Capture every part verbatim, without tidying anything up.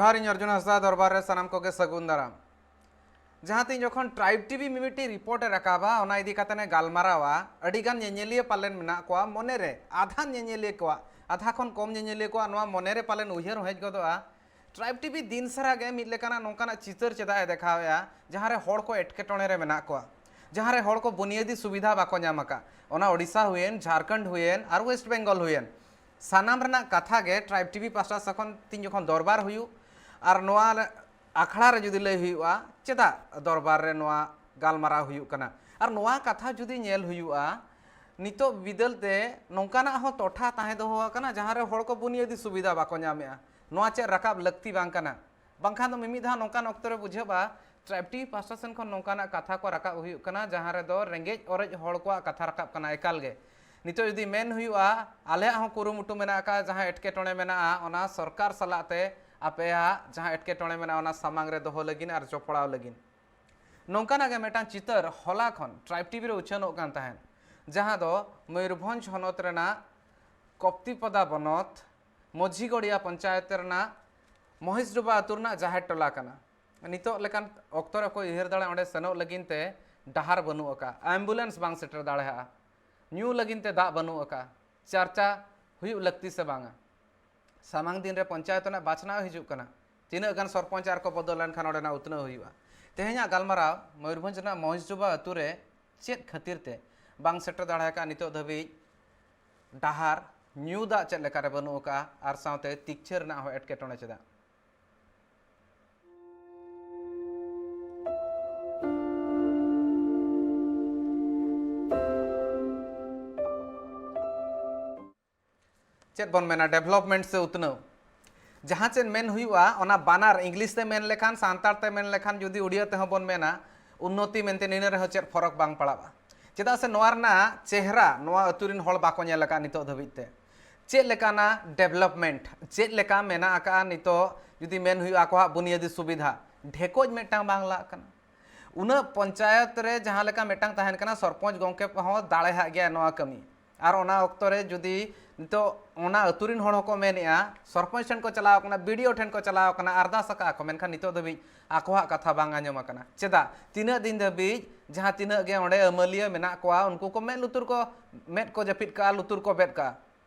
ᱡᱚᱦᱟᱨ, ᱤᱧ ᱚᱨᱡᱩᱱ ᱦᱟᱸᱥᱫᱟ ᱫᱚᱨᱵᱟᱨ ᱨᱮ ᱥᱟᱱᱟᱢ ᱠᱚᱜᱮ ᱥᱟᱹᱜᱩᱱ ᱫᱟᱨᱟᱢ᱾ ᱡᱟᱦᱟᱸ ᱛᱤᱱ ᱡᱚᱠᱷᱚᱱ ᱴᱨᱟᱭᱤᱵᱽ ᱴᱤᱵᱷᱤ ᱢᱤᱢᱤᱫᱴᱤᱡ ᱨᱤᱯᱳᱨᱴ ᱮ ᱨᱟᱠᱟᱵᱟ, ᱚᱱᱟ ᱤᱫᱤ ᱠᱟᱛᱮ ᱮ ᱜᱟᱞᱢᱟᱨᱟᱣᱟ, ᱟᱹᱰᱤ ᱜᱟᱱ ᱧᱮᱧᱮᱞᱤᱭᱟᱹ ᱯᱟᱞᱮᱱ ᱢᱮᱱᱟᱜ ᱠᱚᱣᱟ, ᱢᱚᱱᱮ ᱨᱮ ᱟᱫᱷᱟ ᱧᱮᱧᱮᱞᱤᱭᱟᱹ ᱠᱚᱣᱟᱜ, ᱟᱫᱷᱟ ᱠᱷᱚᱱ ᱠᱚᱢ ᱧᱮᱧᱮᱞᱤᱭᱟᱹ ᱠᱚᱣᱟᱜ ᱱᱚᱣᱟ ᱢᱚᱱᱮ ᱨᱮ ᱯᱟᱞᱮᱱ ᱩᱭᱦᱟᱹᱨ ᱦᱚᱸ ᱦᱮᱡ ᱜᱚᱫᱚᱜᱼᱟ, ᱴᱨᱟᱭᱤᱵᱽ ᱴᱤᱵᱷᱤ ᱫᱤᱱ ᱥᱟᱨᱟ ᱜᱮ ᱢᱤᱫ ᱞᱮᱠᱟᱱᱟᱜ ᱱᱚᱝᱠᱟᱱᱟᱜ ᱪᱤᱛᱟᱹᱨ ᱪᱮᱫᱟᱜ ᱮ ᱫᱮᱠᱷᱟᱣᱮᱫᱼᱟ, ᱡᱟᱦᱟᱸ ᱨᱮ ᱦᱚᱲ ᱠᱚ ᱮᱴᱠᱮᱴᱚᱬᱮ ᱨᱮ ᱢᱮᱱᱟᱜ ᱠᱚᱣᱟ, ᱡᱟᱦᱟᱸ ᱨᱮ ᱦᱚᱲ ᱠᱚ ᱵᱩᱱᱤᱭᱟᱹᱫᱤ ᱥᱩᱵᱤᱫᱷᱟ ᱵᱟᱠᱚ ᱧᱟᱢ ᱟᱠᱟᱫ, ᱚᱱᱟ ᱳᱰᱤᱥᱟ ᱦᱩᱭᱮᱱ, ᱡᱷᱟᱨᱠᱷᱚᱸᱰ ᱦᱩᱭᱮᱱ ᱟᱨ ᱳᱭᱮᱥᱴ ᱵᱮᱝᱜᱚᱞ ᱦᱩᱭᱮᱱ, ᱥᱟᱱᱟᱢ ᱨᱮᱱᱟᱜ ᱠᱟᱛᱷᱟ ᱜᱮ ᱴᱨᱟᱭᱤᱵᱽ ᱴᱤᱵᱷᱤ ᱯᱟᱥᱴᱟ ᱥᱮᱫ ᱠᱷᱚᱱ ᱛᱤᱱ ᱡᱚᱠᱷᱚᱱ ᱫᱚᱨᱵᱟᱨ ᱦᱩᱭᱩᱜ ᱟᱨ ᱱᱚᱣᱟ ᱨᱮ ᱟᱠᱷᱲᱟ ᱨᱮ ᱡᱩᱫᱤ ᱞᱟᱹᱭ ᱦᱩᱭᱩᱜᱼᱟ, ᱪᱮᱫᱟᱜ ᱫᱚᱨᱵᱟᱨ ᱨᱮ ᱱᱚᱣᱟ ᱜᱟᱞᱢᱟᱨᱟᱣ ᱦᱩᱭᱩᱜ ᱠᱟᱱᱟ? ᱟᱨ ᱱᱚᱣᱟ ᱠᱟᱛᱷᱟ ᱡᱩᱫᱤ ᱧᱮᱞ ᱦᱩᱭᱩᱜᱼᱟ, ᱱᱤᱛᱚᱜ ᱵᱤᱫᱟᱹᱞ ᱛᱮ ᱱᱚᱝᱠᱟᱱᱟᱜ ᱦᱚᱸ ᱴᱚᱴᱷᱟ ᱛᱟᱦᱮᱸ ᱫᱚᱦᱚ ᱟᱠᱟᱱᱟ, ᱡᱟᱦᱟᱸ ᱨᱮ ᱦᱚᱲ ᱠᱚ ᱵᱩᱱᱤᱭᱟᱹᱫᱤ ᱥᱩᱵᱤᱫᱷᱟ ᱵᱟᱠᱚ ᱧᱟᱢᱮᱜᱼᱟ᱾ ᱱᱚᱣᱟ ᱪᱮᱫ ᱨᱟᱠᱟᱵ ᱞᱟᱹᱠᱛᱤ ᱵᱟᱝ ᱠᱟᱱᱟ? ᱵᱟᱝᱠᱷᱟᱱ ᱫᱚ ᱢᱤᱢᱤᱫ ᱫᱷᱟᱣ ᱱᱚᱝᱠᱟᱱ ᱚᱠᱛᱚ ᱨᱮ ᱵᱩᱡᱷᱟᱹᱜᱼᱟ, ᱴᱨᱟᱭᱤᱵᱽ ᱴᱤᱵᱷᱤ ᱯᱟᱥᱴᱟ ᱥᱮᱱ ᱠᱷᱚᱱ ᱱᱚᱝᱠᱟᱱᱟᱜ ᱠᱟᱛᱷᱟ ᱠᱚ ᱨᱟᱠᱟᱵ ᱦᱩᱭᱩᱜ ᱠᱟᱱᱟ, ᱡᱟᱦᱟᱸ ᱨᱮᱫᱚ ᱨᱮᱸᱜᱮᱡ ᱚᱨᱮᱡ ᱦᱚᱲ ᱠᱚᱣᱟᱜ ᱠᱟᱛᱷᱟ ᱨᱟᱠᱟᱵ ᱠᱟᱱᱟ ᱮᱠᱟᱞ ᱜᱮ᱾ ᱱᱤᱛᱚᱜ ᱡᱩᱫᱤ ᱢᱮᱱ ᱦᱩᱭᱩᱜᱼᱟ, ᱟᱞᱮᱭᱟᱜ ᱦᱚᱸ ᱠᱩᱨᱩᱢᱩᱴᱩ ᱢᱮᱱᱟᱜ ᱟᱠᱟᱫ, ᱡᱟᱦᱟᱸ ᱮᱴᱠᱮᱴᱚᱬᱮ ᱢᱮᱱᱟᱜᱼᱟ, ᱚᱱᱟ ᱥᱚᱨᱠᱟᱨ ᱥᱟᱞᱟᱜ ᱛᱮ ᱟᱯᱮᱭᱟᱜ ᱡᱟᱦᱟᱸ ᱮᱴᱠᱮᱴᱚᱬᱮ ᱢᱮᱱᱟᱜᱼᱟ, ᱚᱱᱟ ᱥᱟᱢᱟᱝ ᱨᱮ ᱫᱚᱦᱚ ᱞᱟᱹᱜᱤᱫ ᱟᱨ ᱡᱚᱯᱲᱟᱣ ᱞᱟᱹᱜᱤᱫ᱾ ᱱᱚᱝᱠᱟᱱᱟᱜ ᱜᱮ ᱢᱤᱫᱴᱟᱝ ᱪᱤᱛᱟᱹᱨ ᱦᱚᱞᱟ ᱠᱷᱚᱱ ᱴᱨᱟᱭᱤᱵᱽ ᱴᱤᱵᱷᱤ ᱨᱮ ᱩᱪᱷᱟᱹᱱᱚᱜ ᱠᱟᱱ ᱛᱟᱦᱮᱸᱫ, ᱡᱟᱦᱟᱸ ᱫᱚ ᱢᱚᱭᱩᱨᱵᱷᱚᱸᱡᱽ ᱦᱚᱱᱚᱛ ᱨᱮᱱᱟᱜ ᱠᱚᱯᱛᱤᱯᱚᱫᱟ ᱵᱚᱱᱚᱛ ᱢᱚᱡᱷᱤᱜᱚᱲᱤᱭᱟ ᱯᱚᱧᱪᱟᱭᱮᱛ ᱨᱮᱱᱟᱜ ᱢᱚᱦᱮᱥᱰᱳᱵᱟ ᱟᱹᱛᱩ ᱨᱮᱱᱟᱜ ᱡᱟᱦᱮᱨ ᱴᱚᱞᱟ ᱠᱟᱱᱟ᱾ ᱱᱤᱛᱚᱜ ᱞᱮᱠᱟᱱ ᱚᱠᱛᱚ ᱨᱮ ᱚᱠᱚᱭ ᱩᱭᱦᱟᱹᱨ ᱫᱟᱲᱮᱭᱟᱜᱼᱟ, ᱚᱸᱰᱮ ᱥᱮᱱᱚᱜ ᱞᱟᱹᱜᱤᱫ ᱛᱮ ᱰᱟᱦᱟᱨ ᱵᱟᱹᱱᱩᱜ ᱟᱠᱟᱫᱼᱟ, ᱮᱢᱵᱩᱞᱮᱱᱥ ᱵᱟᱝ ᱥᱮᱴᱮᱨ ᱫᱟᱲᱮᱭᱟᱜᱼᱟ, ᱧᱩ ᱞᱟᱹᱜᱤᱫ ᱛᱮ ᱫᱟᱜ ᱵᱟᱹᱱᱩᱜ ᱟᱠᱟᱫᱼᱟ᱾ ᱪᱟᱨᱪᱟ ᱦᱩᱭᱩᱜ ᱞᱟᱹᱠᱛᱤ ᱥᱮ ᱵᱟᱝᱟ? ᱥᱟᱢᱟᱝ ᱫᱤᱱ ᱨᱮ ᱯᱚᱧᱪᱟᱭᱮᱛ ᱨᱮᱱᱟᱜ ᱵᱟᱪᱷᱱᱟᱣ ᱦᱤᱡᱩᱜ ᱠᱟᱱᱟ, ᱛᱤᱱᱟᱹᱜ ᱜᱟᱱ ᱥᱚᱨᱯᱚᱧᱪ ᱟᱨ ᱠᱚ ᱵᱚᱫᱚᱞ ᱞᱮᱱᱠᱷᱟᱱ ᱚᱸᱰᱮᱱᱟᱜ ᱩᱛᱱᱟᱹᱣ ᱦᱩᱭᱩᱜᱼᱟ᱾ ᱛᱮᱦᱮᱧᱟᱜ ᱜᱟᱞᱢᱟᱨᱟᱣ ᱢᱚᱭᱩᱨᱵᱷᱚᱸᱡᱽ ᱨᱮᱱᱟᱜ ᱢᱚᱦᱮᱥᱰᱳᱵᱟ ᱟᱹᱛᱩ ᱨᱮ ᱪᱮᱫ ᱠᱷᱟᱹᱛᱤᱨ ᱛᱮ ᱵᱟᱝ ᱥᱮᱴᱮᱨ ᱫᱟᱲᱮ ᱟᱠᱟᱫ ᱱᱤᱛᱚᱜ ᱫᱷᱟᱹᱵᱤᱡ ᱰᱟᱦᱟᱨ, ᱧᱩ ᱫᱟᱜ ᱪᱮᱫ ᱞᱮᱠᱟᱨᱮ ᱵᱟᱹᱱᱩᱜ ᱟᱠᱟᱫᱼᱟ, ᱟᱨ ᱥᱟᱶᱛᱮ ᱛᱤᱠᱪᱷᱟᱹ ᱨᱮᱱᱟᱜ ᱦᱚᱸ ᱮᱴᱠᱮᱴᱚᱬᱮ ᱪᱮᱫᱟᱜ? ᱪᱮᱫ ᱵᱚᱱ ᱢᱮᱱᱟ, ᱰᱮᱵᱷᱞᱚᱯᱢᱮᱱᱴ ᱥᱮ ᱩᱛᱱᱟᱹᱣ? ᱡᱟᱦᱟᱸ ᱪᱮᱫ ᱢᱮᱱ ᱦᱩᱭᱩᱜᱼᱟ, ᱚᱱᱟ ᱵᱟᱱᱟᱨ ᱤᱝᱞᱤᱥ ᱛᱮ ᱢᱮᱱ ᱞᱮᱠᱷᱟᱱ, ᱥᱟᱱᱛᱟᱲ ᱛᱮ ᱢᱮᱱ ᱞᱮᱠᱷᱟᱱ, ᱡᱩᱫᱤ ᱩᱲᱤᱭᱟᱹ ᱛᱮᱦᱚᱸ ᱵᱚᱱ ᱢᱮᱱᱟ, ᱩᱱᱱᱚᱛᱤ ᱢᱮᱱᱛᱮ, ᱱᱤᱱᱟᱹ ᱨᱮᱦᱚᱸ ᱪᱮᱫ ᱯᱷᱚᱨᱚᱠ ᱵᱟᱝ ᱯᱟᱲᱟᱜᱼᱟ᱾ ᱪᱮᱫᱟᱜ ᱥᱮ ᱱᱚᱣᱟ ᱨᱮᱱᱟᱜ ᱪᱮᱦᱨᱟ ᱱᱚᱣᱟ ᱟᱹᱛᱩ ᱨᱮᱱ ᱦᱚᱲ ᱵᱟᱠᱚ ᱧᱮᱞ ᱟᱠᱟᱫ ᱱᱤᱛᱚᱜ ᱫᱷᱟᱹᱵᱤᱡ ᱛᱮ᱾ ᱪᱮᱫ ᱞᱮᱠᱟᱱᱟ ᱰᱮᱵᱷᱞᱚᱯᱢᱮᱱᱴ, ᱪᱮᱫ ᱞᱮᱠᱟ ᱢᱮᱱᱟᱜ ᱟᱠᱟᱫᱼᱟ ᱱᱤᱛᱚᱜ, ᱡᱩᱫᱤ ᱢᱮᱱ ᱦᱩᱭᱩᱜᱼᱟ, ᱟᱠᱚᱣᱟᱜ ᱵᱩᱱᱤᱭᱟᱹᱫᱤ ᱥᱩᱵᱤᱫᱷᱟ, ᱰᱷᱮᱠᱚᱡ ᱢᱤᱫᱴᱟᱝ ᱵᱟᱝ ᱞᱟᱜ ᱠᱟᱱᱟ᱾ ᱩᱱᱟᱹᱜ ᱯᱚᱧᱪᱟᱭᱮᱛ ᱨᱮ ᱡᱟᱦᱟᱸ ᱞᱮᱠᱟ ᱢᱤᱫᱴᱟᱝ ᱛᱟᱦᱮᱱ ᱠᱟᱱᱟ, ᱥᱚᱨᱯᱚᱧᱪ ᱜᱚᱢᱠᱮ ᱦᱚᱸ ᱫᱟᱲᱮᱭᱟᱜ ᱜᱮᱭᱟ ᱱᱚᱣᱟ ᱠᱟᱹᱢᱤ᱾ ᱟᱨ ᱚᱱᱟ ᱚᱠᱛᱚ ᱨᱮ ᱡᱩᱫᱤ ᱱᱤᱛᱚᱜ ᱚᱱᱟ ᱟᱹᱛᱩ ᱨᱮᱱ ᱦᱚᱲ ᱦᱚᱸᱠᱚ ᱢᱮᱱᱮᱫᱼᱟ, ᱥᱚᱨᱯᱚᱧᱪ ᱴᱷᱮᱱ ᱠᱚ ᱪᱟᱞᱟᱣ ᱟᱠᱟᱱᱟ, ᱵᱤ ᱰᱤ ᱳ ᱴᱷᱮᱱ ᱠᱚ ᱪᱟᱞᱟᱣ ᱟᱠᱟᱱᱟ, ᱟᱨᱫᱟᱥ ᱟᱠᱟᱫᱼᱟ ᱠᱚ, ᱢᱮᱱᱠᱷᱟᱱ ᱱᱤᱛᱚᱜ ᱫᱷᱟᱹᱵᱤᱡ ᱟᱠᱚᱣᱟᱜ ᱠᱟᱛᱷᱟ ᱵᱟᱝ ᱟᱸᱡᱚᱢ ᱟᱠᱟᱱᱟ᱾ ᱪᱮᱫᱟᱜ? ᱛᱤᱱᱟᱹᱜ ᱫᱤᱱ ᱫᱷᱟᱹᱵᱤᱡ ᱡᱟᱦᱟᱸ ᱛᱤᱱᱟᱹᱜ ᱜᱮ ᱚᱸᱰᱮ ᱟᱹᱢᱟᱹᱞᱤᱭᱟᱹ ᱢᱮᱱᱟᱜ ᱠᱚᱣᱟ, ᱩᱱᱠᱩ ᱠᱚ ᱢᱮᱫ ᱞᱩᱛᱩᱨ ᱠᱚ, ᱢᱮᱫ ᱠᱚ ᱡᱟᱹᱯᱤᱫ ᱠᱟᱜᱼᱟ, ᱞᱩᱛᱩᱨ ᱠᱚ ᱵᱮᱫ ᱠᱟᱜᱼᱟ᱾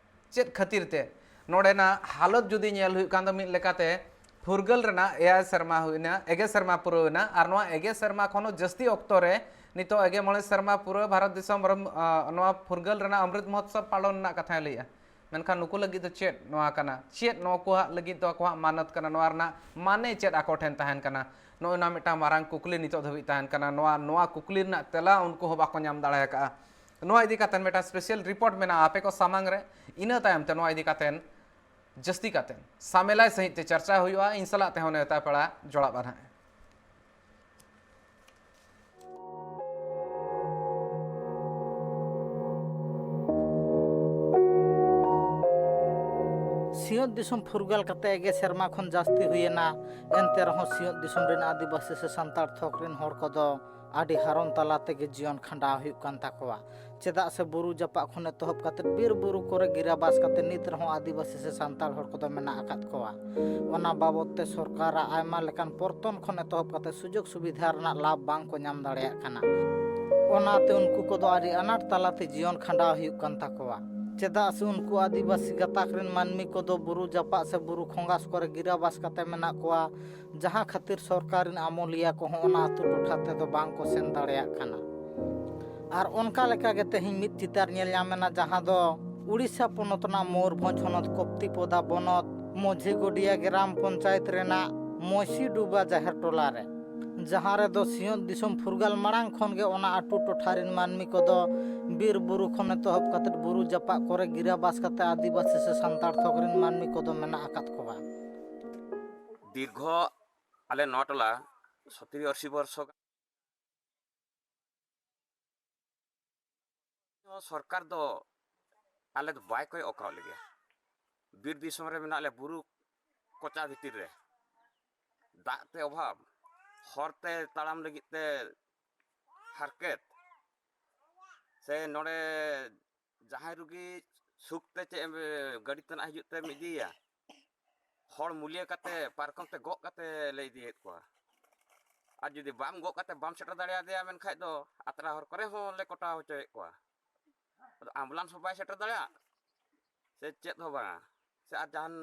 ᱪᱮᱫ ᱠᱷᱟᱹᱛᱤᱨ ᱛᱮ? ᱱᱚᱰᱮᱱᱟᱜ ᱦᱟᱞᱚᱛ ᱡᱩᱫᱤ ᱧᱮᱞ ᱦᱩᱭᱩᱜ ᱠᱷᱟᱱ ᱫᱚ, ᱢᱤᱫ ᱞᱮᱠᱟᱛᱮ ᱯᱷᱩᱨᱜᱟᱹᱞ ᱨᱮᱱᱟᱜ ᱮᱭᱟᱭ ᱥᱮᱨᱢᱟ ᱦᱩᱭᱱᱟ, ᱮᱜᱮ ᱥᱮᱨᱢᱟ ᱯᱩᱨᱟᱹᱣ ᱮᱱᱟ, ᱟᱨ ᱱᱚᱣᱟ ᱮᱜᱮ ᱥᱮᱨᱢᱟ ᱠᱷᱚᱱ ᱦᱚᱸ ᱡᱟᱹᱥᱛᱤ ᱚᱠᱛᱚ ᱨᱮ ᱱᱤᱛᱚᱜ ᱮᱜᱮ ᱢᱚᱬᱮ ᱥᱮᱨᱢᱟ ᱯᱩᱨᱟᱹ ᱵᱷᱟᱨᱚᱛ ᱫᱤᱥᱚᱢ ᱨᱮ, ᱟᱸ, ᱱᱚᱣᱟ ᱯᱷᱩᱨᱜᱟᱹᱞ ᱨᱮᱱᱟᱜ ᱚᱢᱨᱤᱛ ᱢᱚᱦᱳᱛᱥᱚᱵ ᱯᱟᱞᱚᱱ ᱨᱮᱱᱟᱜ ᱠᱟᱛᱷᱟᱭ ᱞᱟᱹᱭᱮᱜᱼᱟ᱾ ᱢᱮᱱᱠᱷᱟᱱ ᱱᱩᱠᱩ ᱞᱟᱹᱜᱤᱫ ᱫᱚ ᱪᱮᱫ ᱱᱚᱣᱟ ᱠᱟᱱᱟ? ᱪᱮᱫ ᱱᱩᱠᱩᱣᱟᱜ ᱞᱟᱹᱜᱤᱫ ᱫᱚ ᱟᱠᱚᱣᱟᱜ ᱢᱟᱱᱚᱛ ᱠᱟᱱᱟ? ᱱᱚᱣᱟ ᱨᱮᱱᱟᱜ ᱢᱟᱱᱮ ᱪᱮᱫ ᱟᱠᱚ ᱴᱷᱮᱱ ᱛᱟᱦᱮᱱ ᱠᱟᱱᱟ? ᱱᱚᱜᱼᱚᱭ ᱱᱚᱣᱟ ᱢᱤᱫᱴᱟᱝ ᱢᱟᱨᱟᱝ ᱠᱩᱠᱞᱤ ᱱᱤᱛᱚᱜ ᱫᱷᱟᱹᱵᱤᱡ ᱛᱟᱦᱮᱱ ᱠᱟᱱᱟ᱾ ᱱᱚᱣᱟ, ᱱᱚᱣᱟ ᱠᱩᱠᱞᱤ ᱨᱮᱱᱟᱜ ᱛᱮᱞᱟ ᱩᱱᱠᱩ ᱦᱚᱸ ᱵᱟᱠᱚ ᱧᱟᱢ ᱫᱟᱲᱮ ᱟᱠᱟᱫᱼᱟ᱾ ᱱᱚᱣᱟ ᱤᱫᱤ ᱠᱟᱛᱮ ᱢᱤᱫᱴᱟᱝ special report ᱢᱮᱱᱟᱜᱼᱟ ᱟᱯᱮ ᱠᱚ ᱥᱟᱢᱟᱝ ᱨᱮ᱾ ᱤᱱᱟᱹ ᱛᱟᱭᱚᱢ ᱛᱮ ᱱᱚᱣᱟ ᱤᱫᱤ ᱠᱟᱛᱮ ᱡᱟᱹᱥᱛᱤ ᱠᱟᱛᱮ ᱥᱟᱢᱮᱞᱟᱭ ᱥᱟᱺᱦᱤᱡ ᱛᱮ ᱪᱟᱨᱪᱟ ᱦᱩᱭᱩᱜᱼᱟ᱾ ᱤᱧ ᱥᱟᱞᱟᱜ ᱛᱮᱦᱚᱸ ᱱᱮᱣᱛᱟ ᱯᱮᱲᱟ ᱡᱚᱲᱟᱣ ᱟᱱ ᱦᱟᱸᱜ᱾ ᱥᱤᱧᱚᱛ ᱫᱤᱥᱚᱢ ᱯᱷᱩᱨᱜᱟᱹᱞ ᱠᱟᱛᱮ ᱜᱮ ᱥᱮᱨᱢᱟ ᱠᱷᱚᱱ ᱡᱟᱹᱥᱛᱤ ᱦᱩᱭᱮᱱᱟ, ᱮᱱᱛᱮ ᱨᱮᱦᱚᱸ ᱥᱤᱧᱚᱛ ᱫᱤᱥᱚᱢ ᱨᱮᱱ ᱟᱹᱫᱤᱵᱟᱹᱥᱤ ᱥᱮ ᱥᱟᱱᱛᱟᱲ ᱛᱷᱚᱠ ᱨᱮᱱ ᱦᱚᱲ ᱠᱚᱫᱚ ᱟᱹᱰᱤ ᱦᱟᱨᱚᱱ ᱛᱟᱞᱟ ᱛᱮᱜᱮ ᱡᱤᱭᱚᱱ ᱠᱷᱟᱸᱰᱟᱣ ᱦᱩᱭᱩᱜ ᱠᱟᱱ ᱛᱟᱠᱚᱣᱟ᱾ ᱪᱮᱫᱟᱜ ᱥᱮ ᱵᱩᱨᱩ ᱡᱟᱯᱟᱜ ᱠᱷᱚᱱ ᱮᱛᱚᱦᱚᱵ ᱠᱟᱛᱮ ᱵᱤᱨ ᱵᱩᱨᱩ ᱠᱚᱨᱮ ᱜᱤᱨᱟᱵᱟᱥ ᱠᱟᱛᱮ ᱱᱤᱛ ᱨᱮᱦᱚᱸ ᱟᱹᱫᱤᱵᱟᱹᱥᱤ ᱥᱮ ᱥᱟᱱᱛᱟᱲ ᱦᱚᱲ ᱠᱚᱫᱚ ᱢᱮᱱᱟᱜ ᱟᱠᱟᱫ ᱠᱚᱣᱟ᱾ ᱚᱱᱟ ᱵᱟᱵᱚᱛ ᱛᱮ ᱥᱚᱨᱠᱟᱨᱟᱜ ᱟᱭᱢᱟ ᱞᱮᱠᱟᱱ ᱯᱚᱨᱛᱚᱱ ᱠᱷᱚᱱ ᱮᱛᱚᱦᱚᱵ ᱠᱟᱛᱮ ᱥᱩᱡᱳᱜᱽ ᱥᱩᱵᱤᱫᱷᱟ ᱨᱮᱱᱟᱜ ᱞᱟᱵᱷ ᱵᱟᱝ ᱠᱚ ᱧᱟᱢ ᱫᱟᱲᱮᱭᱟᱜ ᱠᱟᱱᱟ᱾ ᱚᱱᱟᱛᱮ ᱩᱱᱠᱩ ᱠᱚᱫᱚ ᱟᱹᱰᱤ ᱟᱱᱟᱴ ᱛᱟᱞᱟᱛᱮ ᱡᱤᱭᱚᱱ ᱠᱷᱟᱸᱰᱟᱣ ᱦᱩᱭᱩᱜ ᱠᱟᱱ ᱛᱟᱠᱚᱣᱟ᱾ ᱪᱮᱫᱟᱜ ᱥᱮ ᱩᱱᱠᱩ ᱟᱹᱫᱤᱵᱟᱹᱥᱤ ᱜᱟᱛᱟᱠ ᱨᱮᱱ ᱢᱟᱹᱱᱢᱤ ᱠᱚᱫᱚ ᱵᱩᱨᱩ ᱡᱟᱯᱟᱜ ᱥᱮ ᱵᱩᱨᱩ ᱠᱷᱚᱸᱜᱟᱥ ᱠᱚᱨᱮ ᱜᱤᱨᱟᱵᱟᱥ ᱠᱟᱛᱮ ᱢᱮᱱᱟᱜ ᱠᱚᱣᱟ, ᱡᱟᱦᱟᱸ ᱠᱷᱟᱹᱛᱤᱨ ᱥᱚᱨᱠᱟᱨ ᱨᱮᱱ ᱟᱹᱢᱟᱹᱞᱤᱭᱟᱹ ᱠᱚᱦᱚᱸ ᱚᱱᱟ ᱟᱹᱛᱩ ᱴᱚᱴᱷᱟ ᱛᱮᱫᱚ ᱵᱟᱝ ᱠᱚ ᱥᱮᱱ ᱫᱟᱲᱮᱭᱟᱜ ᱠᱟᱱᱟ᱾ ᱟᱨ ᱚᱱᱠᱟ ᱞᱮᱠᱟ ᱜᱮ ᱛᱮᱦᱮᱧ ᱢᱤᱫ ᱪᱤᱛᱟᱹᱨ ᱧᱮᱞ ᱧᱟᱢ ᱮᱱᱟ, ᱡᱟᱦᱟᱸ ᱫᱚ ᱩᱲᱤᱥᱥᱟ ᱯᱚᱱᱚᱛ ᱨᱮᱱᱟᱜ ᱢᱚᱭᱩᱨᱵᱷᱚᱸᱡᱽ ᱦᱚᱱᱚᱛ ᱠᱚᱯᱛᱤᱯᱚᱫᱟ ᱵᱚᱱᱚᱛ ᱢᱚᱡᱷᱤᱜᱚᱰᱤᱭᱟ ᱜᱨᱟᱢ ᱯᱚᱧᱪᱟᱭᱮᱛ ᱨᱮᱱᱟᱜ ᱢᱚᱭᱥᱤᱰᱩᱵᱟ ᱡᱟᱦᱮᱨ ᱴᱚᱞᱟ ᱨᱮ, ᱡᱟᱦᱟᱸ ᱨᱮᱫᱚ ᱥᱤᱧᱚᱛ ᱫᱤᱥᱚᱢ ᱯᱷᱩᱨᱜᱟᱹᱞ ᱢᱟᱲᱟᱝ ᱠᱷᱚᱱ ᱜᱮ ᱚᱱᱟ ᱟᱹᱛᱩ ᱴᱚᱴᱷᱟ ᱨᱮᱱ ᱢᱟᱹᱱᱢᱤ ᱠᱚᱫᱚ ᱵᱤᱨ ᱵᱩᱨᱩ ᱠᱷᱚᱱ ᱮᱛᱚᱦᱚᱵ ᱠᱟᱛᱮ ᱵᱩᱨᱩ ᱡᱟᱯᱟᱜ ᱠᱚᱨᱮ ᱜᱤᱨᱟᱵᱟᱥ ᱠᱟᱛᱮ ᱟᱹᱫᱤᱵᱟᱹᱥᱤ ᱥᱮ ᱥᱟᱱᱛᱟᱲ ᱛᱷᱚᱠ ᱨᱮᱱ ᱢᱟᱹᱱᱢᱤ ᱠᱚᱫᱚ ᱢᱮᱱᱟᱜ ᱟᱠᱟᱫ ᱠᱚᱣᱟ᱾ ᱫᱤᱨᱜᱷᱚ ᱟᱞᱮ ᱱᱚᱣᱟ ᱴᱚᱞᱟ ᱥᱚᱛᱨᱤ ᱟᱥᱤ ᱵᱚᱨᱥᱚ ᱥᱚᱨᱠᱟᱨ ᱫᱚ ᱟᱞᱮ ᱫᱚ ᱵᱟᱭ ᱠᱚᱭᱚᱜ ᱟᱠᱟᱫ ᱞᱮᱜᱮᱭᱟ᱾ ᱵᱤᱨ ᱫᱤᱥᱚᱢ ᱨᱮ ᱢᱮᱱᱟᱜ ᱞᱮ, ᱵᱩᱨᱩ ᱠᱚᱪᱟ ᱵᱷᱤᱛᱤᱨ ᱨᱮ, ᱫᱟᱜ ᱛᱮ ᱚᱵᱷᱟᱵᱽ, ᱦᱚᱨ ᱛᱮ ᱛᱟᱲᱟᱢ ᱞᱟᱹᱜᱤᱫ ᱛᱮ ᱦᱟᱨᱠᱮᱛ, ᱥᱮ ᱱᱚᱰᱮ ᱡᱟᱦᱟᱸᱭ ᱨᱩᱜᱤ ᱥᱩᱠ ᱛᱮ ᱪᱮᱫ ᱮᱢ, ᱜᱟᱹᱰᱤ ᱛᱮᱱᱟᱜ ᱦᱤᱡᱩᱜ ᱛᱮᱢ ᱤᱫᱤᱭᱮᱭᱟ? ᱦᱚᱲ ᱢᱩᱞᱤᱭᱟᱹ ᱠᱟᱛᱮ, ᱯᱟᱨᱠᱚᱢ ᱛᱮ ᱜᱚᱜ ᱠᱟᱛᱮ ᱞᱮ ᱤᱫᱤᱭᱮᱫ ᱠᱚᱣᱟ᱾ ᱟᱨ ᱡᱩᱫᱤ ᱵᱟᱢ ᱜᱚᱜ ᱠᱟᱛᱮ ᱵᱟᱢ ᱥᱮᱴᱮᱨ ᱫᱟᱲᱮᱭᱟᱫᱮᱭᱟ ᱢᱮᱱᱠᱷᱟᱡ ᱫᱚ ᱟᱛᱨᱟ ᱦᱚᱨ ᱠᱚᱨᱮ ᱦᱚᱸ ᱞᱮ ᱠᱚᱴᱟᱣ ᱦᱚᱪᱚᱭᱮᱫ ᱠᱚᱣᱟ᱾ ᱟᱫᱚ ambulance ᱦᱚᱸ ᱵᱟᱭ ᱥᱮᱴᱮᱨ ᱫᱟᱲᱮᱭᱟᱜ, ᱥᱮ ᱪᱮᱫ ᱦᱚᱸ ᱵᱟᱝᱟ, ᱥᱮ ᱟᱨ ᱡᱟᱦᱟᱱ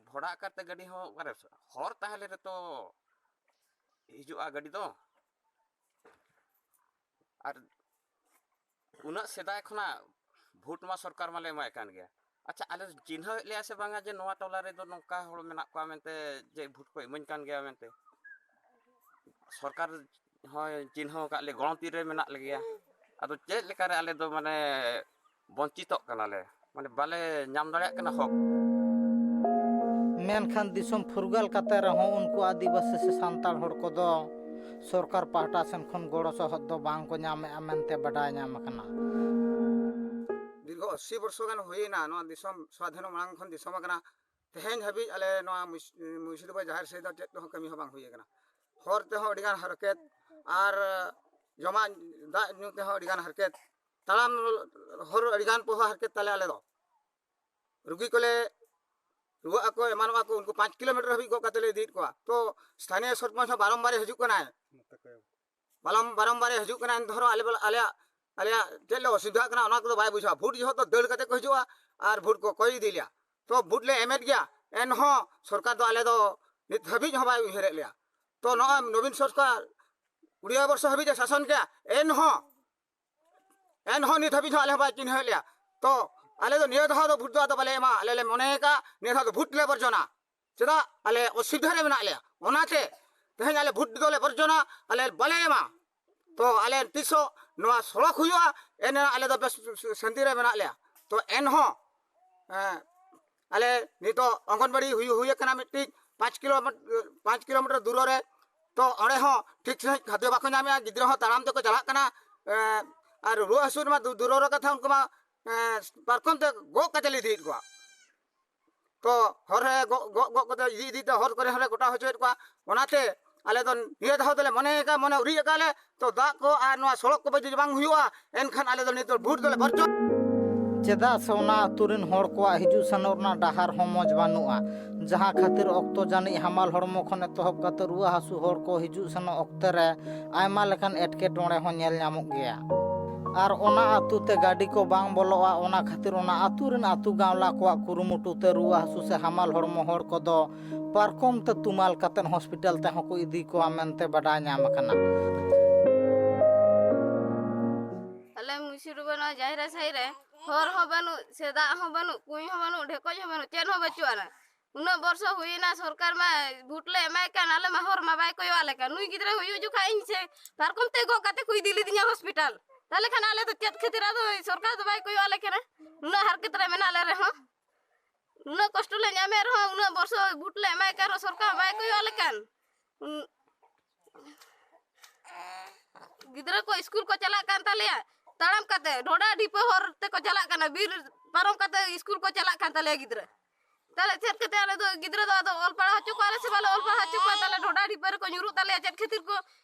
ᱵᱷᱚᱲᱟ ᱟᱠᱟᱨ ᱛᱮ ᱜᱟᱹᱰᱤ ᱦᱚᱸ ᱚᱠᱟᱨᱮ, ᱦᱚᱨ ᱛᱟᱦᱮᱸ ᱞᱮ ᱨᱮᱛᱚ ᱦᱤᱡᱩᱜᱼᱟ ᱜᱟᱹᱰᱤ ᱫᱚ᱾ ᱟᱨ ᱩᱱᱟᱹᱜ ᱥᱮᱫᱟᱭ ᱠᱷᱚᱱᱟᱜ ᱵᱷᱳᱴ ᱢᱟ ᱥᱚᱨᱠᱟᱨ ᱢᱟᱞᱮ ᱮᱢᱟᱭ ᱠᱟᱱ ᱜᱮᱭᱟ᱾ ᱟᱪᱪᱷᱟ, ᱟᱞᱮ ᱪᱤᱱᱦᱟᱹᱣᱮᱫ ᱞᱮᱭᱟ ᱥᱮ ᱵᱟᱝᱟ ᱡᱮ ᱱᱚᱣᱟ ᱴᱚᱞᱟ ᱨᱮᱫᱚ ᱱᱚᱝᱠᱟ ᱦᱚᱲ ᱢᱮᱱᱟᱜ ᱠᱚᱣᱟ ᱢᱮᱱᱛᱮ, ᱡᱮ ᱵᱷᱳᱴ ᱠᱚ ᱤᱢᱟᱹᱧ ᱠᱟᱱ ᱜᱮᱭᱟ ᱢᱮᱱᱛᱮ? ᱥᱚᱨᱠᱟᱨ ᱦᱚᱸᱭ ᱪᱤᱱᱦᱟᱹᱣ ᱟᱠᱟᱫ ᱞᱮ, ᱜᱚᱲᱚᱱᱛᱤ ᱨᱮ ᱢᱮᱱᱟᱜ ᱞᱮᱜᱮᱭᱟ᱾ ᱟᱫᱚ ᱪᱮᱫ ᱞᱮᱠᱟᱨᱮ ᱟᱞᱮ ᱫᱚ ᱢᱟᱱᱮ ᱵᱚᱧᱪᱤᱛᱚᱜ ᱠᱟᱱᱟᱞᱮ, ᱢᱟᱱᱮ ᱵᱟᱞᱮ ᱧᱟᱢ ᱫᱟᱲᱮᱭᱟᱜ ᱠᱟᱱᱟ ᱦᱚᱠ᱾ ᱢᱮᱱᱠᱷᱟᱱ ᱫᱤᱥᱚᱢ ᱯᱷᱩᱨᱜᱟᱹᱞ ᱠᱟᱛᱮ ᱨᱮᱦᱚᱸ ᱩᱱᱠᱩ ᱟᱹᱫᱤᱵᱟᱹᱥᱤ ᱥᱮ ᱥᱟᱱᱛᱟᱲ ᱦᱚᱲ ᱠᱚᱫᱚ ᱥᱚᱨᱠᱟᱨ ᱯᱟᱦᱴᱟ ᱥᱮᱱ ᱠᱷᱚᱱ ᱜᱚᱲᱚ ᱥᱚᱦᱚᱫ ᱫᱚ ᱵᱟᱝ ᱠᱚ ᱧᱟᱢᱮᱫᱼᱟ ᱢᱮᱱᱛᱮ ᱵᱟᱰᱟᱭ ᱧᱟᱢ ᱟᱠᱟᱱᱟ᱾ ᱫᱤᱨᱜᱷᱚ ᱟᱥᱤ ᱵᱚᱨᱥᱚ ᱜᱟᱱ ᱦᱩᱭᱮᱱᱟ ᱱᱚᱣᱟ ᱫᱤᱥᱚᱢ ᱥᱣᱟᱫᱷᱤᱱ ᱢᱟᱲᱟᱝ ᱠᱷᱚᱱ ᱫᱤᱥᱚᱢ ᱟᱠᱟᱱᱟ᱾ ᱛᱮᱦᱮᱧ ᱦᱟᱹᱵᱤᱡ ᱟᱞᱮ ᱱᱚᱣᱟ ᱢᱩᱨᱥᱤ-, ᱢᱩᱨᱥᱤᱫᱟᱵᱟᱫᱽ ᱡᱟᱦᱮᱨ ᱥᱮᱫ ᱫᱚ ᱪᱮᱫ ᱦᱚᱸ ᱠᱟᱹᱢᱤ ᱦᱚᱸ ᱵᱟᱝ ᱦᱩᱭ ᱟᱠᱟᱱᱟ᱾ ᱦᱚᱨ ᱛᱮᱦᱚᱸ ᱟᱹᱰᱤᱜᱟᱱ ᱦᱟᱨᱠᱮᱛ, ᱟᱨ ᱡᱚᱢᱟᱜ ᱫᱟᱜ ᱧᱩ ᱛᱮᱦᱚᱸ ᱟᱹᱰᱤᱜᱟᱱ ᱦᱟᱨᱠᱮᱛ, ᱛᱟᱲᱟᱢ ᱦᱚᱨ ᱟᱹᱰᱤᱜᱟᱱ ᱯᱚᱦᱟ ᱦᱟᱨᱠᱮᱛ ᱛᱟᱞᱮ ᱟᱞᱮ ᱫᱚ᱾ ᱨᱩᱜᱤ ᱠᱚᱞᱮ ᱨᱩᱣᱟᱹᱜ ᱟᱠᱚ, ᱮᱢᱟᱱᱚᱜ ᱟᱠᱚ, ᱩᱱᱠᱩ ᱯᱟᱸᱪ ᱠᱤᱞᱳᱢᱤᱴᱟᱨ ᱦᱟᱹᱵᱤᱡ ᱜᱚᱜ ᱠᱟᱛᱮ ᱞᱮ ᱤᱫᱤᱭᱮᱫ ᱠᱚᱣᱟ᱾ ᱛᱚ ᱥᱛᱷᱟᱱᱤᱭᱚ ᱥᱚᱨᱯᱚᱧᱪ ᱦᱚᱸ ᱵᱟᱨᱚᱢᱵᱟᱨᱮ ᱦᱤᱡᱩᱜ ᱠᱟᱱᱟᱭ, ᱵᱟᱨᱚᱢ-, ᱵᱟᱨᱚᱢᱵᱟᱨᱮ ᱦᱤᱡᱩᱜ ᱠᱟᱱᱟᱭ, ᱮᱱ ᱫᱷᱚᱨᱚ ᱟᱞᱮ ᱵᱚᱞᱮ, ᱟᱞᱮᱭᱟᱜ, ᱟᱞᱮᱭᱟᱜ ᱪᱮᱫ ᱞᱮ ᱚᱥᱩᱵᱤᱫᱷᱟᱜ ᱠᱟᱱᱟ ᱚᱱᱟ ᱠᱚᱫᱚ ᱵᱟᱭ ᱵᱩᱡᱷᱟᱹᱣᱟ᱾ ᱵᱷᱳᱴ ᱡᱚᱦᱚᱜ ᱫᱚ ᱫᱟᱹᱲ ᱠᱟᱛᱮ ᱠᱚ ᱦᱤᱡᱩᱜᱼᱟ ᱟᱨ ᱵᱷᱳᱴ ᱠᱚ ᱠᱚᱭ ᱤᱫᱤ ᱞᱮᱭᱟ᱾ ᱛᱚ ᱵᱷᱳᱴ ᱞᱮ ᱮᱢᱮᱫ ᱜᱮᱭᱟ, ᱮᱱᱦᱚᱸ ᱥᱚᱨᱠᱟᱨ ᱫᱚ ᱟᱞᱮ ᱫᱚ ᱱᱤᱛ ᱦᱟᱹᱵᱤᱡ ᱦᱚᱸ ᱵᱟᱭ ᱩᱭᱦᱟᱹᱨᱮᱫ ᱞᱮᱭᱟ᱾ ᱛᱚ ᱱᱚᱜᱼᱚᱭ ᱱᱚᱵᱤᱱ ᱥᱚᱨᱠᱟᱨ ᱠᱩᱲᱤ ᱵᱚᱨᱥᱚ ᱦᱟᱹᱵᱤᱡ ᱮ ᱥᱟᱥᱚᱱ ᱠᱮᱭᱟ, ᱮᱱᱦᱚᱸ, ᱮᱱᱦᱚᱸ ᱱᱤᱛ ᱦᱟᱹᱵᱤᱡ ᱦᱚᱸ ᱟᱞᱮ ᱦᱚᱸ ᱵᱟᱭ ᱪᱤᱱᱦᱟᱹᱣᱮᱫ ᱞᱮᱭᱟ᱾ ᱛᱚ ᱟᱞᱮ ᱫᱚ ᱱᱤᱭᱟᱹ ᱫᱷᱟᱣ ᱫᱚ ᱵᱷᱳᱴ ᱫᱚ ᱟᱫᱚ ᱵᱟᱞᱮ ᱮᱢᱟ, ᱟᱞᱮ ᱞᱮ ᱢᱚᱱᱮ ᱟᱠᱟᱫ ᱱᱤᱭᱟᱹ ᱫᱷᱟᱣ ᱫᱚ ᱵᱷᱳᱴ ᱞᱮ ᱵᱚᱨᱡᱚᱱᱟ᱾ ᱪᱮᱫᱟᱜ? ᱟᱞᱮ ᱚᱥᱩᱵᱤᱫᱷᱟ ᱨᱮ ᱢᱮᱱᱟᱜ ᱞᱮᱭᱟ, ᱚᱱᱟᱛᱮ ᱛᱮᱦᱮᱧ ᱟᱞᱮ ᱵᱷᱳᱴ ᱫᱚᱞᱮ ᱵᱚᱨᱡᱚᱱᱟ, ᱟᱞᱮ ᱵᱟᱞᱮ ᱮᱢᱟ᱾ ᱛᱚ ᱟᱞᱮ ᱛᱤᱥᱚᱜ ᱱᱚᱣᱟ ᱥᱚᱲᱚᱠ ᱦᱩᱭᱩᱜᱼᱟ, ᱮᱱ ᱟᱞᱮ ᱫᱚ ᱵᱮᱥ ᱥᱟᱹᱱᱛᱤ ᱨᱮ ᱢᱮᱱᱟᱜ ᱞᱮᱭᱟ᱾ ᱛᱚ ᱮᱱᱦᱚᱸ, ᱦᱮᱸ, ᱟᱞᱮ ᱱᱤᱛᱚᱜ ᱚᱝᱜᱚᱱᱵᱟᱲᱤ ᱦᱩᱭ, ᱦᱩᱭ ᱟᱠᱟᱱᱟ ᱢᱤᱫᱴᱤᱡ ᱯᱟᱸᱪ ᱠᱤᱞᱳ, ᱯᱟᱸᱪ ᱠᱤᱞᱳᱢᱤᱴᱟᱨ ᱫᱩᱨᱚ ᱨᱮ᱾ ᱛᱚ ᱚᱸᱰᱮ ᱦᱚᱸ ᱴᱷᱤᱠ ᱥᱟᱺᱦᱤᱡ ᱠᱷᱟᱫᱽᱭᱚ ᱵᱟᱠᱚ ᱧᱟᱢᱮᱜᱼᱟ, ᱜᱤᱫᱽᱨᱟᱹ ᱦᱚᱸ ᱛᱟᱲᱟᱢ ᱛᱮᱠᱚ ᱪᱟᱞᱟᱜ ᱠᱟᱱᱟ᱾ ᱮᱸ, ᱟᱨ ᱨᱩᱣᱟᱹ ᱦᱟᱹᱥᱩ ᱨᱮᱢᱟ ᱫᱩ-, ᱫᱩᱨᱚ ᱨᱮ ᱠᱟᱛᱷᱟ, ᱩᱱᱠᱩ ᱢᱟ, ᱮᱸ, ᱯᱟᱨᱠᱚᱢ ᱛᱮ ᱜᱚᱜ ᱠᱟᱛᱮ ᱞᱮ ᱤᱫᱤᱭᱮᱫ ᱠᱚᱣᱟ᱾ ᱛᱚ ᱦᱚᱨ ᱨᱮ ᱜᱚᱜ, ᱜᱚᱜ, ᱜᱚᱜ ᱠᱟᱛᱮ ᱤᱫᱤ, ᱤᱫᱤ ᱛᱮ ᱦᱚᱨ ᱠᱚᱨᱮ ᱦᱚᱸᱞᱮ ᱜᱚᱴᱟ ᱦᱚᱪᱚᱭᱮᱫ ᱠᱚᱣᱟ᱾ ᱚᱱᱟᱛᱮ ᱟᱞᱮ ᱫᱚ ᱱᱤᱭᱟᱹ ᱫᱷᱟᱣ ᱫᱚᱞᱮ ᱢᱚᱱᱮ ᱟᱠᱟᱫ, ᱢᱚᱱᱮ ᱩᱨᱤᱡ ᱟᱠᱟᱫ ᱞᱮ, ᱛᱚ ᱫᱟᱜ ᱠᱚ ᱟᱨ ᱱᱚᱣᱟ ᱥᱚᱲᱚᱠ ᱠᱚ ᱡᱩᱫᱤ ᱵᱟᱝ ᱦᱩᱭᱩᱜᱼᱟ, ᱮᱱᱠᱷᱟᱱ ᱟᱞᱮ ᱫᱚ ᱱᱤᱛᱚᱜ ᱵᱷᱳᱴ ᱫᱚᱞᱮ ᱵᱚᱨᱡᱚᱱ᱾ ᱪᱮᱫᱟᱜ ᱥᱮ ᱚᱱᱟ ᱟᱹᱛᱩ ᱨᱮᱱ ᱦᱚᱲ ᱠᱚᱣᱟᱜ ᱦᱤᱡᱩᱜ ᱥᱮᱱᱚᱜ ᱨᱮᱱᱟᱜ ᱰᱟᱦᱟᱨ ᱦᱚᱸ ᱢᱚᱡᱽ ᱵᱟᱹᱱᱩᱜᱼᱟ, ᱡᱟᱦᱟᱸ ᱠᱷᱟᱹᱛᱤᱨ ᱚᱠᱛᱚ ᱡᱟᱹᱱᱤᱡ ᱦᱟᱢᱟᱞ ᱦᱚᱲᱢᱚ ᱠᱷᱚᱱ ᱮᱛᱚᱦᱚᱵ ᱠᱟᱛᱮ ᱨᱩᱣᱟᱹ ᱦᱟᱹᱥᱩ ᱦᱚᱲ ᱠᱚ ᱦᱤᱡᱩᱜ ᱥᱮᱱᱚᱜ ᱚᱠᱛᱮ ᱨᱮ ᱟᱭᱢᱟ ᱞᱮᱠᱟᱱ ᱮᱴᱠᱮᱴᱚᱬᱮ ᱦᱚᱸ ᱧᱮᱞ ᱧᱟᱢᱚᱜ ᱜᱮᱭᱟ᱾ ᱟᱨ ᱚᱱᱟ ᱟᱹᱛᱩ ᱛᱮ ᱜᱟᱹᱰᱤ ᱠᱚ ᱵᱟᱝ ᱵᱚᱞᱚᱜᱼᱟ, ᱚᱱᱟ ᱠᱷᱟᱹᱛᱤᱨ ᱚᱱᱟ ᱟᱹᱛᱩ ᱨᱮᱱ ᱟᱹᱛᱩ ᱜᱟᱶᱞᱟ ᱠᱚᱣᱟᱜ ᱠᱩᱨᱩᱢᱩᱴᱩ ᱛᱮ ᱨᱩᱣᱟᱹ ᱦᱟᱹᱥᱩ ᱥᱮ ᱦᱟᱢᱟᱞ ᱦᱚᱲᱢᱚ ᱦᱚᱲ ᱠᱚᱫᱚ ᱯᱟᱨᱠᱚᱢ ᱛᱮ ᱛᱩᱢᱟᱹᱞ ᱠᱟᱛᱮ ᱦᱚᱥᱯᱤᱴᱟᱞ ᱛᱮᱦᱚᱸ ᱠᱚ ᱤᱫᱤ ᱠᱚᱣᱟ ᱢᱮᱱᱛᱮ ᱵᱟᱰᱟᱭ ᱧᱟᱢ ᱟᱠᱟᱱᱟ᱾ ᱟᱞᱮ ᱢᱩᱪᱤᱰᱩᱵᱟᱹ ᱱᱚᱣᱟ ᱡᱟᱦᱮᱨᱟ ᱥᱟᱹᱭ ᱨᱮ ᱦᱚᱨ ᱦᱚᱸ ᱵᱟᱹᱱᱩᱜ, ᱥᱮ ᱫᱟᱜ ᱦᱚᱸ ᱵᱟᱹᱱᱩᱜ, ᱠᱩᱧ ᱦᱚᱸ ᱵᱟᱹᱱᱩᱜ, ᱰᱷᱮᱠᱚᱡ ᱦᱚᱸ ᱵᱟᱹᱱᱩᱜ, ᱪᱮᱫ ᱦᱚᱸ ᱵᱟᱹᱪᱩᱜ ᱟᱱᱟ᱾ ᱩᱱᱟᱹᱜ ᱵᱚᱨᱥᱚ ᱦᱩᱭᱮᱱᱟ, ᱥᱚᱨᱠᱟᱨ ᱢᱟ ᱵᱷᱳᱴ ᱞᱮ ᱮᱢᱟᱭ ᱠᱟᱱ, ᱟᱞᱮ ᱢᱟ ᱦᱚᱨ ᱢᱟ ᱵᱟᱭ ᱠᱚᱭᱚᱜ ᱟᱞᱮ ᱠᱟᱱ᱾ ᱱᱩᱭ ᱜᱤᱫᱽᱨᱟᱹ ᱦᱩᱭᱩᱜ ᱡᱚᱠᱷᱟᱡ ᱤᱧ ᱥᱮ ᱯᱟᱨᱠᱚᱢ ᱛᱮ ᱜᱚᱜ ᱠᱟᱛᱮ ᱠᱚ ᱤᱫᱤ ᱞᱤᱫᱤᱧᱟ ᱦᱚᱥᱯᱤᱴᱟᱞ᱾ ᱛᱟᱦᱞᱮ ᱠᱷᱟᱱ ᱟᱞᱮ ᱫᱚ ᱪᱮᱫ ᱠᱷᱟᱹᱛᱤᱨ ᱟᱫᱚ ᱥᱚᱨᱠᱟᱨ ᱫᱚ ᱵᱟᱭ ᱠᱚᱭᱚᱜ ᱟᱞᱮ ᱠᱟᱱᱟ? ᱩᱱᱟᱹᱜ ᱦᱟᱨᱠᱮᱛ ᱨᱮ ᱢᱮᱱᱟᱜ ᱞᱮ ᱨᱮᱦᱚᱸ, ᱩᱱᱟᱹᱜ ᱠᱚᱥᱴᱚ ᱞᱮ ᱧᱟᱢᱮᱫ ᱨᱮᱦᱚᱸ, ᱩᱱᱟᱹᱜ ᱵᱚᱨᱥᱚ ᱵᱷᱳᱴ ᱞᱮ ᱮᱢᱟᱭ ᱠᱟᱱ ᱨᱮᱦᱚᱸ ᱥᱚᱨᱠᱟᱨ ᱵᱟᱭ ᱠᱚᱭᱚᱜ ᱟᱞᱮ ᱠᱟᱱ᱾ ᱩᱱ-, ᱜᱤᱫᱽᱨᱟᱹ ᱠᱚ ᱥᱠᱩᱞ ᱠᱚ ᱪᱟᱞᱟᱜ ᱠᱟᱱ ᱛᱟᱞᱮᱭᱟ ᱛᱟᱲᱟᱢ ᱠᱟᱛᱮ, ᱰᱷᱚᱰᱟ ᱰᱷᱤᱯᱟᱹ ᱦᱚᱨ ᱛᱮᱠᱚ ᱪᱟᱞᱟᱜ ᱠᱟᱱᱟ, ᱵᱤᱨ ᱯᱟᱨᱚᱢ ᱠᱟᱛᱮ ᱥᱠᱩᱞ ᱠᱚ ᱪᱟᱞᱟᱜ ᱠᱟᱱ ᱛᱟᱞᱮᱭᱟ ᱜᱤᱫᱽᱨᱟᱹ᱾ ᱛᱟᱦᱞᱮ ᱪᱮᱫ ᱠᱟᱛᱮ ᱟᱞᱮ ᱫᱚ ᱜᱤᱫᱽᱨᱟᱹ ᱫᱚ ᱟᱫᱚ ᱚᱞ ᱯᱟᱲᱦᱟᱣ ᱦᱚᱪᱚ ᱠᱚᱣᱟ ᱞᱮ ᱥᱮ ᱵᱟᱞᱮ ᱚᱞ ᱯᱟᱲᱦᱟᱣ ᱦᱚᱪᱚ ᱠᱚᱣᱟ? ᱛᱟᱦᱞᱮ ᱰᱷᱚᱰᱟ ᱰᱷᱤᱯᱟᱹ ᱨᱮᱠᱚ ᱧᱩᱨᱩᱜ ᱛᱟᱞᱮᱭᱟ, ᱪᱮᱫ ᱠᱷᱟᱹᱛᱤᱨ ᱠᱚ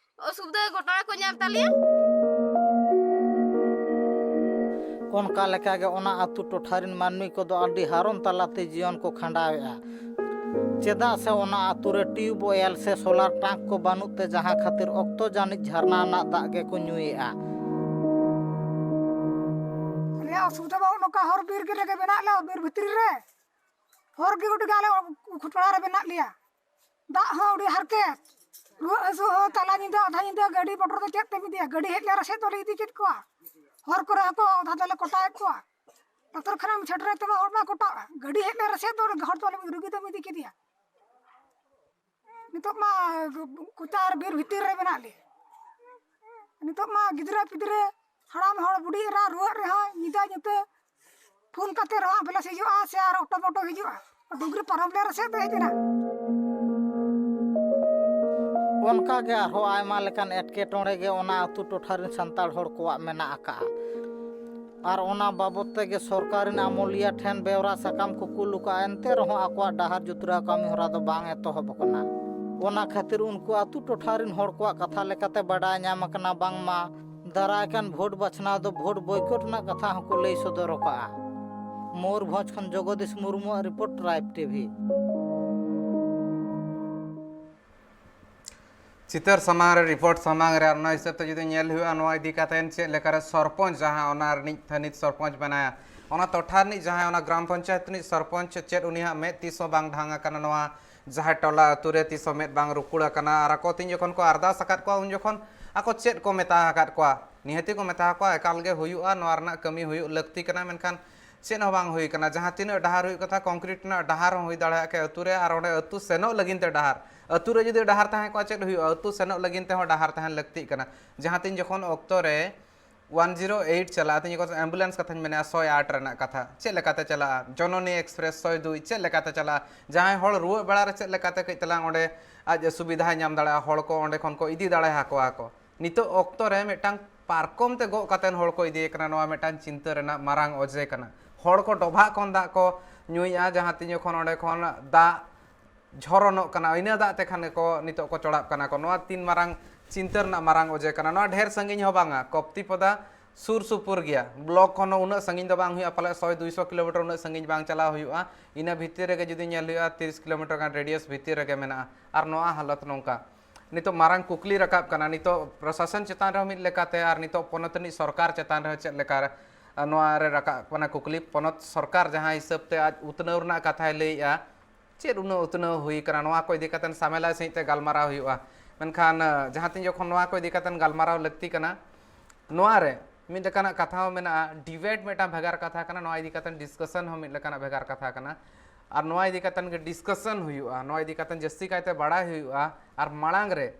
ᱚᱥᱩᱵᱤᱫᱷᱟ ᱜᱷᱚᱴᱚᱱᱟ ᱠᱚ ᱧᱟᱢ ᱛᱟᱞᱮᱭᱟ? ᱚᱱᱠᱟ ᱞᱮᱠᱟᱜᱮ ᱚᱱᱟ ᱟᱹᱛᱩ ᱴᱚᱴᱷᱟ ᱨᱮᱱ ᱢᱟᱹᱱᱢᱤ ᱠᱚᱫᱚ ᱟᱹᱰᱤ ᱦᱟᱨᱚᱱ ᱛᱟᱞᱟᱛᱮ ᱡᱤᱭᱚᱱ ᱠᱚ ᱠᱷᱟᱸᱰᱟᱣᱮᱫᱼᱟ᱾ ᱪᱮᱫᱟᱜ ᱥᱮ ᱚᱱᱟ ᱟᱹᱛᱩ ᱨᱮ ᱴᱤᱭᱩᱵᱽ ᱳᱭᱮᱞ ᱥᱮ ᱥᱳᱞᱟᱨ ᱴᱟᱝᱠ ᱠᱚ ᱵᱟᱹᱱᱩᱜ ᱛᱮ, ᱡᱟᱦᱟᱸ ᱠᱷᱟᱹᱛᱤᱨ ᱚᱠᱛᱚ ᱡᱟᱹᱱᱤᱡ ᱡᱷᱟᱨᱱᱟ ᱨᱮᱱᱟᱜ ᱫᱟᱜ ᱜᱮᱠᱚ ᱧᱩᱭᱮᱫᱼᱟ᱾ ᱟᱞᱮᱭᱟᱜ ᱚᱥᱩᱵᱤᱫᱷᱟ ᱢᱟ ᱱᱚᱝᱠᱟ, ᱦᱚᱨ ᱵᱤᱨ ᱜᱮ ᱨᱮᱜᱮ ᱢᱮᱱᱟᱜ ᱞᱮᱭᱟ, ᱵᱤᱨ ᱵᱷᱤᱛᱨᱤ ᱨᱮ᱾ ᱦᱚᱨ ᱜᱮ ᱜᱚᱴᱟ ᱜᱮ ᱟᱞᱮ ᱠᱷᱩᱴᱲᱟ ᱨᱮ ᱢᱮᱱᱟᱜ ᱞᱮᱭᱟ᱾ ᱫᱟᱜ ᱦᱚᱸ ᱟᱹᱰᱤ ᱦᱟᱨᱠᱮᱛ, ᱨᱩᱣᱟᱹᱜ ᱦᱟᱹᱥᱩ ᱦᱚᱸ ᱛᱟᱞᱟ ᱧᱤᱫᱟᱹ, ᱟᱫᱷᱟ ᱧᱤᱫᱟᱹ ᱜᱟᱹᱰᱤ ᱢᱚᱴᱚᱨ ᱫᱚ ᱪᱮᱫ ᱛᱮᱢ ᱤᱫᱤᱭᱟ? ᱜᱟᱹᱰᱤ ᱦᱮᱡ ᱞᱮᱱ ᱨᱮᱥᱮᱫ ᱫᱚᱞᱮ ᱤᱫᱤ ᱠᱮᱫ ᱠᱚᱣᱟ᱾ ᱦᱚᱨ ᱠᱚᱨᱮ ᱦᱚᱸᱠᱚ ᱟᱫᱷᱟ ᱫᱚᱞᱮ ᱠᱚᱴᱟᱭᱮᱫ ᱠᱚᱣᱟ᱾ ᱰᱟᱠᱛᱚᱨ ᱠᱷᱟᱱᱟᱢ ᱥᱮᱴᱮᱨ ᱛᱮᱢᱟ ᱦᱚᱲ ᱢᱟ ᱠᱚᱴᱟᱜᱼᱟ᱾ ᱜᱟᱹᱰᱤ ᱦᱮᱡ ᱞᱮᱱ ᱨᱮᱥᱮᱫ ᱫᱚ ᱦᱚᱲ ᱫᱚ ᱨᱩᱜᱤ ᱫᱚᱢ ᱤᱫᱤ ᱠᱮᱫᱮᱭᱟ᱾ ᱱᱤᱛᱚᱜ ᱢᱟ ᱠᱚᱪᱟ ᱟᱨ ᱵᱤᱨ ᱵᱷᱤᱛᱤᱨ ᱨᱮ ᱢᱮᱱᱟᱜ ᱞᱮᱭᱟ᱾ ᱱᱤᱛᱚᱜ ᱢᱟ ᱜᱤᱫᱽᱨᱟᱹ ᱯᱤᱫᱽᱨᱟᱹ, ᱦᱟᱲᱟᱢ ᱦᱚᱲ, ᱵᱩᱰᱷᱤ ᱮᱨᱟ ᱨᱩᱣᱟᱹᱜ ᱨᱮᱦᱚᱸ ᱧᱤᱫᱟᱹ ᱧᱩᱛᱟᱹ ᱯᱷᱳᱱ ᱠᱟᱛᱮ ᱨᱮᱦᱚᱸ ambulance ᱦᱤᱡᱩᱜᱼᱟ ᱥᱮ ᱟᱨ auto moto ᱦᱤᱡᱩᱜᱼᱟ, ᱰᱩᱝᱨᱤ ᱯᱟᱨᱚᱢ ᱞᱮ ᱨᱮᱥᱮᱫ ᱫᱚ ᱦᱮᱡ ᱮᱱᱟ᱾ ᱚᱱᱠᱟ ᱜᱮ ᱟᱨᱦᱚᱸ ᱟᱭᱢᱟ ᱞᱮᱠᱟᱱ ᱮᱴᱠᱮᱴᱚᱬᱮ ᱜᱮ ᱚᱱᱟ ᱟᱹᱛᱩ ᱴᱚᱴᱷᱟ ᱨᱮᱱ ᱥᱟᱱᱛᱟᱲ ᱦᱚᱲ ᱠᱚᱣᱟᱜ ᱢᱮᱱᱟᱜ ᱟᱠᱟᱫᱼᱟ᱾ ᱟᱨ ᱚᱱᱟ ᱵᱟᱵᱚᱫ ᱛᱮᱜᱮ ᱥᱚᱨᱠᱟᱨ ᱨᱮᱱ ᱟᱹᱢᱟᱹᱞᱤᱭᱟᱹ ᱴᱷᱮᱱ ᱵᱮᱣᱨᱟ ᱥᱟᱠᱟᱢ ᱠᱚ ᱠᱩᱞ ᱟᱠᱟᱫᱼᱟ, ᱮᱱᱛᱮ ᱨᱮᱦᱚᱸ ᱟᱠᱚᱣᱟᱜ ᱰᱟᱦᱟᱨ ᱡᱩᱛᱨᱟᱣ ᱠᱟᱹᱢᱤ ᱦᱚᱨᱟ ᱫᱚ ᱵᱟᱝ ᱮᱛᱚᱦᱚᱵ ᱟᱠᱟᱱᱟ᱾ ᱚᱱᱟ ᱠᱷᱟᱹᱛᱤᱨ ᱩᱱᱠᱩ ᱟᱹᱛᱩ ᱴᱚᱴᱷᱟ ᱨᱮᱱ ᱦᱚᱲ ᱠᱚᱣᱟᱜ ᱠᱟᱛᱷᱟ ᱞᱮᱠᱟᱛᱮ ᱵᱟᱰᱟᱭ ᱧᱟᱢ ᱟᱠᱟᱱᱟ, ᱵᱟᱝᱢᱟ ᱫᱟᱨᱟᱭ ᱠᱟᱱ ᱵᱷᱳᱴ ᱵᱟᱪᱷᱱᱟᱣ ᱫᱚ ᱵᱷᱳᱴ ᱵᱚᱭᱠᱚᱴ ᱨᱮᱱᱟᱜ ᱠᱟᱛᱷᱟ ᱦᱚᱸᱠᱚ ᱞᱟᱹᱭ ᱥᱚᱫᱚᱨ ᱟᱠᱟᱫᱼᱟ᱾ ᱢᱚᱭᱩᱨᱵᱷᱚᱸᱡᱽ ᱠᱷᱚᱱ ᱡᱚᱜᱚᱫᱤᱥ ᱢᱩᱨᱢᱩᱣᱟᱜ ᱨᱤᱯᱳᱨᱴ, ᱴᱨᱟᱭᱤᱵᱽ ᱴᱤᱵᱷᱤ᱾ ᱪᱤᱛᱟᱹᱨ ᱥᱟᱢᱟᱝ ᱨᱮ, ᱨᱤᱯᱳᱨᱴ ᱥᱟᱢᱟᱝ ᱨᱮ, ᱟᱨ ᱚᱱᱟ ᱦᱤᱥᱟᱹᱵ ᱛᱮ ᱡᱩᱫᱤ ᱧᱮᱞ ᱦᱩᱭᱩᱜᱼᱟ, ᱱᱚᱣᱟ ᱤᱫᱤ ᱠᱟᱛᱮ ᱪᱮᱫ ᱞᱮᱠᱟᱨᱮ ᱥᱚᱨᱯᱚᱧᱪ, ᱡᱟᱦᱟᱸ ᱚᱱᱟ ᱨᱤᱱᱤᱡ ᱛᱷᱟᱹᱱᱤᱛ ᱥᱚᱨᱯᱚᱧᱪ ᱢᱮᱱᱟᱭᱟ, ᱚᱱᱟ ᱴᱚᱴᱷᱟ ᱨᱤᱱᱤᱡ ᱡᱟᱦᱟᱸᱭ ᱚᱱᱟ ᱜᱨᱟᱢ ᱯᱚᱧᱪᱟᱭᱮᱛ ᱨᱤᱱᱤᱡ ᱥᱚᱨᱯᱚᱧᱪ, ᱪᱮᱫ ᱩᱱᱤᱭᱟᱜ ᱢᱮᱫ ᱛᱤᱥ ᱦᱚᱸ ᱵᱟᱝ ᱰᱷᱟᱝ ᱟᱠᱟᱱᱟ ᱱᱚᱣᱟ ᱡᱟᱦᱟᱸᱭ ᱴᱚᱞᱟ ᱟᱹᱛᱩ ᱨᱮ ᱛᱤᱥ ᱦᱚᱸ ᱢᱮᱫ ᱵᱟᱝ ᱨᱩᱠᱩᱲ ᱟᱠᱟᱱᱟ? ᱟᱨ ᱟᱠᱚ ᱛᱤᱱ ᱡᱚᱠᱷᱚᱱ ᱠᱚ ᱟᱨᱫᱟᱥ ᱟᱠᱟᱫ ᱠᱚᱣᱟ, ᱩᱱ ᱡᱚᱠᱷᱚᱱ ᱟᱠᱚ ᱪᱮᱫ ᱠᱚ ᱢᱮᱛᱟ ᱟᱠᱟᱫ ᱠᱚᱣᱟ? ᱱᱤᱦᱟᱹᱛᱤ ᱠᱚ ᱢᱮᱛᱟ ᱟᱠᱚᱣᱟ, ᱮᱠᱟᱞ ᱜᱮ ᱦᱩᱭᱩᱜᱼᱟ, ᱱᱚᱣᱟ ᱨᱮᱱᱟᱜ ᱠᱟᱹᱢᱤ ᱦᱩᱭᱩᱜ ᱞᱟᱹᱠᱛᱤ ᱠᱟᱱᱟ, ᱢᱮᱱᱠᱷᱟᱱ ᱪᱮᱫ ᱦᱚᱸ ᱵᱟᱝ ᱦᱩᱭ ᱟᱠᱟᱱᱟ᱾ ᱡᱟᱦᱟᱸ ᱛᱤᱱᱟᱹᱜ ᱰᱟᱦᱟᱨ ᱦᱩᱭᱩᱜ ᱠᱟᱛᱷᱟ, ᱠᱚᱝᱠᱨᱤᱴ ᱨᱮᱱᱟᱜ ᱰᱟᱦᱟᱨ ᱦᱚᱸ ᱦᱩᱭ ᱫᱟᱲᱮᱭᱟᱜ ᱠᱮᱭᱟ ᱟᱹᱛᱩ ᱨᱮ, ᱟᱨ ᱚᱸᱰᱮ ᱟᱹᱛᱩ ᱥᱮᱱᱚᱜ ᱞᱟᱹᱜᱤᱫ ᱛᱮ ᱰᱟᱦᱟᱨ, ᱟᱹᱛᱩ ᱨᱮ ᱡᱩᱫᱤ ᱰᱟᱦᱟᱨ ᱛᱟᱦᱮᱸ ᱠᱚᱜᱼᱟ, ᱪᱮᱫ ᱦᱩᱭᱩᱜᱼᱟ? ᱟᱹᱛᱩ ᱥᱮᱱᱚᱜ ᱞᱟᱹᱜᱤᱫ ᱛᱮᱦᱚᱸ ᱰᱟᱦᱟᱨ ᱛᱟᱦᱮᱱ ᱞᱟᱹᱠᱛᱤᱜ ᱠᱟᱱᱟ᱾ ᱡᱟᱦᱟᱸ ᱛᱤᱱ ᱡᱚᱠᱷᱚᱱ ᱚᱠᱛᱚ ᱨᱮ ᱚᱣᱟᱱ ᱡᱤᱨᱳ ᱮᱭᱤᱴ ᱪᱟᱞᱟᱜᱼᱟ, ᱛᱤᱧ ᱡᱚᱠᱷᱚᱱ ᱮᱢᱵᱩᱞᱮᱱᱥ ᱠᱟᱛᱷᱟᱧ ᱢᱮᱱᱟ, ᱥᱚᱭ ᱟᱴ ᱨᱮᱱᱟᱜ ᱠᱟᱛᱷᱟ, ᱪᱮᱫ ᱞᱮᱠᱟᱛᱮ ᱪᱟᱞᱟᱜᱼᱟ? ᱡᱚᱱᱚᱱᱤ ᱮᱠᱥᱯᱨᱮᱥ ᱥᱚᱭ ᱫᱩᱭ ᱪᱮᱫ ᱞᱮᱠᱟᱛᱮ ᱪᱟᱞᱟᱜᱼᱟ? ᱡᱟᱦᱟᱸᱭ ᱦᱚᱲ ᱨᱩᱣᱟᱹᱜ ᱵᱮᱲᱟ ᱨᱮ ᱪᱮᱫ ᱞᱮᱠᱟᱛᱮ ᱠᱟᱹᱡ ᱛᱟᱞᱟᱝ ᱚᱸᱰᱮ ᱟᱡ ᱥᱩᱵᱤᱫᱷᱟᱭ ᱧᱟᱢ ᱫᱟᱲᱮᱭᱟᱜᱼᱟ, ᱦᱚᱲ ᱠᱚ ᱚᱸᱰᱮ ᱠᱷᱚᱱ ᱠᱚ ᱤᱫᱤ ᱫᱟᱲᱮ ᱟᱠᱚᱣᱟ ᱠᱚ᱾ ᱱᱤᱛᱚᱜ ᱚᱠᱛᱚ ᱨᱮ ᱢᱤᱫᱴᱟᱝ ᱯᱟᱨᱠᱚᱢ ᱛᱮ ᱜᱚᱜ ᱠᱟᱛᱮ ᱦᱚᱲ ᱠᱚ ᱤᱫᱤᱭᱮ ᱠᱟᱱᱟ, ᱱᱚᱣᱟ ᱢᱤᱫᱴᱟᱝ ᱪᱤᱱᱛᱟᱹ ᱨᱮᱱᱟᱜ ᱢᱟᱨᱟᱝ ᱚᱡᱮ ᱠᱟᱱᱟ᱾ ᱦᱚᱲ ᱠᱚ ᱰᱚᱵᱷᱟᱜ ᱠᱷᱚᱱ ᱫᱟᱜ ᱠᱚ ᱧᱩᱭᱮᱫᱼᱟ, ᱡᱟᱦᱟᱸ ᱛᱤᱱ ᱡᱚᱠᱷᱚᱱ ᱚᱸᱰᱮ ᱠᱷᱚᱱ ᱫᱟᱜ ᱡᱷᱚᱨᱚᱱᱚᱜ ᱠᱟᱱᱟ, ᱤᱱᱟᱹ ᱫᱟᱜ ᱛᱮ ᱠᱷᱟᱱ ᱜᱮᱠᱚ ᱱᱤᱛᱚᱜ ᱠᱚ ᱪᱚᱲᱟᱜ ᱠᱟᱱᱟ ᱠᱚ᱾ ᱱᱚᱣᱟ ᱛᱤᱱ ᱢᱟᱨᱟᱝ ᱪᱤᱱᱛᱟᱹ ᱨᱮᱱᱟᱜ ᱢᱟᱨᱟᱝ ᱚᱡᱮ ᱠᱟᱱᱟ᱾ ᱱᱚᱣᱟ ᱰᱷᱮᱨ ᱥᱟᱺᱜᱤᱧ ᱦᱚᱸ ᱵᱟᱝᱟ, ᱠᱚᱯᱛᱤᱯᱚᱫᱟ ᱥᱩᱨ ᱥᱩᱯᱩᱨ ᱜᱮᱭᱟ, ᱵᱞᱚᱠ ᱠᱷᱚᱱ ᱦᱚᱸ ᱩᱱᱟᱹᱜ ᱥᱟᱺᱜᱤᱧ ᱫᱚ ᱵᱟᱝ ᱦᱩᱭᱩᱜᱼᱟ, ᱯᱟᱞᱮ ᱥᱚᱭ ᱫᱩᱭᱥᱚ ᱠᱤᱞᱳᱢᱤᱴᱟᱨ ᱩᱱᱟᱹᱜ ᱥᱟᱺᱜᱤᱧ ᱵᱟᱝ ᱪᱟᱞᱟᱣ ᱦᱩᱭᱩᱜᱼᱟ᱾ ᱤᱱᱟᱹ ᱵᱷᱤᱛᱤᱨ ᱨᱮᱜᱮ ᱡᱩᱫᱤ ᱧᱮᱞ ᱦᱩᱭᱩᱜᱼᱟ, ᱛᱤᱨᱤᱥ ᱠᱤᱞᱳᱢᱤᱴᱟᱨ ᱜᱟᱱ ᱨᱮᱰᱤᱭᱟᱥ ᱵᱷᱤᱛᱤᱨ ᱨᱮᱜᱮ ᱢᱮᱱᱟᱜᱼᱟ᱾ ᱟᱨ ᱱᱚᱣᱟ ᱦᱟᱞᱚᱛ ᱱᱚᱝᱠᱟ, ᱱᱤᱛᱚᱜ ᱢᱟᱨᱟᱝ ᱠᱩᱠᱞᱤ ᱨᱟᱠᱟᱵ ᱠᱟᱱᱟ, ᱱᱤᱛᱚᱜ ᱯᱨᱚᱥᱟᱥᱚᱱ ᱪᱮᱛᱟᱱ ᱨᱮᱦᱚᱸ ᱢᱤᱫ ᱞᱮᱠᱟᱛᱮ ᱟᱨ ᱱᱤᱛᱚᱜ ᱯᱚᱱᱚᱛ ᱨᱤᱱᱤᱡ ᱥᱚᱨᱠᱟᱨ ᱪᱮᱛᱟᱱ ᱨᱮᱦᱚᱸ ᱪᱮᱫ ᱞᱮᱠᱟ ᱱᱚᱣᱟ ᱨᱮ ᱨᱟᱠᱟᱵ ᱠᱟᱱᱟ ᱠᱩᱠᱞᱤ᱾ ᱯᱚᱱᱚᱛ ᱥᱚᱨᱠᱟᱨ ᱡᱟᱦᱟᱸ ᱦᱤᱥᱟᱹᱵ ᱛᱮ ᱟᱡ ᱩᱛᱱᱟᱹᱣ ᱨᱮᱱᱟᱜ ᱠᱟᱛᱷᱟᱭ ᱞᱟᱹᱭᱮᱜᱼᱟ, ᱪᱮᱫ ᱩᱱᱟᱹᱜ ᱩᱛᱱᱟᱹᱣ ᱦᱩᱭ ᱠᱟᱱᱟ, ᱱᱚᱣᱟ ᱠᱚ ᱤᱫᱤ ᱠᱟᱛᱮ ᱥᱟᱢᱮᱞᱟᱭ ᱥᱟᱺᱦᱤᱡ ᱛᱮ ᱜᱟᱞᱢᱟᱨᱟᱣ ᱦᱩᱭᱩᱜᱼᱟ᱾ ᱢᱮᱱᱠᱷᱟᱱ ᱡᱟᱦᱟᱸ ᱛᱤᱱ ᱡᱚᱠᱷᱚᱱ ᱱᱚᱣᱟ ᱠᱚ ᱤᱫᱤ ᱠᱟᱛᱮ ᱜᱟᱞᱢᱟᱨᱟᱣ ᱞᱟᱹᱠᱛᱤ ᱠᱟᱱᱟ, ᱱᱚᱣᱟ ᱨᱮ ᱢᱤᱫ ᱞᱮᱠᱟᱱᱟᱜ ᱠᱟᱛᱷᱟ ᱦᱚᱸ ᱢᱮᱱᱟᱜᱼᱟ, ᱰᱤᱵᱮᱴ ᱢᱤᱫᱴᱟᱝ ᱵᱷᱮᱜᱟᱨ ᱠᱟᱛᱷᱟ ᱠᱟᱱᱟ, ᱱᱚᱣᱟ ᱤᱫᱤ ᱠᱟᱛᱮ ᱰᱤᱥᱠᱟᱥᱚᱱ ᱦᱚᱸ ᱢᱤᱫ ᱞᱮᱠᱟᱱᱟᱜ ᱵᱷᱮᱜᱟᱨ ᱠᱟᱛᱷᱟ ᱠᱟᱱᱟ᱾ ᱟᱨ ᱱᱚᱣᱟ ᱤᱫᱤ ᱠᱟᱛᱮ ᱜᱮ ᱰᱤᱥᱠᱟᱥᱚᱱ ᱦᱩᱭᱩᱜᱼᱟ, ᱱᱚᱣᱟ ᱤᱫᱤ ᱠᱟᱛᱮ ᱡᱟᱹᱥᱛᱤ ᱠᱟᱭᱛᱮ ᱵᱟᱲᱟᱭ ᱦᱩᱭᱩᱜᱼᱟ᱾ ᱟᱨ ᱢᱟᱲᱟᱝ ᱨᱮ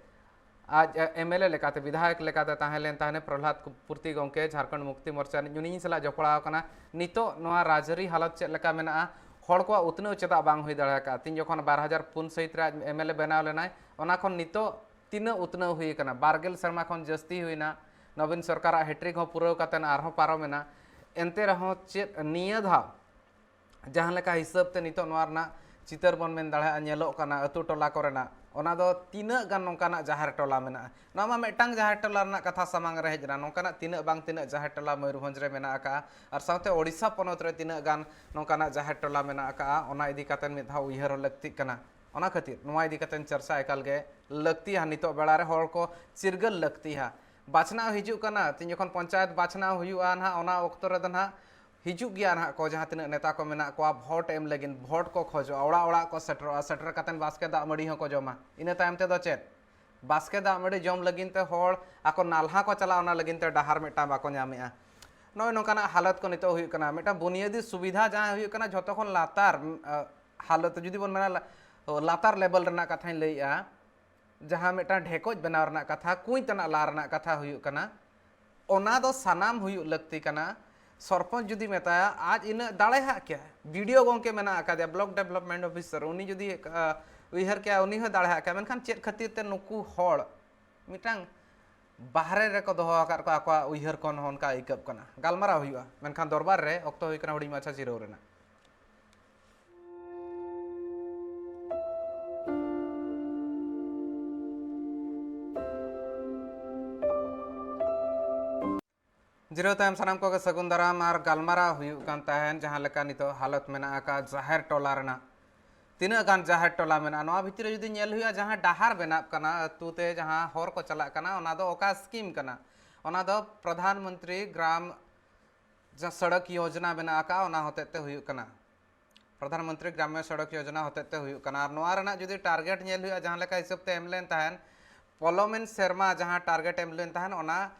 ᱟᱡ ᱮᱢᱮᱞᱮ ᱞᱮᱠᱟᱛᱮ, ᱵᱤᱫᱷᱟᱭᱚᱠ ᱞᱮᱠᱟᱛᱮ ᱛᱟᱦᱮᱸ ᱞᱮᱱ ᱛᱟᱦᱮᱱᱮ ᱯᱨᱚᱦᱞᱟᱫ ᱯᱩᱨᱛᱤ ᱜᱚᱢᱠᱮ, ᱡᱷᱟᱲᱠᱷᱚᱸᱰ ᱢᱩᱠᱛᱤ ᱢᱳᱨᱪᱟ ᱨᱤᱱᱤᱡ, ᱩᱱᱤ ᱥᱟᱞᱟᱜ ᱡᱚᱯᱲᱟᱣ ᱟᱠᱟᱱᱟ᱾ ᱱᱤᱛᱚᱜ ᱱᱚᱣᱟ ᱨᱟᱡᱽᱟᱹᱨᱤ ᱦᱟᱞᱚᱛ ᱪᱮᱫ ᱞᱮᱠᱟ ᱢᱮᱱᱟᱜᱼᱟ, ᱦᱚᱲ ᱠᱚᱣᱟᱜ ᱩᱛᱱᱟᱹᱣ ᱪᱮᱫᱟᱜ ᱵᱟᱝ ᱦᱩᱭ ᱫᱟᱲᱮ ᱟᱠᱟᱫᱼᱟ? ᱛᱤᱱ ᱡᱚᱠᱷᱚᱱ ᱵᱟᱨ ᱦᱟᱡᱟᱨ ᱯᱩᱱ ᱥᱟᱹᱦᱤᱛ ᱨᱮ ᱟᱡ ᱮᱢᱮᱞᱮ ᱵᱮᱱᱟᱣ ᱞᱮᱱᱟᱭ, ᱚᱱᱟ ᱠᱷᱚᱱ ᱱᱤᱛᱚᱜ ᱛᱤᱱᱟᱹᱜ ᱩᱛᱱᱟᱹᱣ ᱦᱩᱭ ᱟᱠᱟᱱᱟ? ᱵᱟᱨ ᱜᱮᱞ ᱥᱮᱨᱢᱟ ᱠᱷᱚᱱ ᱡᱟᱹᱥᱛᱤ ᱦᱩᱭᱱᱟ᱾ ᱱᱚᱵᱤᱱ ᱥᱚᱨᱠᱟᱨᱟᱜ ᱦᱮᱴᱨᱤᱠ ᱦᱚᱸ ᱯᱩᱨᱟᱹᱣ ᱠᱟᱛᱮ ᱟᱨᱦᱚᱸ ᱯᱟᱨᱚᱢᱮᱱᱟ᱾ ᱮᱱᱛᱮ ᱨᱮᱦᱚᱸ ᱪᱮᱫ ᱱᱤᱭᱟᱹ ᱫᱷᱟᱣ ᱡᱟᱦᱟᱸ ᱞᱮᱠᱟ ᱦᱤᱥᱟᱹᱵ ᱛᱮ ᱱᱤᱛᱚᱜ ᱱᱚᱣᱟ ᱨᱮᱱᱟᱜ ᱪᱤᱛᱟᱹᱨ ᱵᱚᱱ ᱢᱮᱱ ᱫᱟᱲᱮᱭᱟᱜᱼᱟ, ᱧᱮᱞᱚᱜ ᱠᱟᱱᱟ ᱟᱹᱛᱩ ᱴᱚᱞᱟ ᱠᱚᱨᱮᱱᱟᱜ, ᱚᱱᱟ ᱫᱚ ᱛᱤᱱᱟᱹᱜ ᱜᱟᱱ ᱱᱚᱝᱠᱟᱱᱟᱜ ᱡᱟᱦᱮᱨ ᱴᱚᱞᱟ ᱢᱮᱱᱟᱜᱼᱟ? ᱱᱚᱣᱟ ᱢᱟ ᱢᱤᱫᱴᱟᱝ ᱡᱟᱦᱮᱨ ᱴᱚᱞᱟ ᱨᱮᱱᱟᱜ ᱠᱟᱛᱷᱟ ᱥᱟᱢᱟᱝ ᱨᱮ ᱦᱮᱡ ᱮᱱᱟ᱾ ᱱᱚᱝᱠᱟᱱᱟᱜ ᱛᱤᱱᱟᱹᱜ ᱵᱟᱝ ᱛᱤᱱᱟᱹᱜ ᱡᱟᱦᱮᱨ ᱴᱚᱞᱟ ᱢᱚᱭᱩᱨᱵᱷᱚᱸᱡᱽ ᱨᱮ ᱢᱮᱱᱟᱜ ᱟᱠᱟᱫᱼᱟ, ᱟᱨ ᱥᱟᱶᱛᱮ ᱳᱰᱤᱥᱟ ᱯᱚᱱᱚᱛ ᱨᱮ ᱛᱤᱱᱟᱹᱜ ᱜᱟᱱ ᱱᱚᱝᱠᱟᱱᱟᱜ ᱡᱟᱦᱮᱨ ᱴᱚᱞᱟ ᱢᱮᱱᱟᱜ ᱟᱠᱟᱫᱼᱟ, ᱚᱱᱟ ᱤᱫᱤ ᱠᱟᱛᱮ ᱢᱤᱫ ᱫᱷᱟᱣ ᱩᱭᱦᱟᱹᱨ ᱦᱚᱸ ᱞᱟᱹᱠᱛᱤᱜ ᱠᱟᱱᱟ᱾ ᱚᱱᱟ ᱠᱷᱟᱹᱛᱤᱨ ᱱᱚᱣᱟ ᱤᱫᱤ ᱠᱟᱛᱮ ᱪᱟᱨᱪᱟ ᱮᱠᱟᱞ ᱜᱮ ᱞᱟᱹᱠᱛᱤᱭᱟ᱾ ᱱᱤᱛᱚᱜ ᱵᱮᱲᱟ ᱨᱮ ᱦᱚᱲ ᱠᱚ ᱪᱤᱨᱜᱟᱹᱞ ᱞᱟᱹᱠᱛᱤᱭᱟ᱾ ᱵᱟᱪᱷᱱᱟᱣ ᱦᱤᱡᱩᱜ ᱠᱟᱱᱟ, ᱛᱤᱧ ᱡᱚᱠᱷᱚᱱ ᱯᱚᱧᱪᱟᱭᱮᱛ ᱵᱟᱪᱷᱱᱟᱣ ᱦᱩᱭᱩᱜᱼᱟ ᱱᱟᱦᱟᱜ, ᱚᱱᱟ ᱚᱠᱛᱚ ᱨᱮᱫᱚ ᱱᱟᱦᱟᱜ ᱦᱤᱡᱩᱜ ᱜᱮᱭᱟ ᱱᱟᱦᱟᱜ ᱠᱚ, ᱡᱟᱦᱟᱸ ᱛᱤᱱᱟᱹᱜ ᱱᱮᱛᱟ ᱠᱚ ᱢᱮᱱᱟᱜ ᱠᱚᱣᱟ, ᱵᱷᱳᱴ ᱮᱢ ᱞᱟᱹᱜᱤᱫ ᱵᱷᱳᱴ ᱠᱚ ᱠᱷᱚᱡᱚᱜᱼᱟ, ᱚᱲᱟᱜ ᱚᱲᱟᱜ ᱠᱚ ᱥᱮᱴᱮᱨᱚᱜᱼᱟ, ᱥᱮᱴᱮᱨ ᱠᱟᱛᱮ ᱵᱟᱥᱠᱮ ᱫᱟᱜ ᱢᱟᱹᱰᱤ ᱦᱚᱸᱠᱚ ᱡᱚᱢᱟ᱾ ᱤᱱᱟᱹ ᱛᱟᱭᱚᱢ ᱛᱮᱫᱚ ᱪᱮᱫ? ᱵᱟᱥᱠᱮ ᱫᱟᱜ ᱢᱟᱹᱰᱤ ᱡᱚᱢ ᱞᱟᱹᱜᱤᱫ ᱛᱮ ᱦᱚᱲ ᱟᱠᱚ ᱱᱟᱞᱦᱟ ᱠᱚ ᱪᱟᱞᱟᱜᱼᱟ, ᱚᱱᱟ ᱞᱟᱹᱜᱤᱫ ᱛᱮ ᱰᱟᱦᱟᱨ ᱢᱤᱫᱴᱟᱝ ᱵᱟᱠᱚ ᱧᱟᱢᱮᱜᱼᱟ᱾ ᱱᱚᱜᱼᱚᱭ ᱱᱚᱝᱠᱟᱱᱟᱜ ᱦᱟᱞᱚᱛ ᱠᱚ ᱱᱤᱛᱚᱜ ᱦᱩᱭᱩᱜ ᱠᱟᱱᱟ᱾ ᱢᱤᱫᱴᱟᱝ ᱵᱩᱱᱤᱭᱟᱹᱫᱤ ᱥᱩᱵᱤᱫᱷᱟ ᱡᱟᱦᱟᱸ ᱦᱩᱭᱩᱜ ᱠᱟᱱᱟ, ᱡᱷᱚᱛᱚ ᱠᱷᱚᱱ ᱞᱟᱛᱟᱨ, ᱟᱸ, ᱦᱟᱞᱚᱛ ᱡᱩᱫᱤ ᱵᱚᱱ ᱢᱮᱱᱟ, ᱞᱟ-, ᱞᱟᱛᱟᱨ ᱞᱮᱵᱮᱞ ᱨᱮᱱᱟᱜ ᱠᱟᱛᱷᱟᱧ ᱞᱟᱹᱭᱮᱜᱼᱟ, ᱡᱟᱦᱟᱸ ᱢᱤᱫᱴᱟᱝ ᱰᱷᱮᱠᱚᱡ ᱵᱮᱱᱟᱣ ᱨᱮᱱᱟᱜ ᱠᱟᱛᱷᱟ, ᱠᱩᱸᱧ ᱛᱮᱱᱟᱜ ᱞᱟ ᱨᱮᱱᱟᱜ ᱠᱟᱛᱷᱟ ᱦᱩᱭᱩᱜ ᱠᱟᱱᱟ, ᱚᱱᱟ ᱫᱚ ᱥᱟᱱᱟᱢ ᱦᱩᱭᱩᱜ ᱞᱟᱹᱠᱛᱤ ᱠᱟᱱᱟ᱾ ᱥᱚᱨᱯᱚᱧᱪ ᱡᱩᱫᱤ ᱢᱮᱛᱟᱭᱟ, ᱟᱡ ᱤᱱᱟᱹᱜ ᱫᱟᱲᱮᱭᱟᱜ ᱠᱮᱭᱟ, ᱵᱤ ᱰᱤ ᱳ ᱜᱚᱢᱠᱮ ᱢᱮᱱᱟᱜ ᱟᱠᱟᱫᱮᱭᱟ, ᱵᱞᱚᱠ ᱰᱮᱵᱷᱞᱚᱯᱢᱮᱱᱴ ᱚᱯᱷᱤᱥᱟᱨ, ᱩᱱᱤ ᱡᱩᱫᱤ, ᱟ, ᱩᱭᱦᱟᱹᱨ ᱠᱮᱭᱟ, ᱩᱱᱤ ᱦᱚᱸ ᱫᱟᱲᱮᱭᱟᱜ ᱠᱮᱭᱟ᱾ ᱢᱮᱱᱠᱷᱟᱱ ᱪᱮᱫ ᱠᱷᱟᱹᱛᱤᱨ ᱛᱮ ᱱᱩᱠᱩ ᱦᱚᱲ ᱢᱤᱫᱴᱟᱝ ᱵᱟᱦᱨᱮ ᱨᱮᱠᱚ ᱫᱚᱦᱚ ᱟᱠᱟᱫ ᱠᱚᱣᱟ, ᱟᱠᱚᱣᱟᱜ ᱩᱭᱦᱟᱹᱨ ᱠᱷᱚᱱ ᱦᱚᱸ ᱚᱱᱠᱟ ᱟᱹᱭᱠᱟᱹᱜ ᱠᱟᱱᱟ᱾ ᱜᱟᱞᱢᱟᱨᱟᱣ ᱦᱩᱭᱩᱜᱼᱟ, ᱢᱮᱱᱠᱷᱟᱱ ᱫᱚᱨᱵᱟᱨ ᱨᱮ ᱚᱠᱛᱚ ᱦᱩᱭ ᱠᱟᱱᱟ ᱦᱩᱰᱤᱧ ᱢᱟᱪᱷᱟ ᱡᱤᱨᱟᱹᱣ ᱨᱮᱱᱟᱜ᱾ ᱡᱤᱨᱟᱹᱣ ᱛᱟᱭᱚᱢ ᱥᱟᱱᱟᱢ ᱠᱚᱜᱮ ᱥᱟᱹᱜᱩᱱ ᱫᱟᱨᱟᱢ᱾ ᱟᱨ ᱜᱟᱞᱢᱟᱨᱟᱣ ᱦᱩᱭᱩᱜ ᱠᱟᱱ ᱛᱟᱦᱮᱱ ᱡᱟᱦᱟᱸ ᱞᱮᱠᱟ ᱱᱤᱛᱚᱜ ᱦᱟᱞᱚᱛ ᱢᱮᱱᱟᱜ ᱟᱠᱟᱫ ᱡᱟᱦᱮᱨ ᱴᱚᱞᱟ ᱨᱮᱱᱟᱜ, ᱛᱤᱱᱟᱹᱜ ᱜᱟᱱ ᱡᱟᱦᱮᱨ ᱴᱚᱞᱟ ᱢᱮᱱᱟᱜᱼᱟ, ᱱᱚᱣᱟ ᱵᱷᱤᱛᱤᱨ ᱨᱮ ᱡᱩᱫᱤ ᱧᱮᱞ ᱦᱩᱭᱩᱜᱼᱟ, ᱡᱟᱦᱟᱸ ᱰᱟᱦᱟᱨ ᱵᱮᱱᱟᱜ ᱠᱟᱱᱟ, ᱟᱹᱛᱩ ᱛᱮ ᱡᱟᱦᱟᱸ ᱦᱚᱨ ᱠᱚ ᱪᱟᱞᱟᱜ ᱠᱟᱱᱟ, ᱚᱱᱟ ᱫᱚ ᱚᱠᱟ ᱥᱠᱤᱢ ᱠᱟᱱᱟ? ᱚᱱᱟ ᱫᱚ ᱯᱨᱚᱫᱷᱟᱱ ᱢᱚᱱᱛᱨᱤ ᱜᱨᱟᱢ ᱡᱟᱦᱟᱸ ᱥᱚᱲᱚᱠ ᱭᱳᱡᱽᱱᱟ ᱢᱮᱱᱟᱜ ᱟᱠᱟᱫ, ᱚᱱᱟ ᱦᱚᱛᱮᱡ ᱛᱮ ᱦᱩᱭᱩᱜ ᱠᱟᱱᱟ᱾ ᱯᱨᱚᱫᱷᱟᱱ ᱢᱚᱱᱛᱨᱤ ᱜᱨᱟᱢᱭᱚ ᱥᱚᱲᱚᱠ ᱭᱳᱡᱽᱱᱟ ᱦᱚᱛᱮᱡ ᱛᱮ ᱦᱩᱭᱩᱜ ᱠᱟᱱᱟ᱾ ᱟᱨ ᱱᱚᱣᱟ ᱨᱮᱱᱟᱜ ᱡᱩᱫᱤ ᱴᱟᱨᱜᱮᱴ ᱧᱮᱞ ᱦᱩᱭᱩᱜᱼᱟ, ᱡᱟᱦᱟᱸ ᱞᱮᱠᱟ ᱦᱤᱥᱟᱹᱵ ᱛᱮ ᱮᱢ ᱞᱮᱱ ᱛᱟᱦᱮᱱ, ᱯᱚᱞᱚᱢᱮᱱ ᱥᱮᱨᱢᱟ ᱡᱟᱦᱟᱸ ᱴᱟᱨᱜᱮᱴ ᱮᱢ ᱞᱮᱱ ᱛᱟᱦᱮᱱ, ᱚᱱᱟ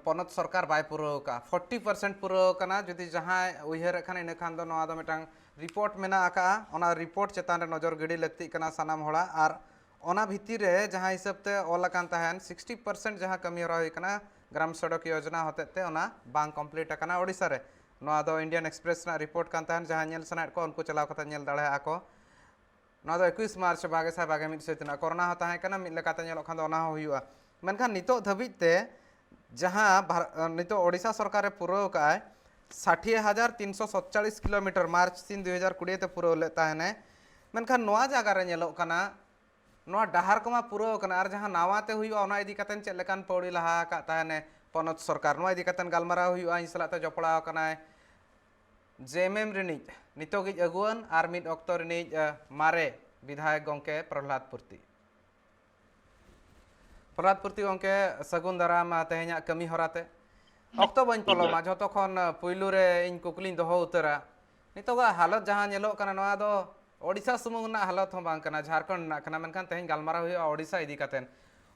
ᱯᱚᱱᱚᱛ ᱥᱚᱨᱠᱟᱨ ᱵᱟᱭ ᱯᱩᱨᱟᱹᱣ ᱠᱟᱜᱼᱟ᱾ ᱯᱷᱳᱨᱴᱤ ᱯᱟᱨᱥᱮᱱᱴ ᱯᱩᱨᱟᱹᱣ ᱠᱟᱱᱟ᱾ ᱡᱩᱫᱤ ᱡᱟᱦᱟᱸᱭ ᱩᱭᱦᱟᱹᱨᱮᱫ ᱠᱷᱟᱱ, ᱤᱱᱟᱹ ᱠᱷᱟᱱ ᱫᱚ ᱱᱚᱣᱟ ᱫᱚ ᱢᱤᱫᱴᱟᱝ ᱨᱤᱯᱳᱨᱴ ᱢᱮᱱᱟᱜ ᱟᱠᱟᱫᱼᱟ, ᱚᱱᱟ ᱨᱤᱯᱳᱨᱴ ᱪᱮᱛᱟᱱ ᱨᱮ ᱱᱚᱡᱚᱨ ᱜᱤᱰᱤ ᱞᱟᱹᱠᱛᱤᱜ ᱠᱟᱱᱟ ᱥᱟᱱᱟᱢ ᱦᱚᱲᱟᱜ᱾ ᱟᱨ ᱚᱱᱟ ᱵᱷᱤᱛᱤᱨ ᱨᱮ ᱡᱟᱦᱟᱸ ᱦᱤᱥᱟᱹᱵ ᱛᱮ ᱚᱞ ᱟᱠᱟᱱ ᱛᱟᱦᱮᱱ, ᱥᱤᱠᱥᱴᱤ ᱯᱟᱨᱥᱮᱱᱴ ᱡᱟᱦᱟᱸ ᱠᱟᱹᱢᱤ ᱦᱚᱨᱟ ᱦᱩᱭ ᱠᱟᱱᱟ ᱜᱨᱟᱢ ᱥᱚᱲᱚᱠ ᱭᱳᱡᱽᱱᱟ ᱦᱚᱛᱮᱡ ᱛᱮ, ᱚᱱᱟ ᱵᱟᱝ ᱠᱚᱢᱯᱞᱤᱴ ᱟᱠᱟᱱᱟ ᱳᱰᱤᱥᱟ ᱨᱮ᱾ ᱱᱚᱣᱟ ᱫᱚ ᱤᱱᱰᱤᱭᱟᱱ ᱮᱠᱥᱯᱨᱮᱥ ᱨᱮᱱᱟᱜ ᱨᱤᱯᱳᱨᱴ ᱠᱟᱱ ᱛᱟᱦᱮᱱ, ᱡᱟᱦᱟᱸ ᱧᱮᱞ ᱥᱟᱱᱟᱭᱮᱫ ᱠᱚᱣᱟ ᱩᱱᱠᱩ ᱪᱟᱞᱟᱣ ᱠᱟᱛᱮ ᱧᱮᱞ ᱫᱟᱲᱮᱭᱟᱜᱼᱟ ᱠᱚ᱾ ᱱᱚᱣᱟ ᱫᱚ ᱮᱠᱩᱥ ᱢᱟᱨᱪ ᱵᱟᱜᱮ ᱥᱟᱭ ᱵᱟᱜᱮ ᱢᱤᱫ ᱥᱮᱫ ᱛᱮᱱᱟᱜ ᱠᱳᱨᱳᱱᱟ ᱦᱚᱸ ᱛᱟᱦᱮᱸ ᱠᱟᱱᱟ, ᱢᱤᱫ ᱞᱮᱠᱟᱛᱮ ᱧᱮᱞᱚᱜ ᱠᱷᱟᱱ ᱫᱚ ᱚᱱᱟ ᱦᱚᱸ ᱦᱩᱭᱩᱜᱼᱟ᱾ ᱢᱮᱱᱠᱷᱟᱱ ᱱᱤᱛᱚᱜ ᱫᱷᱟᱹᱵᱤᱡ ᱛᱮ ᱡᱟᱦᱟᱸ ᱵᱷᱟᱨ-, ᱱᱤᱛᱚᱜ ᱳᱰᱤᱥᱟ ᱥᱚᱨᱠᱟᱨᱮ ᱯᱩᱨᱟᱹᱣ ᱠᱟᱜᱼᱟᱭ, ᱥᱟᱴᱷᱤ ᱦᱟᱡᱟᱨ ᱛᱤᱱᱥᱚ ᱥᱚᱛᱪᱟᱞᱤᱥ ᱠᱤᱞᱳᱢᱤᱴᱟᱨ ᱢᱟᱨᱪ ᱛᱤᱱ ᱫᱩ ᱦᱟᱡᱟᱨ ᱠᱩᱲᱤ ᱛᱮ ᱯᱩᱨᱟᱹᱣ ᱞᱮᱫ ᱛᱟᱦᱮᱱᱟᱭ᱾ ᱢᱮᱱᱠᱷᱟᱱ ᱱᱚᱣᱟ ᱡᱟᱭᱜᱟ ᱨᱮ ᱧᱮᱞᱚᱜ ᱠᱟᱱᱟ, ᱱᱚᱣᱟ ᱰᱟᱦᱟᱨ ᱠᱚᱢᱟ ᱯᱩᱨᱟᱹᱣ ᱟᱠᱟᱱᱟ, ᱟᱨ ᱡᱟᱦᱟᱸ ᱱᱟᱣᱟ ᱛᱮ ᱦᱩᱭᱩᱜᱼᱟ, ᱚᱱᱟ ᱤᱫᱤ ᱠᱟᱛᱮ ᱪᱮᱫ ᱞᱮᱠᱟᱱ ᱯᱟᱹᱣᱲᱤ ᱞᱟᱦᱟ ᱟᱠᱟᱫ ᱛᱟᱦᱮᱱᱮ ᱯᱚᱱᱚᱛ ᱥᱚᱨᱠᱟᱨ, ᱱᱚᱣᱟ ᱤᱫᱤ ᱠᱟᱛᱮ ᱜᱟᱞᱢᱟᱨᱟᱣ ᱦᱩᱭᱩᱜᱼᱟ᱾ ᱤᱧ ᱥᱟᱞᱟᱜ ᱛᱮ ᱡᱚᱯᱲᱟᱣ ᱟᱠᱟᱱᱟᱭ ᱡᱮᱮᱢᱮᱢ ᱨᱤᱱᱤᱡ ᱱᱤᱛᱚᱜᱤᱡ ᱟᱹᱜᱩᱣᱟᱹᱱ ᱟᱨ ᱢᱤᱫ ᱚᱠᱛᱚ ᱨᱤᱱᱤᱡ, ᱮ, ᱢᱟᱨᱮ ᱵᱤᱫᱷᱟᱭᱚᱠ ᱜᱚᱢᱠᱮ ᱯᱨᱚᱦᱞᱟᱫ ᱯᱩᱨᱛᱤ᱾ ᱯᱨᱚᱦᱞᱟᱫ ᱯᱩᱨᱛᱤ ᱜᱚᱢᱠᱮ, ᱥᱟᱹᱜᱩᱱ ᱫᱟᱨᱟᱢ, ᱟ, ᱛᱮᱦᱮᱧᱟᱜ ᱠᱟᱹᱢᱤ ᱦᱚᱨᱟ ᱛᱮ᱾ ᱚᱠᱛᱚ ᱵᱟᱹᱧ ᱯᱚᱞᱚᱢᱟ, ᱡᱷᱚᱛᱚ ᱠᱷᱚᱱ, ᱟ, ᱯᱩᱭᱞᱩ ᱨᱮ ᱤᱧ ᱠᱩᱠᱞᱤᱧ ᱫᱚᱦᱚ ᱩᱛᱟᱹᱨᱟ᱾ ᱱᱤᱛᱚᱜᱟᱜ ᱦᱟᱞᱚᱛ ᱡᱟᱦᱟᱸ ᱧᱮᱞᱚᱜ ᱠᱟᱱᱟ, ᱱᱚᱣᱟ ᱫᱚ ᱳᱰᱤᱥᱟ ᱥᱩᱢᱩᱝ ᱨᱮᱱᱟᱜ ᱦᱟᱞᱚᱛ ᱦᱚᱸ ᱵᱟᱝ ᱠᱟᱱᱟ, ᱡᱷᱟᱲᱠᱷᱚᱸᱰ ᱨᱮᱱᱟᱜ ᱠᱟᱱᱟ, ᱢᱮᱱᱠᱷᱟᱱ ᱛᱮᱦᱮᱧ ᱜᱟᱞᱢᱟᱨᱟᱣ ᱦᱩᱭᱩᱜᱼᱟ ᱳᱰᱤᱥᱟ ᱤᱫᱤ ᱠᱟᱛᱮ᱾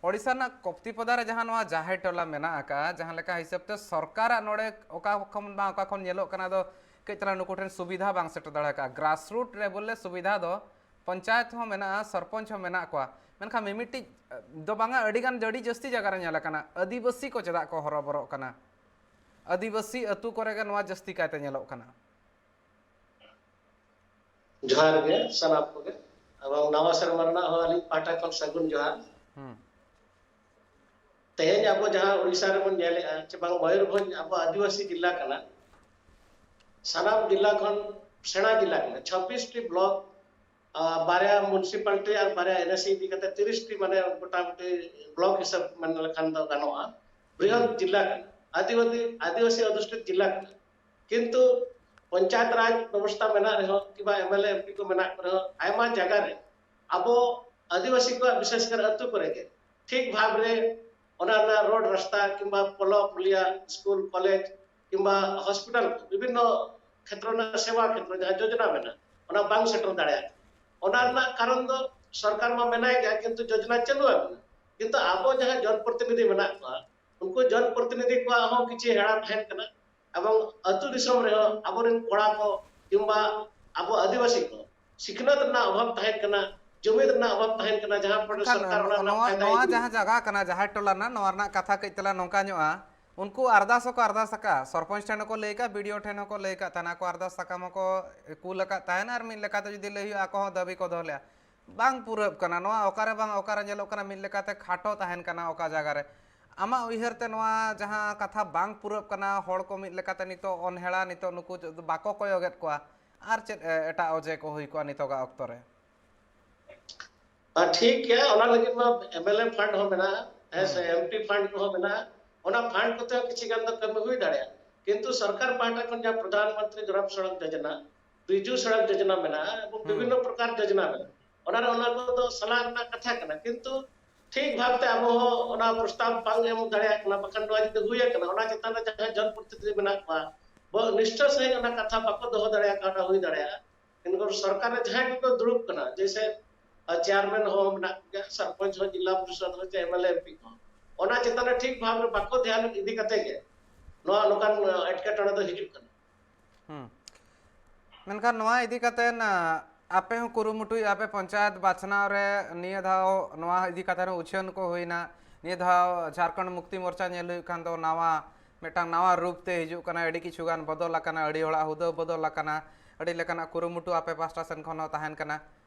ᱳᱰᱤᱥᱟ ᱨᱮᱱᱟᱜ ᱠᱚᱯᱛᱤᱯᱚᱫᱟ ᱨᱮ ᱡᱟᱦᱟᱸ ᱱᱚᱣᱟ ᱡᱟᱦᱮᱨ ᱴᱚᱞᱟ ᱢᱮᱱᱟᱜ ᱟᱠᱟᱫᱼᱟ, ᱡᱟᱦᱟᱸ ᱞᱮᱠᱟ ᱦᱤᱥᱟᱹᱵ ᱛᱮ ᱥᱚᱨᱠᱟᱨᱟᱜ ᱱᱚᱰᱮ ᱚᱠᱟ ᱠᱷᱚᱱ ᱵᱟᱝ ᱚᱠᱟ ᱠᱷᱚᱱ ᱧᱮᱞᱚᱜ ᱠᱟᱱᱟ, ᱫᱚ ᱠᱟᱹᱡ ᱛᱟᱞᱟᱝ ᱱᱩᱠᱩ ᱴᱷᱮᱱ ᱥᱩᱵᱤᱫᱷᱟ ᱵᱟᱝ ᱥᱮᱴᱮᱨ ᱫᱟᱲᱮ ᱟᱠᱟᱫᱼᱟ᱾ ᱜᱨᱟᱥᱨᱩᱴ ᱨᱮ ᱵᱚᱞᱮ ᱥᱩᱵᱤᱫᱷᱟ ᱫᱚ ᱯᱚᱧᱪᱟᱭᱮᱛ ᱦᱚᱸ ᱢᱮᱱᱟᱜᱼᱟ, ᱥᱚᱨᱯᱚᱧᱪ ᱦᱚᱸ ᱢᱮᱱᱟᱜ ᱠᱚᱣᱟ, ᱢᱮᱱᱠᱷᱟᱱ ᱢᱤᱢᱤᱫᱴᱤᱡ, ᱮ, ᱫᱚ ᱵᱟᱝᱟ, ᱟᱹᱰᱤᱜᱟᱱ, ᱟᱹᱰᱤ ᱡᱟᱹᱥᱛᱤ ᱡᱟᱭᱜᱟ ᱨᱮ ᱧᱮᱞ ᱟᱠᱟᱱᱟ, ᱟᱹᱫᱤᱵᱟᱹᱥᱤ ᱠᱚ ᱪᱮᱫᱟᱜ ᱠᱚ ᱦᱚᱨᱚᱵᱚᱨᱚᱜ ᱠᱟᱱᱟ? ᱟᱹᱫᱤᱵᱟᱹᱥᱤ ᱟᱹᱛᱩ ᱠᱚᱨᱮ ᱜᱮ ᱱᱚᱣᱟ ᱡᱟᱹᱥᱛᱤ ᱠᱟᱭᱛᱮ ᱧᱮᱞᱚᱜ ᱠᱟᱱᱟ᱾ ᱡᱚᱦᱟᱨ ᱜᱮ ᱥᱟᱱᱟᱢ ᱠᱚᱜᱮ, ᱮᱵᱚᱝ ᱱᱟᱣᱟ ᱥᱮᱨᱢᱟ ᱨᱮᱱᱟᱜ ᱦᱚᱸ ᱟᱹᱞᱤᱧ ᱯᱟᱦᱴᱟ ᱠᱷᱚᱱ ᱥᱟᱹᱜᱩᱱ ᱡᱚᱦᱟᱨ᱾ ᱦᱩᱸ᱾ ᱛᱮᱦᱮᱧ ᱟᱵᱚ ᱡᱟᱦᱟᱸ ᱩᱲᱤᱥᱥᱟ ᱨᱮᱵᱚᱱ ᱧᱮᱞᱮᱜᱼᱟ, ᱪᱮ ᱵᱟᱝ, ᱢᱚᱭᱩᱨᱵᱷᱚᱸᱡᱽ ᱟᱵᱚ ᱟᱹᱫᱤᱵᱟᱹᱥᱤ ᱡᱤᱞᱟ ᱠᱟᱱᱟ, ᱥᱟᱱᱟᱢ ᱡᱤᱞᱟ ᱠᱷᱚᱱ ᱥᱮᱬᱟ ᱡᱤᱞᱟ ᱠᱟᱱᱟ, ᱪᱷᱟᱵᱵᱤᱥ ᱴᱤ ᱵᱞᱚᱠ, ᱟᱨ ᱵᱟᱨᱭᱟ ᱢᱩᱱᱥᱤᱯᱟᱞᱴᱤ ᱟᱨ ᱵᱟᱨᱭᱟ ᱮᱱ ᱮ ᱥᱤ ᱤᱫᱤ ᱠᱟᱛᱮ ᱛᱤᱨᱤᱥ ᱴᱤ, ᱢᱟᱱᱮ, ᱢᱚᱴᱟᱢᱩᱴᱤ ᱵᱞᱚᱠ ᱦᱤᱥᱟᱹᱵ ᱢᱮᱱ ᱞᱮᱠᱷᱟᱱ ᱫᱚ ᱜᱟᱱᱚᱜᱼᱟ, ᱵᱨᱤᱦᱚᱛ ᱡᱤᱞᱟ ᱠᱟᱱᱟ, ᱟᱹᱫᱤᱵᱟᱹᱥᱤ, ᱟᱹᱫᱤᱵᱟᱹᱥᱤ ᱚᱫᱷᱩᱥᱴᱷᱤᱛ ᱡᱤᱞᱟ ᱠᱟᱱᱟ᱾ ᱠᱤᱱᱛᱩ ᱯᱚᱧᱪᱟᱭᱮᱛ ᱨᱟᱡᱽ ᱵᱮᱵᱚᱥᱛᱷᱟ ᱢᱮᱱᱟᱜ ᱨᱮᱦᱚᱸ, ᱠᱤᱵᱟ M L A, M P ᱠᱚ ᱢᱮᱱᱟᱜ ᱠᱚ ᱨᱮᱦᱚᱸ, ᱟᱭᱢᱟ ᱡᱟᱭᱜᱟ ᱨᱮ ᱟᱵᱚ ᱟᱹᱫᱤᱵᱟᱹᱥᱤ ᱠᱚᱣᱟᱜ ᱵᱤᱥᱮᱥ ᱠᱟᱨ ᱟᱹᱛᱩ ᱠᱚᱨᱮ ᱜᱮ ᱴᱷᱤᱠ ᱵᱷᱟᱵᱽ ᱨᱮ ᱚᱱᱟ ᱨᱮᱱᱟᱜ ᱨᱳᱰ ᱨᱟᱥᱛᱟ ᱠᱤᱝᱵᱟ ᱯᱚᱞᱚ ᱯᱩᱞᱤᱭᱟ, ᱥᱠᱩᱞ, ᱠᱚᱞᱮᱡᱽ ᱠᱤᱝᱵᱟ ᱦᱚᱥᱯᱤᱴᱟᱞ ᱠᱚ, ᱵᱤᱵᱷᱤᱱᱱᱚ ᱠᱷᱮᱛᱨᱚ ᱨᱮᱱᱟᱜ ᱥᱮᱵᱟ ᱠᱷᱮᱛᱨᱚ ᱡᱟᱦᱟᱸ ᱡᱳᱡᱚᱱᱟ ᱢᱮᱱᱟᱜᱼᱟ, ᱚᱱᱟ ᱵᱟᱝ ᱥᱮᱴᱮᱨ ᱫᱟᱲᱮᱭᱟᱜ ᱠᱟᱱᱟ᱾ ᱚᱱᱟ ᱨᱮᱱᱟᱜ ᱠᱟᱨᱚᱱ ᱫᱚ ᱥᱚᱨᱠᱟᱨ ᱢᱟ ᱢᱮᱱᱟᱭ ᱜᱮᱭᱟ, ᱠᱤᱱᱛᱩ ᱡᱳᱡᱚᱱᱟ ᱪᱟᱹᱞᱩ ᱟᱠᱟᱱᱟ, ᱠᱤᱱᱛᱩ ᱟᱵᱚ ᱡᱟᱦᱟᱸ ᱡᱚᱱ ᱯᱨᱚᱛᱤᱱᱤᱫᱷᱤ ᱢᱮᱱᱟᱜ ᱠᱚᱣᱟ, ᱩᱱᱠᱩ ᱡᱚᱱ ᱯᱨᱚᱛᱤᱱᱤᱫᱷᱤ ᱠᱚᱣᱟᱜ ᱦᱚᱸ ᱠᱤᱪᱷᱤ ᱦᱮᱲᱟ ᱛᱟᱦᱮᱱ ᱠᱟᱱᱟ᱾ ᱮᱵᱚᱝ ᱟᱹᱛᱩ ᱫᱤᱥᱚᱢ ᱨᱮᱦᱚᱸ ᱟᱵᱚᱨᱮᱱ ᱠᱚᱲᱟ ᱠᱚ ᱠᱤᱝᱵᱟ ᱟᱵᱚ ᱟᱹᱫᱤᱵᱟᱹᱥᱤ ᱠᱚ ᱥᱤᱠᱷᱱᱟᱹᱛ ᱨᱮᱱᱟᱜ ᱚᱵᱷᱟᱵᱽ ᱛᱟᱦᱮᱱ ᱠᱟᱱᱟ, ᱡᱩᱢᱤᱫ ᱨᱮᱱᱟᱜ ᱚᱵᱷᱟᱵᱽ ᱛᱟᱦᱮᱱ ᱠᱟᱱᱟ, ᱡᱟᱦᱟᱸ ᱯᱷᱚᱞᱚ ᱨᱮ ᱢᱮᱱᱠᱷᱟᱱ ᱥᱚᱨᱠᱟᱨ ᱚᱱᱟ ᱨᱮᱱᱟᱜ ᱱᱚᱣᱟ, ᱯᱷᱟᱭᱫᱟ ᱱᱚᱣᱟ ᱤᱫᱤ ᱡᱟᱦᱟᱸ ᱡᱟᱭᱜᱟ ᱠᱟᱱᱟ, ᱡᱟᱦᱟᱸ ᱴᱚᱞᱟ ᱨᱮᱱᱟᱜ, ᱱᱚᱣᱟ ᱨᱮᱱᱟᱜ ᱠᱟᱛᱷᱟ ᱠᱟᱹᱡ ᱛᱟᱞᱟᱝ ᱱᱚᱝᱠᱟ ᱧᱚᱜᱼᱟ, ᱩᱱᱠᱩ ᱟᱨᱫᱟᱥ ᱦᱚᱸᱠᱚ ᱟᱨᱫᱟᱥ ᱟᱠᱟᱫᱼᱟ, ᱥᱚᱨᱯᱚᱧᱪ ᱴᱷᱮᱱ ᱦᱚᱸᱠᱚ ᱞᱟᱹᱭ ᱟᱠᱟᱫ ᱛᱟᱦᱮᱱᱟ, ᱟᱠᱚ ᱟᱨᱫᱟᱥ ᱥᱟᱠᱟᱢ ᱦᱚᱸᱠᱚ ᱠᱩᱞ ᱟᱠᱟᱫ ᱛᱟᱦᱮᱱᱟ, ᱟᱨ ᱢᱤᱫ ᱞᱮᱠᱟᱛᱮ ᱡᱩᱫᱤ ᱞᱟᱹᱭ ᱦᱩᱭᱩᱜᱼᱟ, ᱟᱠᱚ ᱦᱚᱸ ᱫᱟᱹᱵᱤ ᱠᱚ ᱫᱚᱦᱚ ᱞᱮᱫᱼᱟ᱾ ᱵᱟᱝ ᱯᱩᱨᱟᱹᱜ ᱠᱟᱱᱟ᱾ ᱱᱚᱣᱟ ᱚᱠᱟᱨᱮ ᱵᱟᱝ ᱚᱠᱟᱨᱮ ᱧᱮᱞᱚᱜ ᱠᱟᱱᱟ, ᱢᱤᱫ ᱞᱮᱠᱟᱛᱮ ᱠᱷᱟᱴᱚ ᱛᱟᱦᱮᱱ ᱠᱟᱱᱟ ᱚᱠᱟ ᱡᱟᱭᱜᱟ ᱨᱮ᱾ ᱟᱢᱟᱜ ᱩᱭᱦᱟᱹᱨ ᱛᱮ ᱱᱚᱣᱟ ᱡᱟᱦᱟᱸ ᱠᱟᱛᱷᱟ ᱵᱟᱝ ᱯᱩᱨᱟᱹᱜ ᱠᱟᱱᱟ, ᱦᱚᱲ ᱠᱚ ᱢᱤᱫ ᱞᱮᱠᱟᱛᱮ ᱱᱤᱛᱚᱜ ᱚᱱᱦᱮᱲᱟ, ᱱᱤᱛᱚᱜ ᱱᱩᱠᱩ ᱵᱟᱠᱚ ᱠᱚᱭᱚᱜᱮᱫ ᱠᱚᱣᱟ, ᱟᱨ ᱪᱮᱫ, ᱮ, ᱮᱴᱟᱜ ᱚᱡᱮ ᱠᱚ ᱦᱩᱭ ᱠᱚᱜᱼᱟ ᱱᱤᱛᱚᱜᱟᱜ ᱚᱠᱛᱚ ᱨᱮ? ᱟᱨ ᱴᱷᱤᱠ ᱜᱮᱭᱟ, ᱚᱱᱟ ᱞᱟᱹᱜᱤᱫ ᱢᱟ ᱮᱢ ᱮᱞ ᱮ ᱯᱷᱟᱱᱰ ᱦᱚᱸ ᱢᱮᱱᱟᱜᱼᱟ, ᱦᱮᱸ ᱥᱮ, ᱮᱢ ᱯᱤ ᱯᱷᱟᱱᱰ ᱠᱚᱦᱚᱸ ᱢᱮᱱᱟᱜᱼᱟ᱾ ᱚᱱᱟ ᱯᱷᱟᱱᱰ ᱠᱚᱛᱮ ᱦᱚᱸ ᱠᱤᱪᱷᱤ ᱜᱟᱱ ᱫᱚ ᱠᱟᱹᱢᱤ ᱦᱩᱭ ᱫᱟᱲᱮᱭᱟᱜᱼᱟ᱾ ᱠᱤᱱᱛᱩ ᱥᱚᱨᱠᱟᱨ ᱯᱟᱦᱴᱟ ᱠᱷᱚᱱ ᱡᱟᱦᱟᱸ ᱯᱨᱚᱫᱷᱟᱱ ᱢᱚᱱᱛᱨᱤ ᱜᱨᱟᱢ ᱥᱚᱲᱚᱠ ᱡᱳᱡᱚᱱᱟ, ᱵᱤᱡᱩ ᱥᱚᱲᱚᱠ ᱡᱳᱡᱚᱱᱟ ᱢᱮᱱᱟᱜᱼᱟ, ᱮᱵᱚᱝ ᱵᱤᱵᱷᱤᱱᱱᱚ ᱯᱨᱚᱠᱟᱨ ᱡᱳᱡᱚᱱᱟ ᱢᱮᱱᱟᱜᱼᱟ, ᱚᱱᱟ ᱨᱮ ᱚᱱᱟ ᱠᱚᱫᱚ ᱥᱟᱞᱟ ᱨᱮᱱᱟᱜ ᱠᱟᱛᱷᱟ ᱠᱟᱱᱟ᱾ ᱠᱤᱱᱛᱩ ᱴᱷᱤᱠ ᱵᱷᱟᱵᱛᱮ ᱟᱵᱚ ᱦᱚᱸ ᱚᱱᱟ ᱯᱨᱚᱥᱛᱟᱵ ᱵᱟᱝ ᱮᱢ ᱫᱟᱲᱮᱭᱟᱜ ᱠᱟᱱᱟ, ᱵᱟᱠᱷᱟᱱ ᱱᱚᱣᱟ ᱡᱩᱫᱤ ᱦᱩᱭ ᱟᱠᱟᱱᱟ, ᱚᱱᱟ ᱪᱮᱛᱟᱱ ᱨᱮ ᱡᱟᱦᱟᱸᱭ ᱡᱚᱱᱯᱨᱚᱛᱤᱱᱤᱫᱷᱤ ᱢᱮᱱᱟᱜ ᱠᱚᱣᱟ, ᱵᱚ-, ᱱᱤᱥᱴᱷᱟᱹ ᱥᱟᱺᱦᱤᱡ ᱚᱱᱟ ᱠᱟᱛᱷᱟ ᱵᱟᱠᱚ ᱫᱚᱦᱚ ᱫᱟᱲᱮᱭᱟᱜ ᱠᱟᱱᱟ, ᱚᱱᱟ ᱦᱩᱭ ᱫᱟᱲᱮᱭᱟᱜᱼᱟ᱾ ᱮᱱᱠᱷᱟᱱ ᱥᱚᱨᱠᱟᱨ ᱨᱮ ᱡᱟᱦᱟᱸᱭ ᱜᱮᱠᱚ ᱫᱩᱲᱩᱵ ᱠᱟᱱᱟ, ᱡᱮᱭᱥᱮ, ᱟ, ᱪᱮᱭᱟᱨᱢᱮᱱ ᱦᱚᱸ ᱢᱮᱱᱟᱜ ᱠᱚᱜᱮᱭᱟ, ᱥᱚᱨᱯᱚᱧᱪ ᱦᱚᱸ, ᱡᱤᱞᱟ ᱯᱚᱨᱤᱥᱚᱫ ᱦᱚᱸ, ᱪᱮ M L A, M P ᱠᱚ, ᱚᱱᱟ ᱪᱮᱛᱟᱱ ᱨᱮ ᱴᱷᱤᱠ ᱵᱷᱟᱵᱽ ᱨᱮ ᱵᱟᱠᱚ ᱫᱷᱮᱭᱟᱱ ᱤᱫᱤ ᱠᱟᱛᱮ ᱜᱮ ᱱᱚᱣᱟ ᱱᱚᱝᱠᱟᱱ, ᱟ, ᱮᱴᱠᱮᱴᱚᱬᱮ ᱫᱚ ᱦᱤᱡᱩᱜ ᱠᱟᱱᱟ᱾ ᱦᱩᱸ᱾ ᱢᱮᱱᱠᱷᱟᱱ ᱱᱚᱣᱟ ᱤᱫᱤ ᱠᱟᱛᱮ, ᱟ, ᱟᱯᱮ ᱦᱚᱸ ᱠᱩᱨᱩᱢᱩᱴᱩᱭᱮᱫᱼᱟ ᱯᱮ ᱯᱚᱧᱪᱟᱭᱮᱛ ᱵᱟᱪᱷᱱᱟᱣ ᱨᱮ, ᱱᱤᱭᱟᱹ ᱫᱷᱟᱣ ᱱᱚᱣᱟ ᱤᱫᱤ ᱠᱟᱛᱮ ᱦᱚᱸ ᱩᱪᱷᱟᱹᱱ ᱠᱚ ᱦᱩᱭᱱᱟ᱾ ᱱᱤᱭᱟᱹ ᱫᱷᱟᱣ ᱡᱷᱟᱲᱠᱷᱚᱸᱰ ᱢᱩᱠᱛᱤ ᱢᱳᱨᱪᱟ ᱧᱮᱞ ᱦᱩᱭᱩᱜ ᱠᱷᱟᱱ ᱫᱚ ᱱᱟᱣᱟ, ᱢᱤᱫᱴᱟᱝ ᱱᱟᱣᱟ ᱨᱩᱯ ᱛᱮ ᱦᱤᱡᱩᱜ ᱠᱟᱱᱟ, ᱟᱹᱰᱤ ᱠᱤᱪᱷᱩ ᱜᱟᱱ ᱵᱚᱫᱚᱞ ᱟᱠᱟᱱᱟ, ᱟᱹᱰᱤ ᱦᱚᱲᱟᱜ ᱦᱩᱫᱟᱹ ᱵᱚᱫᱚᱞ ᱟᱠᱟᱱᱟ, ᱟᱹᱰᱤ ᱞᱮᱠᱟᱱᱟᱜ ᱠᱩᱨᱩᱢᱩᱴᱩ ᱟᱯᱮ ᱯᱟᱥᱴᱟ ᱥᱮᱱ ᱠᱷᱚᱱ ᱦᱚᱸ ᱛᱟᱦᱮᱱ ᱠᱟᱱᱟ᱾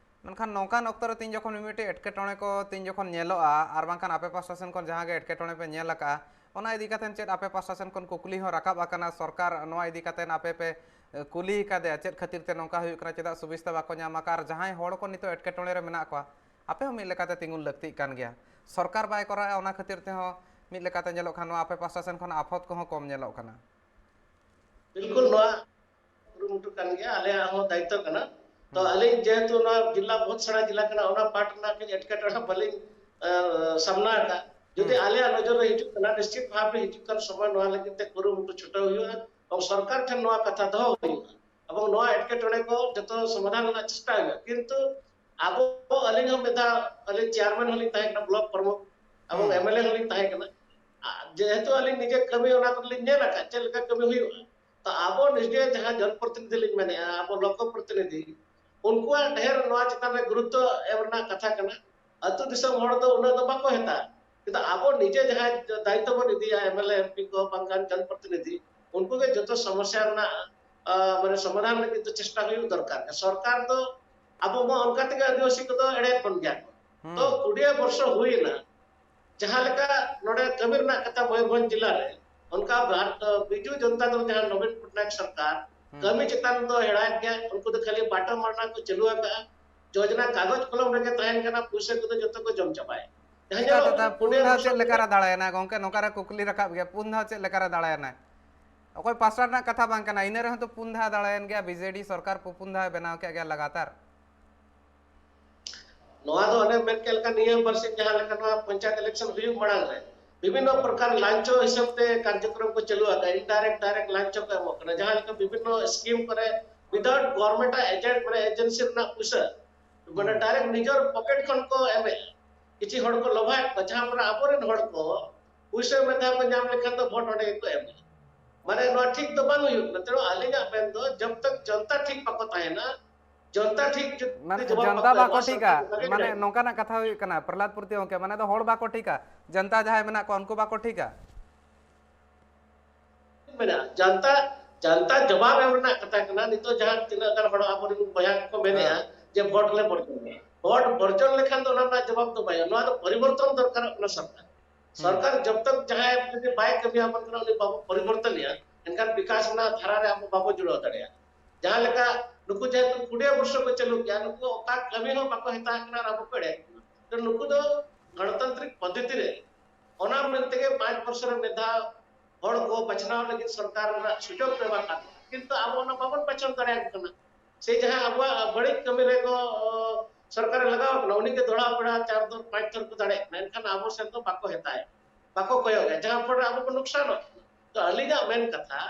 ᱢᱮᱱᱠᱷᱟᱱ ᱱᱚᱝᱠᱟᱱ ᱚᱠᱛᱚ ᱨᱮ ᱛᱤᱧ ᱡᱚᱠᱷᱚᱱ ᱢᱤᱢᱤᱫᱴᱤᱡ ᱮᱴᱠᱮᱴᱚᱬᱮ ᱠᱚ ᱛᱤᱧ ᱡᱚᱠᱷᱚᱱ ᱧᱮᱞᱚᱜᱼᱟ, ᱟᱨ ᱵᱟᱝᱠᱷᱟᱱ ᱟᱯᱮ ᱯᱟᱥᱴᱟ ᱥᱮᱱ ᱠᱷᱚᱱ ᱡᱟᱦᱟᱸ ᱜᱮ ᱮᱴᱠᱮᱴᱚᱬᱮ ᱯᱮ ᱧᱮᱞ ᱟᱠᱟᱫᱼᱟ, ᱚᱱᱟ ᱤᱫᱤ ᱠᱟᱛᱮ ᱪᱮᱫ ᱟᱯᱮ ᱯᱟᱥᱴᱟ ᱥᱮᱱ ᱠᱷᱚᱱ ᱠᱩᱠᱞᱤ ᱦᱚᱸ ᱨᱟᱠᱟᱵ ᱟᱠᱟᱱᱟ? ᱥᱚᱨᱠᱟᱨ ᱱᱚᱣᱟ ᱤᱫᱤ ᱠᱟᱛᱮ ᱟᱯᱮ ᱯᱮ, ᱮ, ᱠᱩᱞᱤ ᱟᱠᱟᱫᱮᱭᱟ, ᱪᱮᱫ ᱠᱷᱟᱹᱛᱤᱨ ᱛᱮ ᱱᱚᱝᱠᱟ ᱦᱩᱭᱩᱜ ᱠᱟᱱᱟ, ᱪᱮᱫᱟᱜ ᱥᱩᱵᱤᱥᱛᱟ ᱵᱟᱠᱚ ᱧᱟᱢ ᱟᱠᱟᱫ? ᱟᱨ ᱡᱟᱦᱟᱸᱭ ᱦᱚᱲ ᱠᱚ ᱱᱤᱛᱚᱜ ᱮᱴᱠᱮᱴᱚᱬᱮ ᱨᱮ ᱢᱮᱱᱟᱜ ᱠᱚᱣᱟ, ᱟᱯᱮ ᱦᱚᱸ ᱢᱤᱫ ᱞᱮᱠᱟᱛᱮ ᱛᱤᱸᱜᱩᱱ ᱞᱟᱹᱠᱛᱤᱜ ᱠᱟᱱ ᱜᱮᱭᱟ᱾ ᱥᱚᱨᱠᱟᱨ ᱵᱟᱭ ᱠᱚᱨᱟᱣᱮᱫᱼᱟ, ᱚᱱᱟ ᱠᱷᱟᱹᱛᱤᱨ ᱛᱮᱦᱚᱸ ᱢᱤᱫ ᱞᱮᱠᱟᱛᱮ ᱧᱮᱞᱚᱜ ᱠᱷᱟᱱ ᱱᱚᱣᱟ ᱟᱯᱮ ᱯᱟᱥᱴᱟ ᱥᱮᱱ ᱠᱷᱚᱱ ᱟᱯᱷᱚᱛ ᱠᱚᱦᱚᱸ ᱠᱚᱢ ᱧᱮᱞᱚᱜ ᱠᱟᱱᱟ᱾ ᱵᱤᱞᱠᱩᱞ, ᱱᱚᱣᱟ ᱠᱩᱨᱩᱢᱩᱴᱩ ᱠᱟᱱ ᱜᱮᱭᱟ, ᱟᱞᱮᱭᱟᱜ ᱦᱚᱸ ᱫᱟᱭᱤᱛᱛᱚ ᱠᱟᱱᱟ᱾ ᱛᱚ ᱦᱩᱸ᱾ ᱟᱹᱞᱤᱧ ᱡᱮᱦᱮᱛᱩ ᱱᱚᱣᱟ ᱡᱮᱞᱟ ᱵᱚᱦᱩᱛ ᱥᱮᱬᱟ ᱡᱮᱞᱟ ᱠᱟᱱᱟ, ᱚᱱᱟ ᱯᱟᱦᱴᱟ ᱨᱮᱱᱟᱜ ᱠᱟᱹᱡ ᱮᱴᱠᱮᱴᱚᱬᱮ ᱵᱟᱹᱞᱤᱧ, ᱮ, ᱥᱟᱢᱱᱟ ᱟᱠᱟᱫ᱾ ᱡᱩᱫᱤ ᱦᱩᱸ᱾ ᱟᱞᱮᱭᱟᱜ ᱱᱚᱡᱚᱨ ᱨᱮ ᱦᱤᱡᱩᱜ ᱠᱟᱱᱟ, ᱱᱤᱥᱪᱤᱛ ᱵᱷᱟᱵᱽ ᱨᱮ ᱦᱤᱡᱩᱜ ᱠᱟᱱ ᱥᱚᱢᱚᱭ ᱱᱚᱣᱟ ᱞᱟᱹᱜᱤᱫ ᱛᱮ ᱠᱩᱨᱩᱢᱩᱴᱩ ᱪᱷᱩᱴᱟᱹᱣ ᱦᱩᱭᱩᱜᱼᱟ, ᱮᱵᱚᱝ ᱥᱚᱨᱠᱟᱨ ᱴᱷᱮᱱ ᱱᱚᱣᱟ ᱠᱟᱛᱷᱟ ᱫᱚᱦᱚ ᱦᱩᱭᱩᱜᱼᱟ, ᱮᱵᱚᱝ ᱱᱚᱣᱟ ᱮᱴᱠᱮᱴᱚᱬᱮ ᱠᱚ ᱡᱚᱛᱚ ᱥᱚᱢᱟᱫᱷᱟᱱ ᱨᱮᱱᱟᱜ ᱪᱮᱥᱴᱟ ᱦᱩᱭᱩᱜᱼᱟ᱾ ᱠᱤᱱᱛᱩ ᱟᱵᱚ, ᱟᱹᱞᱤᱧ ᱦᱚᱸ ᱢᱤᱫ ᱫᱷᱟᱣ, ᱟᱹᱞᱤᱧ ᱪᱮᱭᱟᱨᱢᱮᱱ ᱦᱚᱸᱞᱤᱧ ᱛᱟᱦᱮᱸ ᱠᱟᱱᱟ, ᱵᱞᱚᱠ ᱯᱨᱚᱢᱩᱠᱷ, ᱮᱵᱚᱝ ᱦᱩᱸ᱾ ᱮᱢ ᱮᱞ ᱮ ᱦᱚᱸᱞᱤᱧ ᱛᱟᱦᱮᱸ ᱠᱟᱱᱟ᱾ ᱟ, ᱡᱮᱦᱮᱛᱩ ᱟᱹᱞᱤᱧ ᱱᱤᱡᱮ ᱠᱟᱹᱢᱤ ᱚᱱᱟ ᱠᱚᱨᱮ ᱞᱤᱧ ᱧᱮᱞ ᱟᱠᱟᱫ, ᱪᱮᱫ ᱞᱮᱠᱟ ᱠᱟᱹᱢᱤ ᱦᱩᱭᱩᱜᱼᱟ᱾ ᱛᱚ ᱟᱵᱚ ᱱᱤᱡᱮ ᱡᱟᱦᱟᱸ ᱡᱚᱱᱯᱨᱚᱛᱤᱱᱤᱫᱷᱤ ᱞᱤᱧ ᱢᱮᱱᱮᱫᱼᱟ, ᱟᱵᱚ ᱞᱳᱠᱚ ᱯᱨᱚᱛᱤᱱᱤᱫᱷᱤ, ᱩᱱᱠᱩᱣᱟᱜ ᱰᱷᱮᱨ ᱱᱚᱣᱟ ᱪᱮᱛᱟᱱ ᱨᱮ ᱜᱩᱨᱩᱛᱛᱚ ᱮᱢ ᱨᱮᱱᱟᱜ ᱠᱟᱛᱷᱟ ᱠᱟᱱᱟ᱾ ᱟᱹᱛᱩ ᱫᱤᱥᱚᱢ ᱦᱚᱲ ᱫᱚ ᱩᱱᱟᱹᱜ ᱫᱚ ᱵᱟᱠᱚ ᱦᱮᱛᱟ᱾ ᱠᱤᱱᱛᱩ ᱟᱵᱚ ᱱᱤᱡᱮ ᱡᱟᱦᱟᱸᱭ ᱫᱟᱭᱤᱛᱛᱚ ᱵᱚᱱ ᱤᱫᱤᱭᱟ, M L A, M P ᱠᱚ, ᱵᱟᱝᱠᱷᱟᱱ ᱡᱚᱱᱯᱨᱚᱛᱤᱱᱤᱫᱷᱤ, ᱩᱱᱠᱩ ᱜᱮ ᱡᱚᱛᱚ ᱥᱚᱢᱚᱥᱥᱟ ᱨᱮᱱᱟᱜ, ᱟ, ᱢᱟᱱᱮ ᱥᱚᱢᱟᱫᱷᱟᱱ ᱞᱟᱹᱜᱤᱫ ᱫᱚ ᱪᱮᱥᱴᱟ ᱦᱩᱭᱩᱜ ᱫᱚᱨᱠᱟᱨ᱾ ᱥᱚᱨᱠᱟᱨ ᱫᱚ, ᱟᱵᱚ ᱢᱟ ᱚᱱᱠᱟ ᱛᱮᱜᱮ ᱟᱹᱫᱤᱵᱟᱹᱥᱤ ᱠᱚᱫᱚ ᱮᱲᱮᱭᱮᱫ ᱵᱚᱱ ᱜᱮᱭᱟ ᱠᱚ᱾ ᱛᱚ ᱦᱩᱸ᱾ ᱠᱩᱲᱤᱭᱟᱹ ᱵᱚᱨᱥᱚ ᱦᱩᱭᱮᱱᱟ, ᱡᱟᱦᱟᱸ ᱞᱮᱠᱟ ᱱᱚᱰᱮ ᱠᱟᱹᱢᱤ ᱨᱮᱱᱟᱜ ᱠᱟᱛᱷᱟ ᱢᱚᱭᱩᱨᱵᱷᱚᱸᱡᱽ ᱡᱮᱞᱟ ᱨᱮ, ᱚᱱᱠᱟ ᱵᱷᱟᱨ-, ᱵᱤᱡᱩ ᱡᱚᱱᱛᱟ ᱫᱚᱞ ᱡᱟᱦᱟᱸ ᱱᱚᱵᱤᱱ ᱯᱚᱴᱱᱟᱭᱮᱠ ᱥᱚᱨᱠᱟᱨ, ᱦᱩᱸ᱾ ᱠᱟᱹᱢᱤ ᱪᱮᱛᱟᱱ ᱫᱚ ᱮᱲᱟᱭᱮᱫ ᱜᱮᱭᱟ᱾ ᱩᱱᱠᱩ ᱫᱚ ᱠᱷᱟᱹᱞᱤ ᱵᱟᱴᱟ ᱢᱟᱨᱱᱟ ᱠᱚ ᱪᱟᱹᱞᱩ ᱟᱠᱟᱫᱼᱟ, ᱡᱚᱡᱽᱱᱟ ᱠᱟᱜᱚᱡᱽ ᱠᱚᱞᱚᱢ ᱨᱮᱜᱮ ᱛᱟᱦᱮᱱ ᱠᱟᱱᱟ, ᱯᱩᱭᱥᱟᱹ ᱠᱚᱫᱚ ᱡᱚᱛᱚ ᱠᱚ ᱡᱚᱢ ᱪᱟᱵᱟᱭᱮᱫ᱾ ᱡᱟᱦᱟᱸ ᱪᱤᱠᱟᱹᱛᱮ ᱧᱮᱞᱚᱜ ᱛᱟ ᱠᱟᱱᱟ, ᱯᱩᱱ ᱯᱩᱱᱭᱟᱹ ᱫᱷᱟᱣ ᱵᱚᱪᱷᱚᱨ ᱪᱮᱫ ᱞᱮᱠᱟᱨᱮ ᱨᱮ ᱫᱟᱲᱮᱭᱮᱱᱟ ᱜᱚᱝᱠᱮ? ᱱᱚᱝᱠᱟᱨᱮ ᱠᱩᱠᱞᱤ ᱨᱟᱠᱟᱵ ᱜᱮᱭᱟ, ᱯᱩᱱ ᱫᱷᱟᱣ ᱪᱮᱫ ᱞᱮᱠᱟᱨᱮ ᱫᱟᱲᱮᱭᱮᱱᱟ? ᱚᱠᱚᱭ ᱯᱟᱥᱴᱟ ᱨᱮᱱᱟᱜ ᱠᱟᱛᱷᱟ ᱵᱟᱝ ᱠᱟᱱᱟ, ᱤᱱᱟᱹ ᱨᱮᱦᱚᱸ ᱛᱚ ᱯᱩᱱ ᱫᱷᱟᱣ ᱫᱟᱲᱮᱭᱮᱱ ᱜᱮᱭᱟ, ᱵᱤᱡᱮᱰᱤ ᱥᱚᱨᱠᱟᱨ ᱯᱩ- ᱯᱩᱱ ᱫᱷᱟᱣ ᱵᱮᱱᱟᱣ ᱠᱮᱫ ᱜᱮᱭᱟ ᱞᱟᱜᱟᱛᱟᱨ᱾ ᱱᱚᱣᱟ ᱫᱚ ᱚᱱᱮ ᱢᱮᱱ ᱠᱮᱫ ᱞᱮᱠᱟ, ᱱᱤᱭᱟᱹ ᱵᱟᱨᱥᱤᱧ ᱡᱟᱦᱟᱸ ᱞᱮᱠᱟ ᱱᱚᱣᱟ ᱯᱚᱧᱪᱟᱭᱮᱛ ᱤᱞᱮᱠᱥᱚᱱ ᱦᱩᱭᱩᱜ ᱢᱟᱲᱟᱝ ᱨᱮ ᱵᱤᱵᱷᱤᱱᱱᱚ ᱯᱨᱚᱠᱟᱨ ᱞᱟᱧᱪᱚ ᱦᱤᱥᱟᱹᱵ ᱛᱮ ᱠᱟᱨᱡᱚᱠᱨᱚᱢ ᱠᱚ ᱪᱟᱹᱞᱩ ᱟᱠᱟᱫᱟ, ᱤᱱᱰᱟᱭᱨᱮᱠᱴ ᱰᱟᱭᱨᱮᱠᱴ ᱞᱟᱧᱪᱚ ᱠᱚ ᱮᱢᱚᱜ ᱠᱟᱱᱟ, ᱡᱟᱦᱟᱸ ᱞᱮᱠᱟ ᱵᱤᱵᱷᱤᱱᱱᱚ ᱥᱠᱤᱢ ᱠᱚᱨᱮ without government ᱟᱜ ᱮᱡᱮᱱᱴ, ᱢᱟᱱᱮ ᱮᱡᱮᱱᱥᱤ ᱨᱮᱱᱟᱜ ᱯᱩᱭᱥᱟᱹ, ᱢᱟᱱᱮ ᱰᱟᱭᱨᱮᱠᱴ ᱱᱤᱡᱚᱨ ᱯᱚᱠᱮᱴ ᱠᱷᱚᱱ ᱠᱚ ᱮᱢᱮᱫᱼᱟ᱾ ᱠᱤᱪᱷᱩ ᱦᱚᱲ ᱠᱚ ᱞᱚᱵᱷᱟᱭᱮᱫ ᱠᱚᱣᱟ, ᱡᱟᱦᱟᱸ ᱯᱚᱨᱮ ᱟᱵᱚᱨᱮᱱ ᱦᱚᱲ ᱠᱚ ᱯᱩᱭᱥᱟᱹ ᱢᱤᱫ ᱫᱷᱟᱣ ᱠᱚ ᱧᱟᱢ ᱞᱮᱠᱷᱟᱱ ᱫᱚ ᱵᱷᱳᱴ ᱚᱸᱰᱮ ᱜᱮᱠᱚ ᱮᱢᱟ᱾ ᱢᱟᱱᱮ ᱱᱚᱣᱟ ᱴᱷᱤᱠ ᱫᱚ ᱵᱟᱝ ᱦᱩᱭᱩᱜ ᱠᱟᱱᱟ᱾ ᱛᱮᱬᱩ ᱟᱹᱞᱤᱧᱟᱜ ᱢᱮᱱ ᱫᱚ ᱡᱚᱵ ᱛᱟᱠ ᱡᱚᱱᱛᱟ ᱴᱷᱤᱠ ᱵᱟᱠᱚ ᱛᱟᱦᱮᱱᱟ, ᱡᱚᱱᱛᱟ ᱴᱷᱤᱠ ᱡᱩᱫᱤ ᱢᱟᱱᱮ ᱡᱚᱵᱟᱵ ᱡᱚᱱᱛᱟ ᱵᱟᱠᱚ ᱵᱟᱠᱚ ᱮᱢᱟ, ᱴᱷᱤᱠᱟ, ᱥᱚᱨᱠᱟᱨ ᱚᱱᱠᱟ ᱜᱮ ᱢᱟᱱᱮ ᱰᱷᱟᱭ᱾ ᱱᱚᱝᱠᱟᱱᱟᱜ ᱠᱟᱛᱷᱟ ᱦᱩᱭᱩᱜ ᱠᱟᱱᱟ ᱯᱨᱚᱦᱞᱟᱫ ᱯᱩᱨᱛᱤ ᱜᱚᱝᱠᱮ, ᱢᱟᱱᱮ ᱫᱚ ᱦᱚᱲ ᱵᱟᱠᱚ ᱴᱷᱤᱠᱟ, ᱡᱚᱱᱛᱟ ᱡᱟᱦᱟᱸᱭ ᱢᱮᱱᱟᱜ ᱠᱚᱣᱟ ᱩᱱᱠᱩ ᱵᱟᱠᱚ ᱴᱷᱤᱠᱟ᱾ ᱢᱮᱱᱟᱜᱼᱟ, ᱡᱚᱱᱛᱟ, ᱡᱚᱱᱛᱟ ᱡᱚᱵᱟᱵ ᱮᱢ ᱨᱮᱱᱟᱜ ᱠᱟᱛᱷᱟ ᱠᱟᱱᱟ᱾ ᱱᱤᱛᱚᱜ ᱡᱟᱦᱟᱸ ᱛᱤᱱᱟᱹᱜ ᱜᱟᱱ ᱦᱚᱲ ᱟᱵᱚᱨᱮᱱ ᱵᱚᱭᱦᱟ ᱠᱚᱠᱚ ᱢᱮᱱᱮᱜᱼᱟ ᱦᱮᱸ᱾ ᱡᱮ ᱵᱷᱳᱴ ᱞᱮ ᱵᱚᱨᱡᱚᱱᱟ, ᱵᱷᱳᱴ ᱵᱚᱨᱡᱚᱱ ᱞᱮᱠᱷᱟᱱ ᱫᱚ ᱚᱱᱟ ᱨᱮᱱᱟᱜ ᱡᱚᱵᱟᱵ ᱫᱚ ᱵᱟᱭ, ᱱᱚᱣᱟ ᱫᱚ ᱯᱚᱨᱤᱵᱚᱨᱛᱚᱱ ᱫᱚᱨᱠᱟᱨᱚᱜ ᱠᱟᱱᱟ ᱥᱚᱨᱠᱟᱨ᱾ ᱦᱩᱸ᱾ ᱥᱚᱨᱠᱟᱨ ᱡᱚᱵ ᱛᱚᱠ ᱡᱟᱦᱟᱸᱭ ᱡᱩᱫᱤ ᱵᱟᱭ ᱠᱟᱹᱢᱤᱭᱟ, ᱵᱟᱝᱠᱷᱟᱱ ᱩᱱᱤ ᱵᱟᱵᱚ ᱯᱚᱨᱤᱵᱚᱨᱛᱚᱱᱮᱭᱟ, ᱮᱱᱠᱷᱟᱱ ᱵᱤᱠᱟᱥ ᱨᱮᱱᱟᱜ ᱫᱷᱟᱨᱟ ᱨᱮ ᱟᱵᱚ ᱵᱟᱵᱚ ᱡᱩᱲᱟᱹᱣ ᱫᱟᱲᱮᱭᱟᱜᱼᱟ᱾ ᱡᱟᱦᱟᱸ ᱞᱮᱠᱟ ᱱᱩᱠᱩ ᱡᱮᱦᱮᱛᱩ ᱠᱩᱰᱤᱭᱟ ᱵᱚᱨᱥᱚ ᱠᱚ ᱪᱟᱹᱞᱩ ᱠᱮᱜᱼᱟ, ᱱᱩᱠᱩ ᱚᱠᱟ ᱠᱟᱹᱢᱤ ᱦᱚᱸ ᱵᱟᱠᱚ ᱦᱟᱛᱟᱣ ᱠᱟᱱᱟ ᱟᱨ ᱟᱵᱚ ᱠᱚ ᱮᱲᱮ ᱠᱟᱱᱟ᱾ ᱛᱚ ᱱᱩᱠᱩ ᱫᱚ ᱜᱚᱱᱚᱛᱟᱱᱛᱨᱤᱠ ᱯᱚᱫᱽᱫᱷᱚᱛᱤ ᱨᱮ ᱚᱱᱟ ᱢᱮᱱ ᱛᱮᱜᱮ ᱯᱟᱸᱪ ᱵᱚᱨᱥᱚ ᱨᱮ ᱢᱤᱫ ᱫᱷᱟᱣ ᱦᱚᱲ ᱠᱚ ᱵᱟᱪᱷᱱᱟᱣ ᱞᱟᱹᱜᱤᱫ ᱥᱚᱨᱠᱟᱨ ᱨᱮᱱᱟᱜ ᱥᱩᱡᱳᱜᱽ ᱠᱚ ᱮᱢᱟ ᱠᱟᱫ ᱵᱚᱱᱟ, ᱠᱤᱱᱛᱩ ᱟᱵᱚ ᱚᱱᱟ ᱵᱟᱵᱚᱱ ᱵᱟᱪᱷᱚᱱ ᱫᱟᱲᱮᱭᱟᱠᱚ ᱠᱟᱱᱟ᱾ ᱥᱮ ᱡᱟᱦᱟᱸ ᱟᱵᱚᱣᱟᱜ ᱵᱟᱹᱲᱤᱡ ᱠᱟᱹᱢᱤ ᱨᱮᱠᱚ, ᱚ, ᱥᱚᱨᱠᱟᱨ ᱮ ᱞᱟᱜᱟᱣ ᱠᱟᱱᱟ, ᱩᱱᱤ ᱜᱮ ᱫᱚᱦᱲᱟ ᱯᱮᱲᱟ ᱪᱟᱨ ᱫᱚᱨ ᱯᱟᱸᱪ ᱫᱚᱨ ᱠᱚ ᱫᱟᱲᱮᱭᱟᱜ ᱠᱟᱱᱟ, ᱮᱱᱠᱷᱟᱱ ᱟᱵᱚ ᱥᱮᱱ ᱫᱚ ᱵᱟᱠᱚ ᱦᱮᱛᱟᱭᱟ, ᱵᱟᱠᱚ ᱠᱚᱭᱚᱜ ᱜᱮᱭᱟ, ᱡᱟᱦᱟᱸ ᱯᱷᱚᱞ ᱨᱮ ᱟᱵᱚ ᱵᱚᱱ ᱱᱩᱠᱥᱟᱱᱚᱜ ᱠᱟᱱᱟ᱾ ᱛᱚ ᱟᱹᱞᱤᱧᱟᱜ ᱢᱮᱱ ᱠᱟᱛᱷᱟ,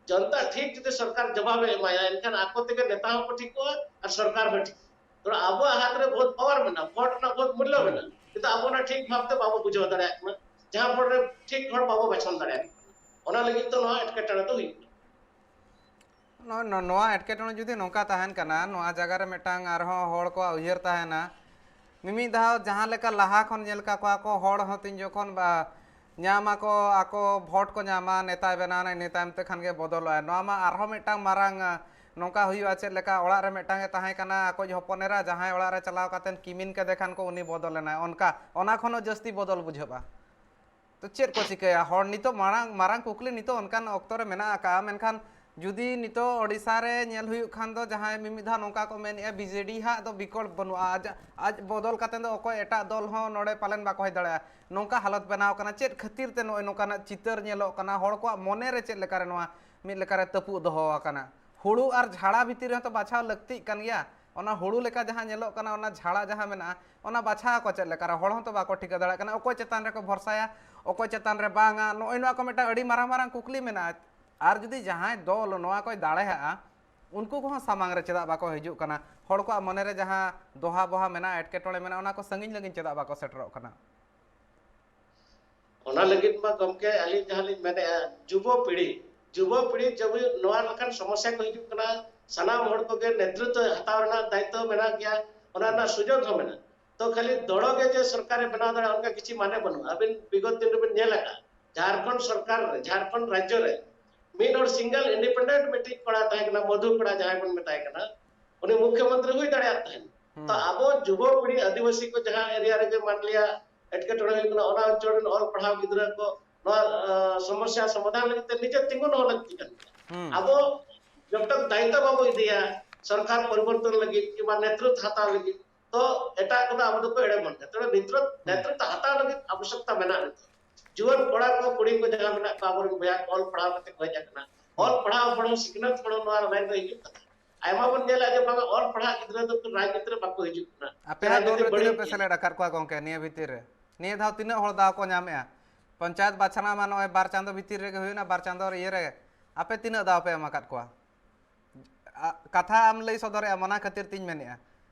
ᱡᱚᱱᱛᱟ ᱴᱷᱤᱠ ᱡᱩᱫᱤ ᱥᱚᱨᱠᱟᱨ ᱡᱚᱵᱟᱵ ᱮ ᱮᱢᱟᱭᱟ, ᱮᱱᱠᱷᱟᱱ ᱟᱠᱚ ᱛᱮᱜᱮ ᱱᱮᱛᱟ ᱦᱚᱸᱠᱚ ᱴᱷᱤᱠᱚᱜᱼᱟ ᱟᱨ ᱥᱚᱨᱠᱟᱨ ᱦᱚᱸ ᱴᱷᱤᱠ᱾ ᱛᱷᱚᱲᱟ ᱟᱵᱚᱣᱟᱜ ᱦᱟᱛ ᱨᱮ ᱵᱚᱦᱩᱛ ᱯᱟᱣᱟᱨ ᱢᱮᱱᱟᱜᱼᱟ, ᱵᱷᱳᱴ ᱨᱮᱱᱟᱜ ᱵᱚᱦᱩᱛ ᱢᱩᱞᱞᱚ ᱢᱮᱱᱟᱜᱼᱟ, ᱠᱤᱱᱛᱩ ᱟᱵᱚ ᱚᱱᱟ ᱴᱷᱤᱠ ᱵᱷᱟᱵ ᱛᱮ ᱵᱟᱵᱚ ᱵᱩᱡᱷᱟᱹᱣ ᱫᱟᱲᱮᱭᱟᱜ ᱠᱟᱱᱟ, ᱡᱟᱦᱟᱸ ᱯᱷᱚᱞ ᱨᱮ ᱴᱷᱤᱠ ᱦᱚᱲ ᱵᱟᱵᱚ ᱵᱟᱪᱷᱚᱱ ᱫᱟᱲᱮᱭᱟᱠᱚ ᱠᱟᱱᱟ᱾ ᱚᱱᱟ ᱞᱟᱹᱜᱤᱫ ᱛᱮ ᱱᱚᱣᱟ ᱮᱴᱠᱮᱴᱚᱬᱮ ᱫᱚ ᱦᱩᱭᱩᱜ ᱠᱟᱱᱟ᱾ ᱱᱚ-, ᱱᱚ-, ᱱᱚᱣᱟ ᱮᱴᱠᱮᱴᱚᱬᱮ ᱡᱩᱫᱤ ᱱᱚᱝᱠᱟ ᱛᱟᱦᱮᱱ ᱠᱟᱱᱟ, ᱱᱚᱣᱟ ᱡᱟᱭᱜᱟ ᱨᱮ ᱢᱤᱫᱴᱟᱝ ᱟᱨᱦᱚᱸ ᱦᱚᱲ ᱠᱚᱣᱟᱜ ᱩᱭᱦᱟᱹᱨ ᱛᱟᱦᱮᱱᱟ, ᱢᱤᱢᱤᱫ ᱫᱷᱟᱣ ᱡᱟᱦᱟᱸ ᱞᱮᱠᱟ ᱞᱟᱦᱟ ᱠᱷᱚᱱ ᱧᱮᱞ ᱠᱟᱜ ᱠᱚᱣᱟ ᱠᱚ, ᱦᱚᱲ ᱦᱚᱸ ᱛᱤᱧ ᱡᱚᱠᱷᱚᱱ ᱵᱟ-, ᱧᱟᱢ ᱟᱠᱚ, ᱟᱠᱚ ᱵᱷᱳᱴ ᱠᱚ ᱧᱟᱢᱟ, ᱱᱮᱛᱟᱭ ᱵᱮᱱᱟᱣᱱᱟ, ᱤᱱᱟᱹ ᱛᱟᱭᱚᱢ ᱛᱮ ᱠᱷᱟᱱ ᱜᱮ ᱵᱚᱫᱚᱞᱚᱜᱼᱟᱭ᱾ ᱱᱚᱣᱟ ᱢᱟ ᱟᱨᱦᱚᱸ ᱢᱤᱫᱴᱟᱝ ᱢᱟᱨᱟᱝ, ᱟ, ᱱᱚᱝᱠᱟ ᱦᱩᱭᱩᱜᱼᱟ, ᱪᱮᱫ ᱞᱮᱠᱟ ᱚᱲᱟᱜ ᱨᱮ ᱢᱤᱫᱴᱟᱝ ᱮ ᱛᱟᱦᱮᱸ ᱠᱟᱱᱟ, ᱟᱠᱚᱭᱤᱡ ᱦᱚᱯᱚᱱ ᱮᱨᱟ, ᱡᱟᱦᱟᱸᱭ ᱚᱲᱟᱜ ᱨᱮ ᱪᱟᱞᱟᱣ ᱠᱟᱛᱮ ᱠᱤᱢᱤᱱ ᱠᱮᱫᱮ ᱠᱷᱟᱱ ᱠᱚ, ᱩᱱᱤ ᱵᱚᱫᱚᱞᱮᱱᱟᱭ, ᱚᱱᱠᱟ, ᱚᱱᱟ ᱠᱷᱚᱱ ᱦᱚᱸ ᱡᱟᱹᱥᱛᱤ ᱵᱚᱫᱚᱞ ᱵᱩᱡᱷᱟᱹᱜᱼᱟ᱾ ᱛᱚ ᱪᱮᱫ ᱠᱚ ᱪᱤᱠᱟᱹᱭᱟ ᱦᱚᱲ? ᱱᱤᱛᱚᱜ ᱢᱟᱨᱟᱝ, ᱢᱟᱨᱟᱝ ᱠᱩᱠᱞᱤ ᱱᱤᱛᱚᱜ ᱚᱱᱠᱟᱱ ᱚᱠᱛᱚ ᱨᱮ ᱢᱮᱱᱟᱜ ᱟᱠᱟᱫᱼᱟ, ᱢᱮᱱᱠᱷᱟᱱ ᱡᱩᱫᱤ ᱱᱤᱛᱚᱜ ᱳᱰᱤᱥᱟ ᱨᱮ ᱧᱮᱞ ᱦᱩᱭᱩᱜ ᱠᱷᱟᱱ ᱫᱚ, ᱡᱟᱦᱟᱸᱭ ᱢᱤᱢᱤᱫ ᱫᱷᱟᱣ ᱱᱚᱝᱠᱟ ᱠᱚ ᱢᱮᱱᱮᱜᱼᱟ, ᱵᱤᱡᱮᱰᱤ ᱦᱟᱸᱜ ᱫᱚ ᱵᱤᱠᱚᱞᱯ ᱵᱟᱹᱱᱩᱜᱼᱟ, ᱟᱡ, ᱟᱡ ᱵᱚᱫᱚᱞ ᱠᱟᱛᱮ ᱫᱚ ᱚᱠᱚᱭ ᱮᱴᱟᱜ ᱫᱚᱞ ᱦᱚᱸ ᱱᱚᱰᱮ ᱯᱟᱞᱮᱱ ᱵᱟᱠᱚ ᱦᱮᱡ ᱫᱟᱲᱮᱭᱟᱜᱼᱟ, ᱱᱚᱝᱠᱟ ᱦᱟᱞᱚᱛ ᱵᱮᱱᱟᱣ ᱠᱟᱱᱟ᱾ ᱪᱮᱫ ᱠᱷᱟᱹᱛᱤᱨ ᱛᱮ ᱱᱚᱜᱼᱚᱭ ᱱᱚᱝᱠᱟᱱᱟᱜ ᱪᱤᱛᱟᱹᱨ ᱧᱮᱞᱚᱜ ᱠᱟᱱᱟ? ᱦᱚᱲ ᱠᱚᱣᱟᱜ ᱢᱚᱱᱮ ᱨᱮ ᱪᱮᱫ ᱞᱮᱠᱟᱨᱮ ᱱᱚᱣᱟ ᱢᱤᱫ ᱞᱮᱠᱟᱨᱮ ᱛᱟᱹᱯᱩᱜ ᱫᱚᱦᱚ ᱟᱠᱟᱱᱟ? ᱦᱩᱲᱩ ᱟᱨ ᱡᱷᱟᱲᱟ ᱵᱷᱤᱛᱤᱨ ᱨᱮᱦᱚᱸ ᱛᱚ ᱵᱟᱪᱷᱟᱣ ᱞᱟᱹᱠᱛᱤᱜ ᱠᱟᱱ ᱜᱮᱭᱟ᱾ ᱚᱱᱟ ᱦᱩᱲᱩ ᱞᱮᱠᱟ ᱡᱟᱦᱟᱸ ᱧᱮᱞᱚᱜ ᱠᱟᱱᱟ, ᱚᱱᱟ ᱡᱷᱟᱲᱟ ᱡᱟᱦᱟᱸ ᱢᱮᱱᱟᱜᱼᱟ, ᱚᱱᱟ ᱵᱟᱪᱷᱟᱣ ᱟᱠᱚ ᱪᱮᱫ ᱞᱮᱠᱟᱨᱮ? ᱦᱚᱲ ᱦᱚᱸᱛᱚ ᱵᱟᱠᱚ ᱴᱷᱤᱠᱟᱹ ᱫᱟᱲᱮᱭᱟᱜ ᱠᱟᱱᱟ, ᱚᱠᱚᱭ ᱪᱮᱛᱟᱱ ᱨᱮᱠᱚ ᱵᱷᱚᱨᱥᱟᱭᱟ, ᱚᱠᱚᱭ ᱪᱮᱛᱟᱱ ᱨᱮ ᱵᱟᱝᱟ᱾ ᱱᱚᱜᱼᱚᱭ ᱱᱚᱣᱟ ᱠᱚ ᱢᱤᱫᱴᱟᱝ ᱟᱹᱰᱤ ᱢᱟᱨᱟᱝ ᱢᱟᱨᱟᱝ ᱠᱩᱠᱞᱤ ᱢᱮᱱᱟᱜᱼᱟ᱾ ᱟᱨ ᱡᱩᱫᱤ ᱡᱟᱦᱟᱸᱭ ᱫᱚᱞ ᱱᱚᱣᱟ ᱠᱚᱭ ᱫᱟᱲᱮᱭᱟᱜᱼᱟ, ᱩᱱᱠᱩ ᱠᱚᱦᱚᱸ ᱥᱟᱢᱟᱝ ᱨᱮ ᱪᱮᱫᱟᱜ ᱵᱟᱠᱚ ᱦᱤᱡᱩᱜ ᱠᱟᱱᱟ? ᱦᱚᱲ ᱠᱚᱣᱟᱜ ᱢᱚᱱᱮ ᱨᱮ ᱡᱟᱦᱟᱸ ᱫᱚᱦᱟ ᱵᱚᱦᱟ ᱢᱮᱱᱟᱜᱼᱟ, ᱮᱴᱠᱮᱴᱚᱬᱮ ᱢᱮᱱᱟᱜᱼᱟ, ᱚᱱᱟ ᱠᱚ ᱥᱟᱺᱜᱤᱧ ᱞᱟᱹᱜᱤᱫ ᱪᱮᱫᱟᱜ ᱵᱟᱠᱚ ᱥᱮᱴᱮᱨᱚᱜ ᱠᱟᱱᱟ? ᱚᱱᱟ ᱞᱟᱹᱜᱤᱫ ᱢᱟ ᱜᱚᱢᱠᱮ, ᱟᱹᱞᱤᱧ ᱡᱟᱦᱟᱸ ᱞᱤᱧ ᱢᱮᱱᱮᱫᱼᱟ, ᱡᱩᱵᱚ ᱯᱤᱲᱦᱤ, ᱡᱩᱵᱚ ᱯᱤᱲᱦᱤ ᱡᱚᱵᱤ ᱱᱚᱣᱟ ᱞᱮᱠᱟᱱ ᱥᱚᱢᱚᱥᱥᱟ ᱠᱚ ᱦᱤᱡᱩᱜ ᱠᱟᱱᱟ, ᱥᱟᱱᱟᱢ ᱦᱚᱲ ᱠᱚᱜᱮ ᱱᱮᱛᱨᱤᱛᱵ ᱦᱟᱛᱟᱣ ᱨᱮᱱᱟᱜ ᱫᱟᱭᱤᱛᱛᱚ ᱢᱮᱱᱟᱜ ᱜᱮᱭᱟ, ᱚᱱᱟ ᱨᱮᱱᱟᱜ ᱥᱩᱡᱳᱜᱽ ᱦᱚᱸ ᱢᱮᱱᱟᱜᱼᱟ᱾ ᱛᱚ ᱠᱷᱟᱹᱞᱤ ᱫᱚᱲᱚ ᱜᱮ ᱡᱮ ᱥᱚᱨᱠᱟᱨᱮ ᱵᱮᱱᱟᱣ ᱫᱟᱲᱮᱭᱟᱜᱼᱟ, ᱚᱱᱠᱟ ᱠᱤᱪᱷᱩ ᱢᱟᱱᱮ ᱵᱟᱹᱱᱩᱜᱼᱟ᱾ ᱟᱹᱵᱤᱱ ᱵᱤᱜᱚᱛ ᱫᱤᱱ ᱨᱮᱵᱤᱱ ᱧᱮᱞ ᱟᱠᱟᱫᱼᱟ, ᱡᱷᱟᱲᱠᱷᱚᱸᱰ ᱥᱚᱨᱠᱟᱨ ᱨᱮ, ᱡᱷᱟᱲᱠᱷᱚᱸᱰ ᱨᱟᱡᱽᱡᱚ ᱨᱮ ᱢᱤᱫ ᱦᱚᱲ ᱥᱤᱝᱜᱮᱞ ᱤᱱᱰᱤᱯᱮᱱᱰᱮᱱᱴ ᱢᱤᱫᱴᱤᱡ ᱠᱚᱲᱟ ᱛᱟᱦᱮᱸ ᱠᱟᱱᱟ, ᱢᱚᱫᱷᱩ ᱠᱚᱲᱟ ᱡᱟᱦᱟᱸᱭ ᱵᱚᱱ ᱢᱮᱛᱟᱭ ᱠᱟᱱᱟ, ᱩᱱᱤ ᱢᱩᱠᱷᱭᱚᱢᱚᱱᱛᱨᱤ ᱦᱩᱭ ᱫᱟᱲᱮᱭᱟᱜ ᱛᱟᱦᱮᱸᱱ᱾ ᱛᱚ ᱦᱩᱸ᱾ ᱟᱵᱚ ᱡᱩᱵᱚ ᱯᱤᱲᱦᱤ ᱟᱹᱫᱤᱵᱟᱹᱥᱤ ᱠᱚ ᱡᱟᱦᱟᱸ ᱮᱨᱤᱭᱟ ᱨᱮᱜᱮ ᱢᱟᱱ ᱞᱤᱭᱟ ᱮᱴᱠᱮᱴᱚᱬᱮ ᱦᱩᱭᱩᱜ ᱠᱟᱱᱟ, ᱚᱱᱟ ᱚᱧᱪᱚᱞ ᱨᱮᱱ ᱚᱞ ᱯᱟᱲᱦᱟᱣ ᱜᱤᱫᱽᱨᱟᱹ ᱠᱚ ᱱᱚᱣᱟ, ᱟᱸ, ᱥᱚᱢᱚᱥᱥᱟ ᱥᱚᱢᱟᱫᱷᱟᱱ ᱞᱟᱹᱜᱤᱫ ᱛᱮ ᱱᱤᱡᱮ ᱛᱤᱸᱜᱩᱱ ᱦᱚᱸ ᱞᱟᱹᱠᱛᱤ ᱠᱟᱱ ᱜᱮᱭᱟ᱾ ᱦᱩᱸ᱾ ᱟᱵᱚ ᱡᱚᱵ ᱛᱚᱠ ᱫᱟᱭᱤᱛᱛᱚ ᱵᱟᱵᱚ ᱤᱫᱤᱭᱟ ᱥᱚᱨᱠᱟᱨ ᱯᱚᱨᱤᱵᱚᱨᱛᱚᱱ ᱞᱟᱹᱜᱤᱫ ᱠᱤᱝᱵᱟ ᱱᱮᱛᱨᱤᱛᱵ ᱦᱟᱛᱟᱣ ᱞᱟᱹᱜᱤᱫ, ᱛᱚ ᱮᱴᱟᱜ ᱠᱚᱫᱚ ᱟᱵᱚ ᱫᱚᱠᱚ ᱮᱲᱮ ᱵᱚᱱ ᱜᱮᱭᱟ᱾ ᱛᱚᱵᱮ ᱱᱮᱛᱨᱤᱛᱵ, ᱦᱩᱸ᱾ ᱱᱮᱛᱨᱤᱛᱵ ᱦᱟᱛᱟᱣ ᱞᱟᱹᱜᱤᱫ ᱟᱵᱚᱥᱭᱚᱠᱛᱟ ᱢᱮᱱᱟᱜᱼᱟ᱾ ᱱᱤᱛᱚᱜ ᱡᱩᱣᱟᱹᱱ ᱠᱚᱲᱟ ᱠᱚ, ᱠᱩᱲᱤ ᱠᱚ ᱡᱟᱦᱟᱸ ᱢᱮᱱᱟᱜ ᱠᱚᱣᱟ, ᱟᱵᱚᱨᱮᱱ ᱵᱚᱭᱦᱟ ᱠᱚ ᱚᱞ ᱯᱟᱲᱦᱟᱣ ᱠᱟᱛᱮ ᱠᱚ ᱦᱮᱡ ᱟᱠᱟᱱᱟ, ᱚᱞ ᱦᱩᱸ᱾ ᱯᱟᱲᱦᱟᱣ ᱦᱚᱲ ᱦᱚᱸ, ᱥᱤᱠᱷᱱᱟᱹᱛ ᱦᱚᱲ ᱦᱚᱸ ᱱᱚᱣᱟ ᱞᱟᱭᱤᱱ ᱨᱮ ᱦᱤᱡᱩᱜ ᱠᱟᱱᱟ᱾ ᱟᱭᱢᱟ ᱵᱚᱱ ᱧᱮᱞᱟ ᱡᱮ ᱵᱟᱝᱟ, ᱚᱞ ᱯᱟᱲᱦᱟᱜ ᱜᱤᱫᱽᱨᱟᱹ ᱫᱚ ᱨᱟᱡᱽᱱᱤᱛᱤ ᱨᱮ ᱵᱟᱠᱚ ᱦᱤᱡᱩᱜ ᱠᱟᱱᱟ᱾ ᱟᱯᱮᱭᱟᱜ ᱫᱚᱞ ᱨᱟᱡᱽᱱᱤᱛᱤ ᱨᱮ ᱵᱟᱹᱲᱤᱡ ᱛᱤᱱᱟᱹᱜ ᱯᱮ ᱜᱮᱭᱟ᱾ ᱥᱮᱞᱮᱫ ᱟᱠᱟᱫ ᱠᱚᱣᱟ ᱜᱚᱝᱠᱮ ᱱᱤᱭᱟᱹ ᱵᱷᱤᱛᱤᱨ ᱨᱮ? ᱱᱤᱭᱟᱹ ᱫᱷᱟᱣ ᱛᱤᱱᱟᱹᱜ ᱦᱚᱲ ᱫᱟᱣ ᱠᱚ ᱧᱟᱢᱮᱜᱼᱟ? ᱯᱚᱧᱪᱟᱭᱮᱛ ᱵᱟᱪᱷᱱᱟᱣ ᱢᱟ ᱱᱚᱜᱼᱚᱭ ᱵᱟᱨ ᱪᱟᱸᱫᱚ ᱵᱷᱤᱛᱤᱨ ᱨᱮᱜᱮ ᱦᱩᱭᱱᱟ, ᱵᱟᱨ ᱪᱟᱸᱫᱚ ᱤᱭᱟᱹ ᱨᱮ᱾ ᱟᱯᱮ ᱛᱤᱱᱟᱹᱜ ᱫᱟᱣ ᱯᱮ ᱮᱢ ᱟᱠᱟᱫ ᱠᱚᱣᱟ? ᱟ, ᱠᱟᱛᱷᱟ ᱟᱢ ᱞᱟᱹᱭ ᱥᱚᱫᱚᱨᱮᱜᱼᱟ, ᱚᱱᱟ ᱠᱷᱟᱹᱛᱤᱨ ᱛᱤᱧ ᱢᱮᱱᱮᱜᱼᱟ᱾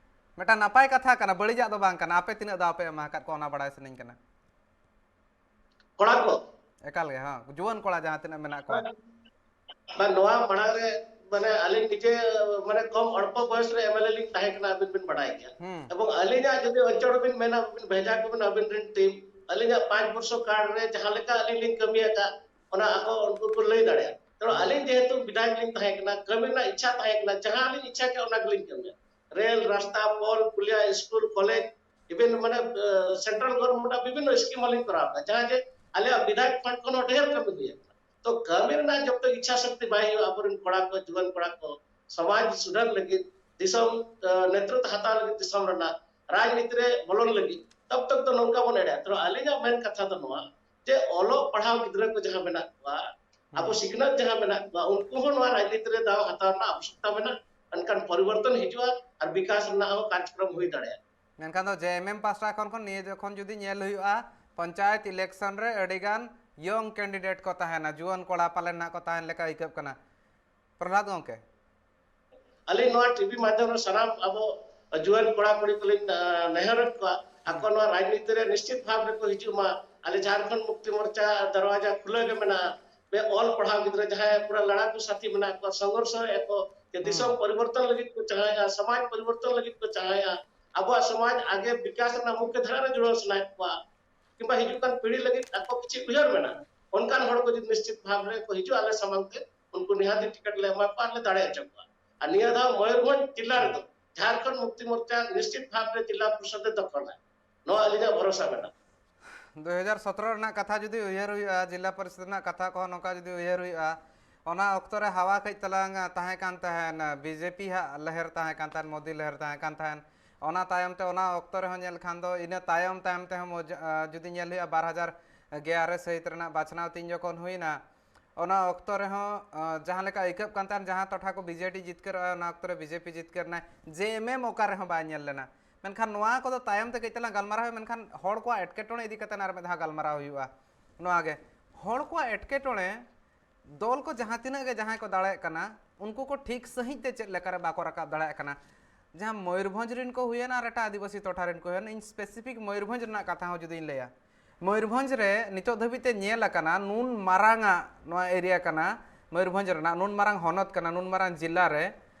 ᱢᱤᱫᱴᱟᱝ ᱱᱟᱯᱟᱭ ᱠᱟᱛᱷᱟ ᱠᱟᱱᱟ, ᱵᱟᱹᱲᱤᱡᱟᱜ ᱫᱚ ᱵᱟᱝ ᱠᱟᱱᱟ᱾ ᱟᱯᱮ ᱛᱤᱱᱟᱹᱜ ᱫᱟᱣ ᱯᱮ ᱮᱢ ᱟᱠᱟᱫ ᱠᱚᱣᱟ, ᱚᱱᱟ ᱵᱟᱲᱟᱭ ᱥᱟᱱᱟᱧ ᱠᱟᱱᱟ᱾ ᱠᱚᱲᱟ ᱠᱚ? ᱮᱠᱟᱞ ᱜᱮ, ᱦᱮᱸ, ᱡᱩᱣᱟᱹᱱ ᱠᱚᱲᱟ ᱡᱟᱦᱟᱸ ᱛᱤᱱᱟᱹᱜ ᱢᱮᱱᱟᱜ ᱠᱚᱣᱟ᱾ ᱵᱟᱝ, ᱱᱚᱣᱟ ᱢᱟᱲᱟᱝ ᱨᱮ, ᱢᱟᱱᱮ, ᱟᱹᱞᱤᱧ ᱱᱤᱡᱮ, ᱢᱟᱱᱮ, ᱠᱚᱢ ᱚᱞᱯᱚ ᱵᱚᱭᱚᱥ ᱨᱮ ᱮᱢ ᱮᱞ ᱮ ᱞᱤᱧ ᱛᱟᱦᱮᱸ ᱠᱟᱱᱟ, ᱟᱹᱵᱤᱱ ᱵᱤᱱ ᱵᱟᱰᱟᱭ ᱜᱮᱭᱟ᱾ ᱦᱩᱸ᱾ ᱮᱵᱚᱝ ᱟᱹᱞᱤᱧᱟᱜ ᱡᱩᱫᱤ ᱚᱧᱪᱚᱞ ᱵᱤᱱ ᱢᱮᱱᱟ, ᱵᱤᱱ ᱵᱷᱮᱡᱟ ᱠᱚᱵᱤᱱ ᱟᱹᱵᱤᱱ ᱨᱮᱱ ᱴᱤᱢ, ᱟᱹᱞᱤᱧᱟᱜ ᱯᱟᱸᱪ ᱵᱚᱨᱥᱚ ᱠᱟᱞ ᱨᱮ ᱡᱟᱦᱟᱸ ᱞᱮᱠᱟ ᱟᱹᱞᱤᱧ ᱞᱤᱧ ᱠᱟᱹᱢᱤ ᱟᱠᱟᱫ, ᱚᱱᱟ ᱟᱠᱚ ᱩᱱᱠᱩ ᱠᱚ ᱞᱟᱹᱭ ᱫᱟᱲᱮᱭᱟᱜᱼᱟ᱾ ᱛᱚ, ᱟᱹᱞᱤᱧ ᱡᱮᱦᱮᱛᱩ ᱵᱤᱫᱷᱟᱭᱚᱠ ᱞᱤᱧ ᱛᱟᱦᱮᱸ ᱠᱟᱱᱟ, ᱠᱟᱹᱢᱤ ᱨᱮᱱᱟᱜ ᱤᱪᱪᱷᱟ ᱛᱟᱦᱮᱸ ᱠᱟᱱᱟ, ᱡᱟᱦᱟᱸ ᱞᱤᱧ ᱤᱪᱪᱷᱟ ᱠᱮᱫ ᱚᱱᱟ ᱜᱮᱞᱤᱧ ᱠᱟᱹᱢᱤᱭᱟ᱾ ᱨᱮᱞ, ᱨᱟᱥᱛᱟ, ᱯᱳᱞ, ᱯᱩᱞᱤᱭᱟ, ᱥᱠᱩᱞ, ᱠᱚᱞᱮᱡᱽ, even ᱢᱟᱱᱮ, ᱮ, ᱥᱮᱱᱴᱨᱟᱞ ᱜᱚᱵᱷᱚᱨᱱᱢᱮᱱᱴ ᱟᱜ ᱵᱤᱵᱷᱤᱱᱱᱚ ᱥᱠᱤᱢ ᱦᱚᱸᱞᱤᱧ ᱠᱚᱨᱟᱣ ᱠᱟᱫᱟ, ᱡᱟᱦᱟᱸ ᱡᱮ ᱟᱞᱮᱭᱟᱜ ᱵᱤᱫᱷᱟᱭᱚᱠ ᱯᱷᱟᱱᱰ ᱠᱷᱚᱱ ᱦᱚᱸ ᱰᱷᱮᱨ ᱠᱟᱹᱢᱤ ᱦᱩᱭ ᱟᱠᱟᱱᱟ᱾ ᱛᱚ ᱠᱟᱹᱢᱤ ᱨᱮᱱᱟᱜ ᱡᱚᱵ ᱛᱚᱠ ᱤᱪᱪᱷᱟ ᱥᱚᱠᱛᱤ ᱵᱟᱭ ᱦᱩᱭᱩᱜᱼᱟ, ᱟᱵᱚᱨᱮᱱ ᱠᱚᱲᱟ ᱠᱚ, ᱡᱩᱣᱟᱹᱱ ᱠᱚᱲᱟ ᱠᱚ ᱥᱚᱢᱟᱡᱽ ᱥᱩᱫᱷᱟᱹᱨ ᱞᱟᱹᱜᱤᱫ, ᱫᱤᱥᱚᱢ ᱱᱮᱛᱨᱤᱛᱵ ᱦᱟᱛᱟᱣ ᱞᱟᱹᱜᱤᱫ, ᱫᱤᱥᱚᱢ ᱨᱮᱱᱟᱜ ᱨᱟᱡᱽᱱᱤᱛᱤ ᱨᱮ ᱵᱚᱞᱚᱱ ᱞᱟᱹᱜᱤᱫ, ᱛᱚᱵ ᱛᱚᱠ ᱫᱚ ᱱᱚᱝᱠᱟ ᱵᱚᱱ ᱮᱲᱮᱭᱟ᱾ ᱛᱚ ᱟᱹᱞᱤᱧᱟᱜ ᱢᱮᱱ ᱠᱟᱛᱷᱟ ᱫᱚ ᱱᱚᱣᱟ ᱡᱮ ᱚᱞᱚᱜ ᱯᱟᱲᱦᱟᱣ ᱜᱤᱫᱽᱨᱟᱹ ᱠᱚ ᱡᱟᱦᱟᱸ ᱢᱮᱱᱟᱜ ᱠᱚᱣᱟ, ᱟᱵᱚ ᱥᱤᱠᱷᱱᱟᱹᱛ ᱡᱟᱦᱟᱸ ᱢᱮᱱᱟᱜ ᱠᱚᱣᱟ, ᱩᱱᱠᱩ ᱦᱚᱸ ᱱᱚᱣᱟ ᱨᱟᱡᱽᱱᱤᱛᱤ ᱨᱮ ᱫᱟᱣ ᱦᱟᱛᱟᱣ ᱨᱮᱱᱟᱜ ᱟᱵᱚᱥᱭᱚᱠᱛᱟ ᱢᱮᱱᱟᱜᱼᱟ᱾ ᱮᱱᱠᱷᱟᱱ ᱯᱚᱨᱤᱵᱚᱨᱛᱚᱱ ᱦᱤᱡᱩᱜᱼᱟ ᱟᱨ ᱵᱤᱠᱟᱥ ᱨᱮᱱᱟᱜ ᱦᱚᱸ ᱠᱟᱨᱡᱚᱠᱨᱚᱢ ᱦᱩᱭ ᱫᱟᱲᱮᱭᱟᱜᱼᱟ᱾ ᱢᱮᱱᱠᱷᱟᱱ ᱫᱚ ᱡᱮ ᱮᱢ ᱮᱢ ᱯᱟᱥᱴᱟ ᱠᱷᱚᱱ ᱠᱷᱚᱱ ᱱᱤᱭᱟᱹ ᱡᱚᱠᱷᱚᱱ ᱡᱩᱫᱤ ᱧᱮᱞ ᱦᱩᱭᱩᱜᱼᱟ, ᱯᱚᱧᱪᱟᱭᱮᱛ ᱤᱞᱮᱠᱥᱚᱱ ᱨᱮ ᱟᱹᱰᱤ ᱜᱟᱱ ᱭᱚᱝ ᱠᱮᱱᱰᱤᱰᱮᱴ ᱠᱚ ᱛᱟᱦᱮᱱᱟ, ᱡᱩᱣᱟᱹᱱ ᱠᱚᱲᱟ ᱯᱟᱞᱮᱱ ᱱᱟᱜ ᱠᱚ ᱛᱟᱦᱮᱱ ᱞᱮᱠᱟ ᱟᱹᱭᱠᱟᱹᱜ ᱠᱟᱱᱟ᱾ ᱯᱨᱚᱦᱞᱟᱫ ᱜᱚᱢᱠᱮ, ᱟᱹᱞᱤᱧ ᱱᱚᱣᱟ ᱴᱤᱵᱷᱤ ᱢᱟᱫᱽᱫᱷᱚᱢ ᱨᱮ ᱥᱟᱱᱟᱢ ᱟᱵᱚ ᱡᱩᱣᱟᱹᱱ ᱠᱚᱲᱟ ᱠᱩᱲᱤ ᱠᱚᱞᱤᱧ ᱱᱮᱦᱚᱨᱮᱫ ᱠᱚᱣᱟ, ᱟᱠᱚ ᱱᱚᱣᱟ ᱨᱟᱡᱽᱱᱤᱛᱤ ᱨᱮ ᱱᱤᱥᱪᱤᱛ ᱵᱷᱟᱵᱽ ᱨᱮᱠᱚ ᱦᱤᱡᱩᱜ ᱢᱟ᱾ ᱟᱞᱮ ᱡᱷᱟᱲᱠᱷᱚᱸᱰ ᱢᱩᱠᱛᱤ ᱢᱳᱨᱪᱟ ᱫᱟᱨᱣᱟᱡᱟ ᱠᱷᱩᱞᱟᱹᱣ ᱜᱮ ᱢᱮᱱᱟᱜᱼᱟ᱾ ᱚᱞ ᱯᱟᱲᱦᱟᱣ ᱜᱤᱫᱽᱨᱟᱹ ᱡᱟᱦᱟᱸᱭ ᱯᱩᱨᱟᱹ ᱞᱟᱲᱟᱠᱩ ᱥᱟᱛᱷᱤ ᱢᱮᱱᱟᱜ ᱠᱚᱣᱟ, ᱥᱚᱝᱜᱷᱚᱨᱥᱚ ᱮᱫ ᱠᱚ ᱡᱮ ᱫᱤᱥᱚᱢ ᱯᱚᱨᱤᱵᱚᱨᱛᱚᱱ ᱞᱟᱹᱜᱤᱫ ᱠᱚ ᱪᱟᱦᱟᱭᱟ, ᱥᱚᱢᱟᱡᱽ ᱯᱚᱨᱤᱵᱚᱨᱛᱚᱱ ᱞᱟᱹᱜᱤᱫ ᱠᱚ ᱪᱟᱦᱟᱭᱟ, ᱟᱵᱚᱣᱟᱜ ᱥᱚᱢᱟᱡᱽ ᱟᱜᱮ ᱵᱤᱠᱟᱥ ᱨᱮᱱᱟᱜ ᱢᱩᱠᱷᱭᱚ ᱫᱷᱟᱨᱟ ᱨᱮ ᱡᱩᱲᱟᱹᱣ ᱥᱟᱱᱟᱭᱮᱫ ᱠᱚᱣᱟ, ᱠᱤᱝᱵᱟ ᱦᱤᱡᱩᱜ ᱠᱟᱱ ᱯᱤᱲᱦᱤ ᱞᱟᱹᱜᱤᱫ ᱟᱠᱚ ᱠᱤᱪᱷᱩ ᱩᱭᱦᱟᱹᱨ ᱢᱮᱱᱟᱜᱼᱟ, ᱚᱱᱠᱟᱱ ᱦᱚᱲ ᱠᱚ ᱡᱩᱫᱤ ᱱᱤᱥᱪᱤᱛ ᱵᱷᱟᱵᱽ ᱨᱮ ᱠᱚ ᱦᱤᱡᱩᱜᱼᱟ ᱟᱞᱮ ᱥᱟᱢᱟᱝ ᱛᱮ, ᱩᱱᱠᱩ ᱱᱤᱦᱟᱹᱛ ᱴᱤᱠᱤᱴ ᱞᱮ ᱮᱢᱟ ᱠᱚᱣᱟ ᱟᱨ ᱞᱮ ᱫᱟᱲᱮ ᱦᱚᱪᱚ ᱠᱚᱣᱟ᱾ ᱟᱨ ᱱᱤᱭᱟᱹ ᱫᱷᱟᱣ ᱢᱚᱭᱩᱨᱵᱷᱚᱸᱡᱽ ᱡᱮᱞᱟ ᱨᱮᱫᱚ ᱡᱷᱟᱲᱠᱷᱚᱸᱰ ᱢᱩᱠᱛᱤ ᱢᱳᱨᱪᱟ ᱱᱤᱥᱪᱤᱛ ᱵᱷᱟᱵᱽ ᱨᱮ ᱡᱮᱞᱟ ᱯᱚᱨᱤᱥᱚᱫ ᱮ ᱫᱚᱠᱷᱚᱞᱟ, ᱱᱚᱣᱟ ᱟᱹᱞᱤᱧᱟᱜ ᱵᱷᱚᱨᱥᱟ ᱢᱮᱱᱟᱜᱼᱟ᱾ ᱫᱩ ᱦᱟᱡᱟᱨ ᱥᱚᱛᱨᱚ ᱨᱮᱱᱟᱜ ᱠᱟᱛᱷᱟ ᱡᱩᱫᱤ ᱩᱭᱦᱟᱹᱨ ᱦᱩᱭᱩᱜᱼᱟ, ᱡᱮᱞᱟ ᱯᱚᱨᱤᱥᱚᱫ ᱨᱮᱱᱟᱜ ᱠᱟᱛᱷᱟ ᱠᱚᱦᱚᱸ ᱱᱚᱝᱠᱟ ᱡᱩᱫᱤ ᱩᱭᱦᱟᱹᱨ ᱦᱩᱭᱩᱜᱼᱟ, ᱚᱱᱟ ᱚᱠᱛᱚ ᱨᱮ ᱦᱟᱣᱟ ᱠᱟᱹᱡ ᱛᱟᱞᱟᱝ ᱛᱟᱦᱮᱸ ᱠᱟᱱ ᱛᱟᱦᱮᱱ, ᱵᱤᱡᱮᱯᱤ ᱦᱟᱜ ᱞᱮᱦᱮᱨ ᱛᱟᱦᱮᱸ ᱠᱟᱱ ᱛᱟᱦᱮᱱ, ᱢᱳᱫᱤ ᱞᱮᱦᱮᱨ ᱛᱟᱦᱮᱸ ᱠᱟᱱ ᱛᱟᱦᱮᱱ᱾ ᱚᱱᱟ ᱛᱟᱭᱚᱢ ᱛᱮ, ᱚᱱᱟ ᱚᱠᱛᱚ ᱨᱮᱦᱚᱸ ᱧᱮᱞ ᱠᱷᱟᱱ ᱫᱚ, ᱤᱱᱟᱹ ᱛᱟᱭᱚᱢ ᱛᱟᱭᱚᱢ ᱛᱮᱦᱚᱸ ᱢᱚᱡ-, ᱟ, ᱡᱩᱫᱤ ᱧᱮᱞ ᱦᱩᱭᱩᱜᱼᱟ, ᱵᱟᱨ ᱦᱟᱡᱟᱨ ᱮᱜᱟᱨᱚ ᱥᱟᱹᱦᱤᱛ ᱨᱮᱱᱟᱜ ᱵᱟᱪᱷᱱᱟᱣ ᱛᱤᱧ ᱡᱚᱠᱷᱚᱱ ᱦᱩᱭᱱᱟ, ᱚᱱᱟ ᱚᱠᱛᱚ ᱨᱮᱦᱚᱸ, ᱟ, ᱡᱟᱦᱟᱸ ᱞᱮᱠᱟ ᱟᱹᱭᱠᱟᱹᱜ ᱠᱟᱱ ᱛᱟᱦᱮᱱ, ᱡᱟᱦᱟᱸ ᱴᱚᱴᱷᱟ ᱠᱚ ᱵᱤᱡᱮᱰᱤ ᱡᱤᱛᱠᱟᱹᱨᱚᱜᱼᱟ, ᱚᱱᱟ ᱚᱠᱛᱚ ᱨᱮ ᱵᱤᱡᱮᱯᱤ ᱡᱤᱛᱠᱟᱹᱨ ᱮᱱᱟᱭ, ᱡᱮ ᱮᱢ ᱮᱢ ᱚᱠᱟ ᱨᱮᱦᱚᱸ ᱵᱟᱭ ᱧᱮᱞ ᱞᱮᱱᱟ᱾ ᱢᱮᱱᱠᱷᱟᱱ ᱱᱚᱣᱟ ᱠᱚᱫᱚ ᱛᱟᱭᱚᱢ ᱛᱮ ᱠᱟᱹᱡ ᱛᱟᱞᱟᱝ ᱜᱟᱞᱢᱟᱨᱟᱣ ᱦᱩᱭᱩᱜᱼᱟ, ᱢᱮᱱᱠᱷᱟᱱ ᱦᱚᱲ ᱠᱚᱣᱟᱜ ᱮᱴᱠᱮᱴᱚᱬᱮ ᱤᱫᱤ ᱠᱟᱛᱮ ᱟᱨ ᱢᱤᱫ ᱫᱷᱟᱣ ᱜᱟᱞᱢᱟᱨᱟᱣ ᱦᱩᱭᱩᱜᱼᱟ᱾ ᱱᱚᱣᱟ ᱜᱮ, ᱦᱚᱲ ᱠᱚᱣᱟᱜ ᱮᱴᱠᱮᱴᱚᱬᱮ, ᱫᱚᱞ ᱠᱚ ᱡᱟᱦᱟᱸ ᱛᱤᱱᱟᱹᱜ ᱜᱮ ᱡᱟᱦᱟᱸᱭ ᱠᱚ ᱫᱟᱲᱮᱭᱟᱜ ᱠᱟᱱᱟ, ᱩᱱᱠᱩ ᱠᱚ ᱴᱷᱤᱠ ᱥᱟᱺᱦᱤᱡ ᱛᱮ ᱪᱮᱫ ᱞᱮᱠᱟᱨᱮ ᱵᱟᱠᱚ ᱨᱟᱠᱟᱵ ᱫᱟᱲᱮᱭᱟᱜ ᱠᱟᱱᱟ᱾ ᱡᱟᱦᱟᱸ ᱢᱚᱭᱩᱨᱵᱷᱚᱸᱡᱽ ᱨᱮᱱ ᱠᱚ ᱦᱩᱭᱮᱱ ᱟᱨ ᱮᱴᱟᱜ ᱟᱹᱫᱤᱵᱟᱹᱥᱤ ᱴᱚᱴᱷᱟ ᱨᱮᱱ ᱠᱚ ᱦᱩᱭᱮᱱ, ᱤᱧ specific ᱢᱚᱭᱩᱨᱵᱷᱚᱸᱡᱽ ᱨᱮᱱᱟᱜ ᱠᱟᱛᱷᱟ ᱦᱚᱸ ᱡᱩᱫᱤᱧ ᱞᱟᱹᱭᱟ, ᱢᱚᱭᱩᱨᱵᱷᱚᱸᱡᱽ ᱨᱮ ᱱᱤᱛᱚᱜ ᱫᱷᱟᱹᱵᱤᱡ ᱛᱮ ᱧᱮᱞ ᱟᱠᱟᱱᱟ, ᱱᱩᱱ ᱢᱟᱨᱟᱝ ᱟᱜ ᱱᱚᱣᱟ ᱮᱨᱤᱭᱟ ᱠᱟᱱᱟ, ᱢᱚᱭᱩᱨᱵᱷᱚᱸᱡᱽ ᱨᱮᱱᱟᱜ ᱱᱩᱱ ᱢᱟᱨᱟᱝ ᱦᱚᱱᱚᱛ ᱠᱟᱱᱟ, ᱱᱩᱱ ᱢᱟᱨᱟᱝ ᱡᱮᱞᱟ ᱨᱮ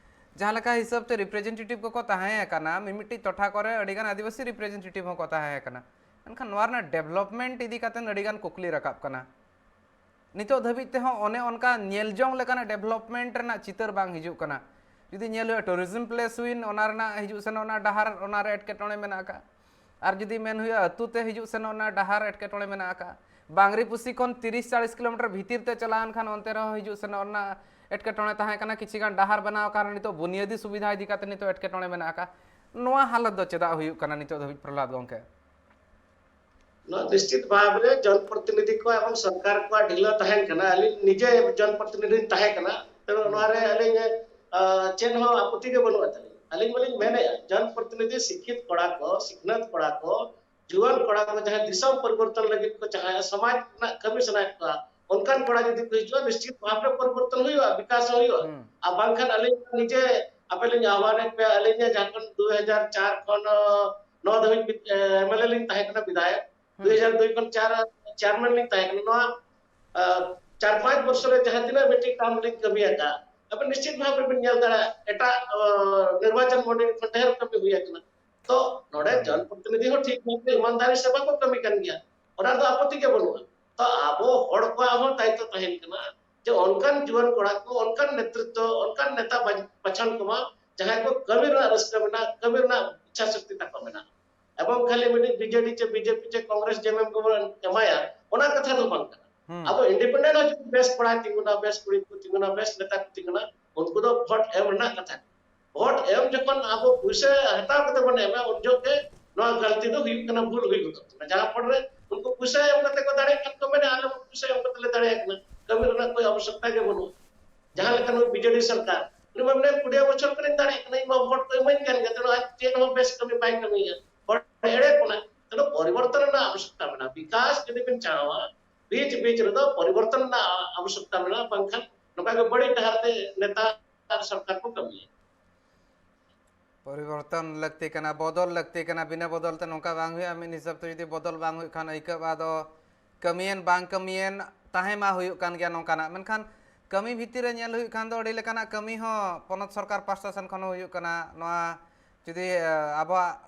ᱡᱟᱦᱟᱸ ᱞᱮᱠᱟ ᱦᱤᱥᱟᱹᱵ ᱛᱮ ᱨᱤᱯᱨᱮᱡᱮᱱᱴᱮᱴᱤᱵᱷ ᱠᱚᱠᱚ ᱛᱟᱦᱮᱸ ᱟᱠᱟᱱᱟ, ᱢᱤᱢᱤᱫᱴᱤᱡ ᱴᱚᱴᱷᱟ ᱠᱚᱨᱮ ᱟᱹᱰᱤ ᱜᱟᱱ ᱟᱹᱫᱤᱵᱟᱹᱥᱤ ᱨᱤᱯᱨᱮᱡᱮᱱᱴᱮᱴᱤᱵᱷ ᱦᱚᱸᱠᱚ ᱛᱟᱦᱮᱸ ᱟᱠᱟᱱᱟ᱾ ᱢᱮᱱᱠᱷᱟᱱ ᱱᱚᱣᱟ ᱨᱮᱱᱟᱜ ᱰᱮᱵᱷᱞᱚᱯᱢᱮᱱᱴ ᱤᱫᱤ ᱠᱟᱛᱮ ᱟᱹᱰᱤ ᱜᱟᱱ ᱠᱩᱠᱞᱤ ᱨᱟᱠᱟᱵ ᱠᱟᱱᱟ᱾ ᱱᱤᱛᱚᱜ ᱫᱷᱟᱹᱵᱤᱡ ᱛᱮᱦᱚᱸ ᱚᱱᱮ ᱚᱱᱠᱟ ᱧᱮᱞ ᱡᱚᱝ ᱞᱮᱠᱟᱱᱟᱜ ᱰᱮᱵᱷᱞᱚᱯᱢᱮᱱᱴ ᱨᱮᱱᱟᱜ ᱪᱤᱛᱟᱹᱨ ᱵᱟᱝ ᱦᱤᱡᱩᱜ ᱠᱟᱱᱟ᱾ ᱡᱩᱫᱤ ᱧᱮᱞ ᱦᱩᱭᱩᱜᱼᱟ, ᱴᱩᱨᱤᱡᱚᱢ ᱯᱞᱮᱥ ᱦᱩᱭᱮᱱ, ᱚᱱᱟ ᱨᱮᱱᱟᱜ ᱦᱤᱡᱩᱜ ᱥᱮᱱᱚᱜ ᱨᱮᱱᱟᱜ ᱰᱟᱦᱟᱨ, ᱚᱱᱟ ᱨᱮ ᱮᱴᱠᱮᱴᱚᱬᱮ ᱢᱮᱱᱟᱜ ᱟᱠᱟᱫᱼᱟ᱾ ᱟᱨ ᱡᱩᱫᱤ ᱢᱮᱱ ᱦᱩᱭᱩᱜᱼᱟ, ᱟᱹᱛᱩ ᱛᱮ ᱦᱤᱡᱩᱜ ᱥᱮᱱᱚᱜ ᱨᱮᱱᱟᱜ ᱰᱟᱦᱟᱨ ᱮᱴᱠᱮᱴᱚᱬᱮ ᱢᱮᱱᱟᱜ ᱟᱠᱟᱫᱼᱟ᱾ ᱵᱟᱝᱨᱤᱯᱩᱥᱤ ᱠᱷᱚᱱ ᱛᱤᱨᱤᱥ ᱪᱟᱞᱤᱥ ᱠᱤᱞᱳᱢᱤᱴᱟᱨ ᱵᱷᱤᱛᱤᱨ ᱛᱮ ᱪᱟᱞᱟᱣ ᱮᱱ ᱠᱷᱟᱱ ᱚᱱᱛᱮ ᱨᱮᱦᱚᱸ ᱦᱤᱡᱩᱜ ᱥᱮᱱᱚᱜ ᱨᱮᱱᱟᱜ ᱮᱴᱠᱮᱴᱚᱬᱮ ᱛᱟᱦᱮᱸ ᱠᱟᱱᱟ᱾ ᱠᱤᱪᱷᱤ ᱜᱟᱱ ᱰᱟᱦᱟᱨ ᱵᱮᱱᱟᱣ ᱟᱠᱟᱱ ᱨᱮ ᱱᱤᱛᱚᱜ ᱵᱩᱱᱤᱭᱟᱹᱫᱤ ᱥᱩᱵᱤᱫᱷᱟ ᱤᱫᱤ ᱠᱟᱛᱮ ᱱᱤᱛᱚᱜ ᱮᱴᱠᱮᱴᱚᱬᱮ ᱢᱮᱱᱟᱜ ᱟᱠᱟᱫ᱾ ᱱᱚᱣᱟ ᱦᱟᱞᱚᱛ ᱫᱚ ᱪᱮᱫᱟᱜ ᱦᱩᱭᱩᱜ ᱠᱟᱱᱟ ᱱᱤᱛᱚᱜ ᱫᱷᱟᱹᱵᱤᱡ, ᱯᱨᱚᱦᱞᱟᱫ ᱜᱚᱢᱠᱮ? ᱱᱚᱣᱟ ᱱᱤᱥᱪᱤᱛ ᱵᱷᱟᱵᱽ ᱨᱮ ᱡᱚᱱ ᱯᱨᱚᱛᱤᱱᱤᱫᱷᱤ ᱠᱚ ᱮᱵᱚᱝ ᱥᱚᱨᱠᱟᱨ ᱠᱚᱣᱟᱜ ᱰᱷᱤᱞᱟᱹ ᱛᱟᱦᱮᱱ ᱠᱟᱱᱟ᱾ ᱟᱹᱞᱤᱧ ᱱᱤᱡᱮ ᱡᱚᱱ ᱯᱨᱚᱛᱤᱱᱤᱫᱷᱤᱧ ᱛᱟᱦᱮᱸ ᱠᱟᱱᱟ, ᱛᱚᱵᱮ ᱱᱚᱣᱟ ᱨᱮ ᱟᱹᱞᱤᱧ ᱪᱮᱫ ᱦᱚᱸ ᱟᱯᱚᱛᱤ ᱜᱮ ᱵᱟᱹᱱᱩᱜ ᱛᱟᱹᱞᱤᱧ᱾ ᱟᱹᱞᱤᱧ ᱢᱟᱞᱤᱧ ᱢᱮᱱᱮᱫᱼᱟ, ᱡᱚᱱ ᱯᱨᱚᱛᱤᱱᱤᱫᱷᱤ ᱥᱤᱠᱠᱷᱤᱛ ᱠᱚᱲᱟ ᱠᱚ, ᱥᱤᱠᱷᱱᱟᱹᱛ ᱠᱚᱲᱟ ᱠᱚ, ᱡᱩᱣᱟᱹᱱ ᱠᱚᱲᱟ ᱠᱚ ᱡᱟᱦᱟᱸᱭ ᱫᱤᱥᱚᱢ ᱯᱚᱨᱤᱵᱚᱨᱛᱚᱱ ᱞᱟᱹᱜᱤᱫ ᱠᱚ ᱪᱟᱦᱟᱭᱟ, ᱥᱚᱢᱟᱡᱽ ᱨᱮᱱᱟᱜ ᱠᱟᱹᱢᱤ ᱥᱟᱱᱟᱭᱮᱫ ᱠᱚᱣᱟ, ᱚᱱᱠᱟᱱ ᱠᱚᱲᱟ ᱡᱩᱫᱤ ᱠᱚ ᱦᱤᱡᱩᱜᱼᱟ, ᱱᱤᱥᱪᱤᱛ ᱵᱷᱟᱵᱽ ᱨᱮ ᱯᱚᱨᱤᱵᱚᱨᱛᱚᱱ ᱦᱩᱭᱩᱜᱼᱟ, ᱵᱤᱠᱟᱥ ᱦᱚᱸ ᱦᱩᱭᱩᱜᱼᱟ᱾ ᱟᱨ ᱵᱟᱝᱠᱷᱟᱱ ᱟᱹᱞᱤᱧ ᱱᱤᱡᱮ ᱟᱯᱮ ᱞᱤᱧ ᱟᱦᱣᱟᱱᱮᱫ ᱯᱮᱭᱟ, ᱟᱹᱞᱤᱧ ᱡᱟᱦᱟᱸ ᱠᱷᱚᱱ ᱫᱩ ᱦᱟᱡᱟᱨ ᱪᱟᱨ ᱠᱷᱚᱱ ᱱᱚᱣᱟ ᱫᱷᱟᱹᱵᱤᱡ ᱮᱢᱮᱞᱮ ᱞᱤᱧ ᱛᱟᱦᱮᱸ ᱠᱟᱱᱟ ᱵᱤᱫᱷᱟᱭᱚᱠ᱾ ᱫᱩ ᱦᱟᱡᱟᱨ ᱫᱩᱭ ᱠᱷᱚᱱ ᱪᱟᱨ ᱪᱮᱭᱟᱨᱢᱮᱱ ᱞᱤᱧ ᱛᱟᱦᱮᱸ ᱠᱟᱱᱟ᱾ ᱱᱚᱣᱟ ᱪᱟᱨ ᱯᱟᱸᱪ ᱵᱚᱨᱥᱚ ᱨᱮ ᱡᱟᱦᱟᱸ ᱛᱤᱱᱟᱹᱜ ᱢᱤᱫᱴᱤᱡ ᱠᱟᱢ ᱞᱤᱧ ᱠᱟᱹᱢᱤ ᱟᱠᱟᱫ, ᱟᱵᱮᱱ ᱱᱤᱥᱪᱤᱛ ᱵᱷᱟᱵᱽ ᱨᱮᱵᱮᱱ ᱧᱮᱞ ᱫᱟᱲᱮᱭᱟᱜᱼᱟ, ᱮᱴᱟᱜ ᱱᱤᱨᱵᱟᱪᱚᱱ ᱢᱚᱱᱰᱚᱞ ᱠᱷᱚᱱ ᱰᱷᱮᱨ ᱠᱟᱹᱢᱤ ᱦᱩᱭ ᱟᱠᱟᱱᱟ᱾ ᱛᱚ ᱱᱚᱰᱮ ᱡᱚᱱ ᱯᱨᱚᱛᱤᱱᱤᱫᱷᱤ ᱦᱚᱸ ᱴᱷᱤᱠ ᱢᱚᱛᱚ ᱤᱢᱟᱱᱫᱟᱨᱤ ᱥᱮ ᱵᱟᱠᱚ ᱠᱟᱹᱢᱤ ᱠᱟᱱ ᱜᱮᱭᱟ, ᱚᱱᱟ ᱨᱮᱫᱚ ᱟᱯᱚᱛᱤ ᱜᱮ ᱵᱟᱹᱱᱩᱜᱼᱟ᱾ ᱛᱚ ᱟᱵᱚ ᱦᱚᱲ ᱠᱚᱣᱟᱜ ᱦᱚᱸ ᱫᱟᱭᱤᱛᱛᱚ ᱛᱟᱦᱮᱱ ᱠᱟᱱᱟ ᱡᱮ ᱚᱱᱠᱟᱱ ᱡᱩᱣᱟᱹᱱ ᱠᱚᱲᱟ ᱠᱚ, ᱚᱱᱠᱟᱱ ᱱᱮᱛᱨᱤᱛᱵ, ᱚᱱᱠᱟᱱ ᱱᱮᱛᱟ ᱵᱟᱪᱷᱚᱱ ᱠᱚᱢᱟ ᱡᱟᱦᱟᱸᱭ ᱠᱚ ᱠᱟᱹᱢᱤ ᱨᱮᱱᱟᱜ ᱨᱟᱹᱥᱠᱟᱹ ᱢᱮᱱᱟᱜ, ᱠᱟᱹᱢᱤ ᱨᱮᱱᱟᱜ ᱤᱪᱪᱷᱟ ᱥᱚᱠᱛᱤ ᱛᱟᱠᱚ ᱢᱮᱱᱟᱜᱼᱟ᱾ ᱮᱵᱚᱝ ᱠᱷᱟᱹᱞᱤ ᱢᱤᱫᱴᱤᱡ ᱵᱤᱡᱮᱰᱤ ᱪᱮ ᱵᱤᱡᱮᱯᱤ ᱪᱮ ᱠᱚᱝᱜᱨᱮᱥ ᱡᱮᱢᱮᱢ ᱠᱚᱵᱚᱱ ᱮᱢᱟᱭᱟ, ᱚᱱᱟ ᱠᱟᱛᱷᱟ ᱫᱚ ᱵᱟᱝ ᱠᱟᱱᱟ᱾ ᱟᱵᱚ ᱤᱱᱰᱤᱯᱮᱱᱰᱮᱱᱴ ᱦᱚᱸ ᱡᱩᱫᱤ ᱵᱮᱥ ᱠᱚᱲᱟᱭ ᱛᱤᱸᱜᱩᱱᱟ, ᱵᱮᱥ ᱠᱩᱲᱤ ᱠᱚ ᱛᱤᱸᱜᱩᱱᱟ, ᱵᱮᱥ ᱱᱮᱛᱟ ᱠᱚ ᱛᱤᱸᱜᱩᱱᱟ, ᱩᱱᱠᱩ ᱫᱚ ᱵᱷᱳᱴ ᱮᱢ ᱨᱮᱱᱟᱜ ᱠᱟᱛᱷᱟ᱾ ᱵᱷᱳᱴ ᱮᱢ ᱡᱚᱠᱷᱚᱱ ᱟᱵᱚ ᱯᱩᱭᱥᱟᱹ ᱦᱟᱛᱟᱣ ᱠᱟᱛᱮ ᱵᱚᱱ ᱮᱢᱟ, ᱩᱱ ᱡᱚᱦᱚᱜ ᱜᱮ ᱱᱚᱣᱟ ᱜᱟᱹᱞᱛᱤ ᱫᱚ ᱦᱩᱭᱩᱜ ᱠᱟᱱᱟ, ᱵᱷᱩᱞ ᱦᱩᱭ ᱜᱚᱫᱚᱜ ᱠᱟᱱᱟ᱾ ᱡᱟᱦᱟᱸ ᱯᱚᱨ ᱨᱮ ᱩᱱᱠᱩ ᱯᱩᱭᱥᱟᱹ ᱮᱢ ᱠᱟᱛᱮ ᱠᱚ ᱫᱟᱲᱮᱭᱟᱜ ᱠᱷᱟᱱ ᱠᱚ ᱢᱮᱱᱟ, ᱟᱞᱮ ᱢᱟ ᱯᱩᱭᱥᱟᱹ ᱮᱢ ᱠᱟᱛᱮ ᱞᱮ ᱫᱟᱲᱮᱭᱟᱜ ᱠᱟᱱᱟ, ᱠᱟᱹᱢᱤ ᱨᱮᱱᱟᱜ ᱠᱳᱭ ᱟᱵᱚᱥᱭᱚᱠᱛᱟ ᱜᱮ ᱵᱟᱹᱱᱩᱜᱼᱟ᱾ ᱡᱟᱦᱟᱸ ᱞᱮᱠᱟ ᱱᱩᱭ ᱵᱤᱡᱮᱰᱤ ᱥᱚᱨᱠᱟᱨ, ᱩᱱᱤ ᱢᱟ ᱢᱮᱱᱟ ᱠᱩᱲᱤ ᱵᱚᱪᱷᱚᱨ ᱠᱷᱚᱱᱤᱧ ᱫᱟᱲᱮᱭᱟᱜ ᱠᱟᱱᱟ, ᱤᱧ ᱢᱟ ᱵᱷᱳᱴ ᱠᱚ ᱤᱢᱟᱹᱧ ᱠᱟᱱ ᱜᱮᱭᱟ, ᱛᱟᱦᱞᱮ ᱟᱡ ᱪᱮᱫ ᱦᱚᱸ ᱵᱮᱥ ᱠᱟᱹᱢᱤ ᱵᱟᱭ ᱠᱟᱹᱢᱤᱭᱟ, ᱦᱚᱲ ᱮᱲᱮ ᱵᱚᱱᱟ᱾ ᱛᱟᱦᱞᱮ ᱯᱚᱨᱤᱵᱚᱨᱛᱚᱱ ᱨᱮᱱᱟᱜ ᱟᱵᱚᱥᱭᱚᱠᱛᱟ ᱢᱮᱱᱟᱜᱼᱟ᱾ ᱵᱤᱠᱟᱥ ᱡᱩᱫᱤ ᱵᱤᱱ ᱪᱟᱦᱟᱣᱟ, ᱵᱤᱪ ᱵᱤᱪ ᱨᱮᱫᱚ ᱯᱚᱨᱤᱵᱚᱨᱛᱚᱱ ᱨᱮᱱᱟᱜ ᱟᱵᱚᱥᱭᱚᱠᱛᱟ ᱢᱮᱱᱟᱜᱼᱟ, ᱵᱟᱝᱠᱷᱟᱱ ᱱᱚᱝᱠᱟ ᱜᱮ ᱵᱟᱹᱲᱤᱡ ᱰᱟᱦᱟᱨ ᱛᱮ ᱱᱮᱛᱟ ᱟᱨ ᱥᱚᱨᱠᱟᱨ ᱠᱚ ᱠᱟᱹᱢᱤᱭᱟ᱾ ᱯᱚᱨᱤᱵᱚᱨᱛᱚᱱ ᱞᱟᱹᱠᱛᱤ ᱠᱟᱱᱟ, ᱵᱚᱫᱚᱞ ᱞᱟᱹᱠᱛᱤ ᱠᱟᱱᱟ᱾ ᱵᱤᱱᱟᱹ ᱵᱚᱫᱚᱞ ᱛᱮ ᱱᱚᱝᱠᱟ ᱵᱟᱝ ᱦᱩᱭᱩᱜᱼᱟ᱾ ᱢᱤᱫ ᱦᱤᱥᱟᱹᱵ ᱛᱮ ᱡᱩᱫᱤ ᱵᱚᱫᱚᱞ ᱵᱟᱝ ᱦᱩᱭᱩᱜ ᱠᱷᱟᱱ ᱟᱹᱭᱠᱟᱹᱜᱼᱟ ᱟᱫᱚ ᱠᱟᱹᱢᱤᱭᱮᱱ ᱵᱟᱝ ᱠᱟᱹᱢᱤᱭᱮᱱ ᱛᱟᱦᱮᱸ ᱢᱟ ᱦᱩᱭᱩᱜ ᱠᱟᱱ ᱜᱮᱭᱟ ᱱᱚᱝᱠᱟᱱᱟᱜ᱾ ᱢᱮᱱᱠᱷᱟᱱ ᱠᱟᱹᱢᱤ ᱵᱷᱤᱛᱤᱨ ᱨᱮ ᱧᱮᱞ ᱦᱩᱭᱩᱜ ᱠᱷᱟᱱ ᱫᱚ ᱟᱹᱰᱤ ᱞᱮᱠᱟᱱᱟᱜ ᱠᱟᱹᱢᱤ ᱦᱚᱸ ᱯᱚᱱᱚᱛ ᱥᱚᱨᱠᱟᱨ ᱯᱟᱥᱴᱟ ᱥᱮᱱ ᱠᱷᱚᱱ ᱦᱚᱸ ᱦᱩᱭᱩᱜ ᱠᱟᱱᱟ᱾ ᱱᱚᱣᱟ ᱡᱩᱫᱤ, ᱮ, ᱟᱵᱚᱣᱟᱜ,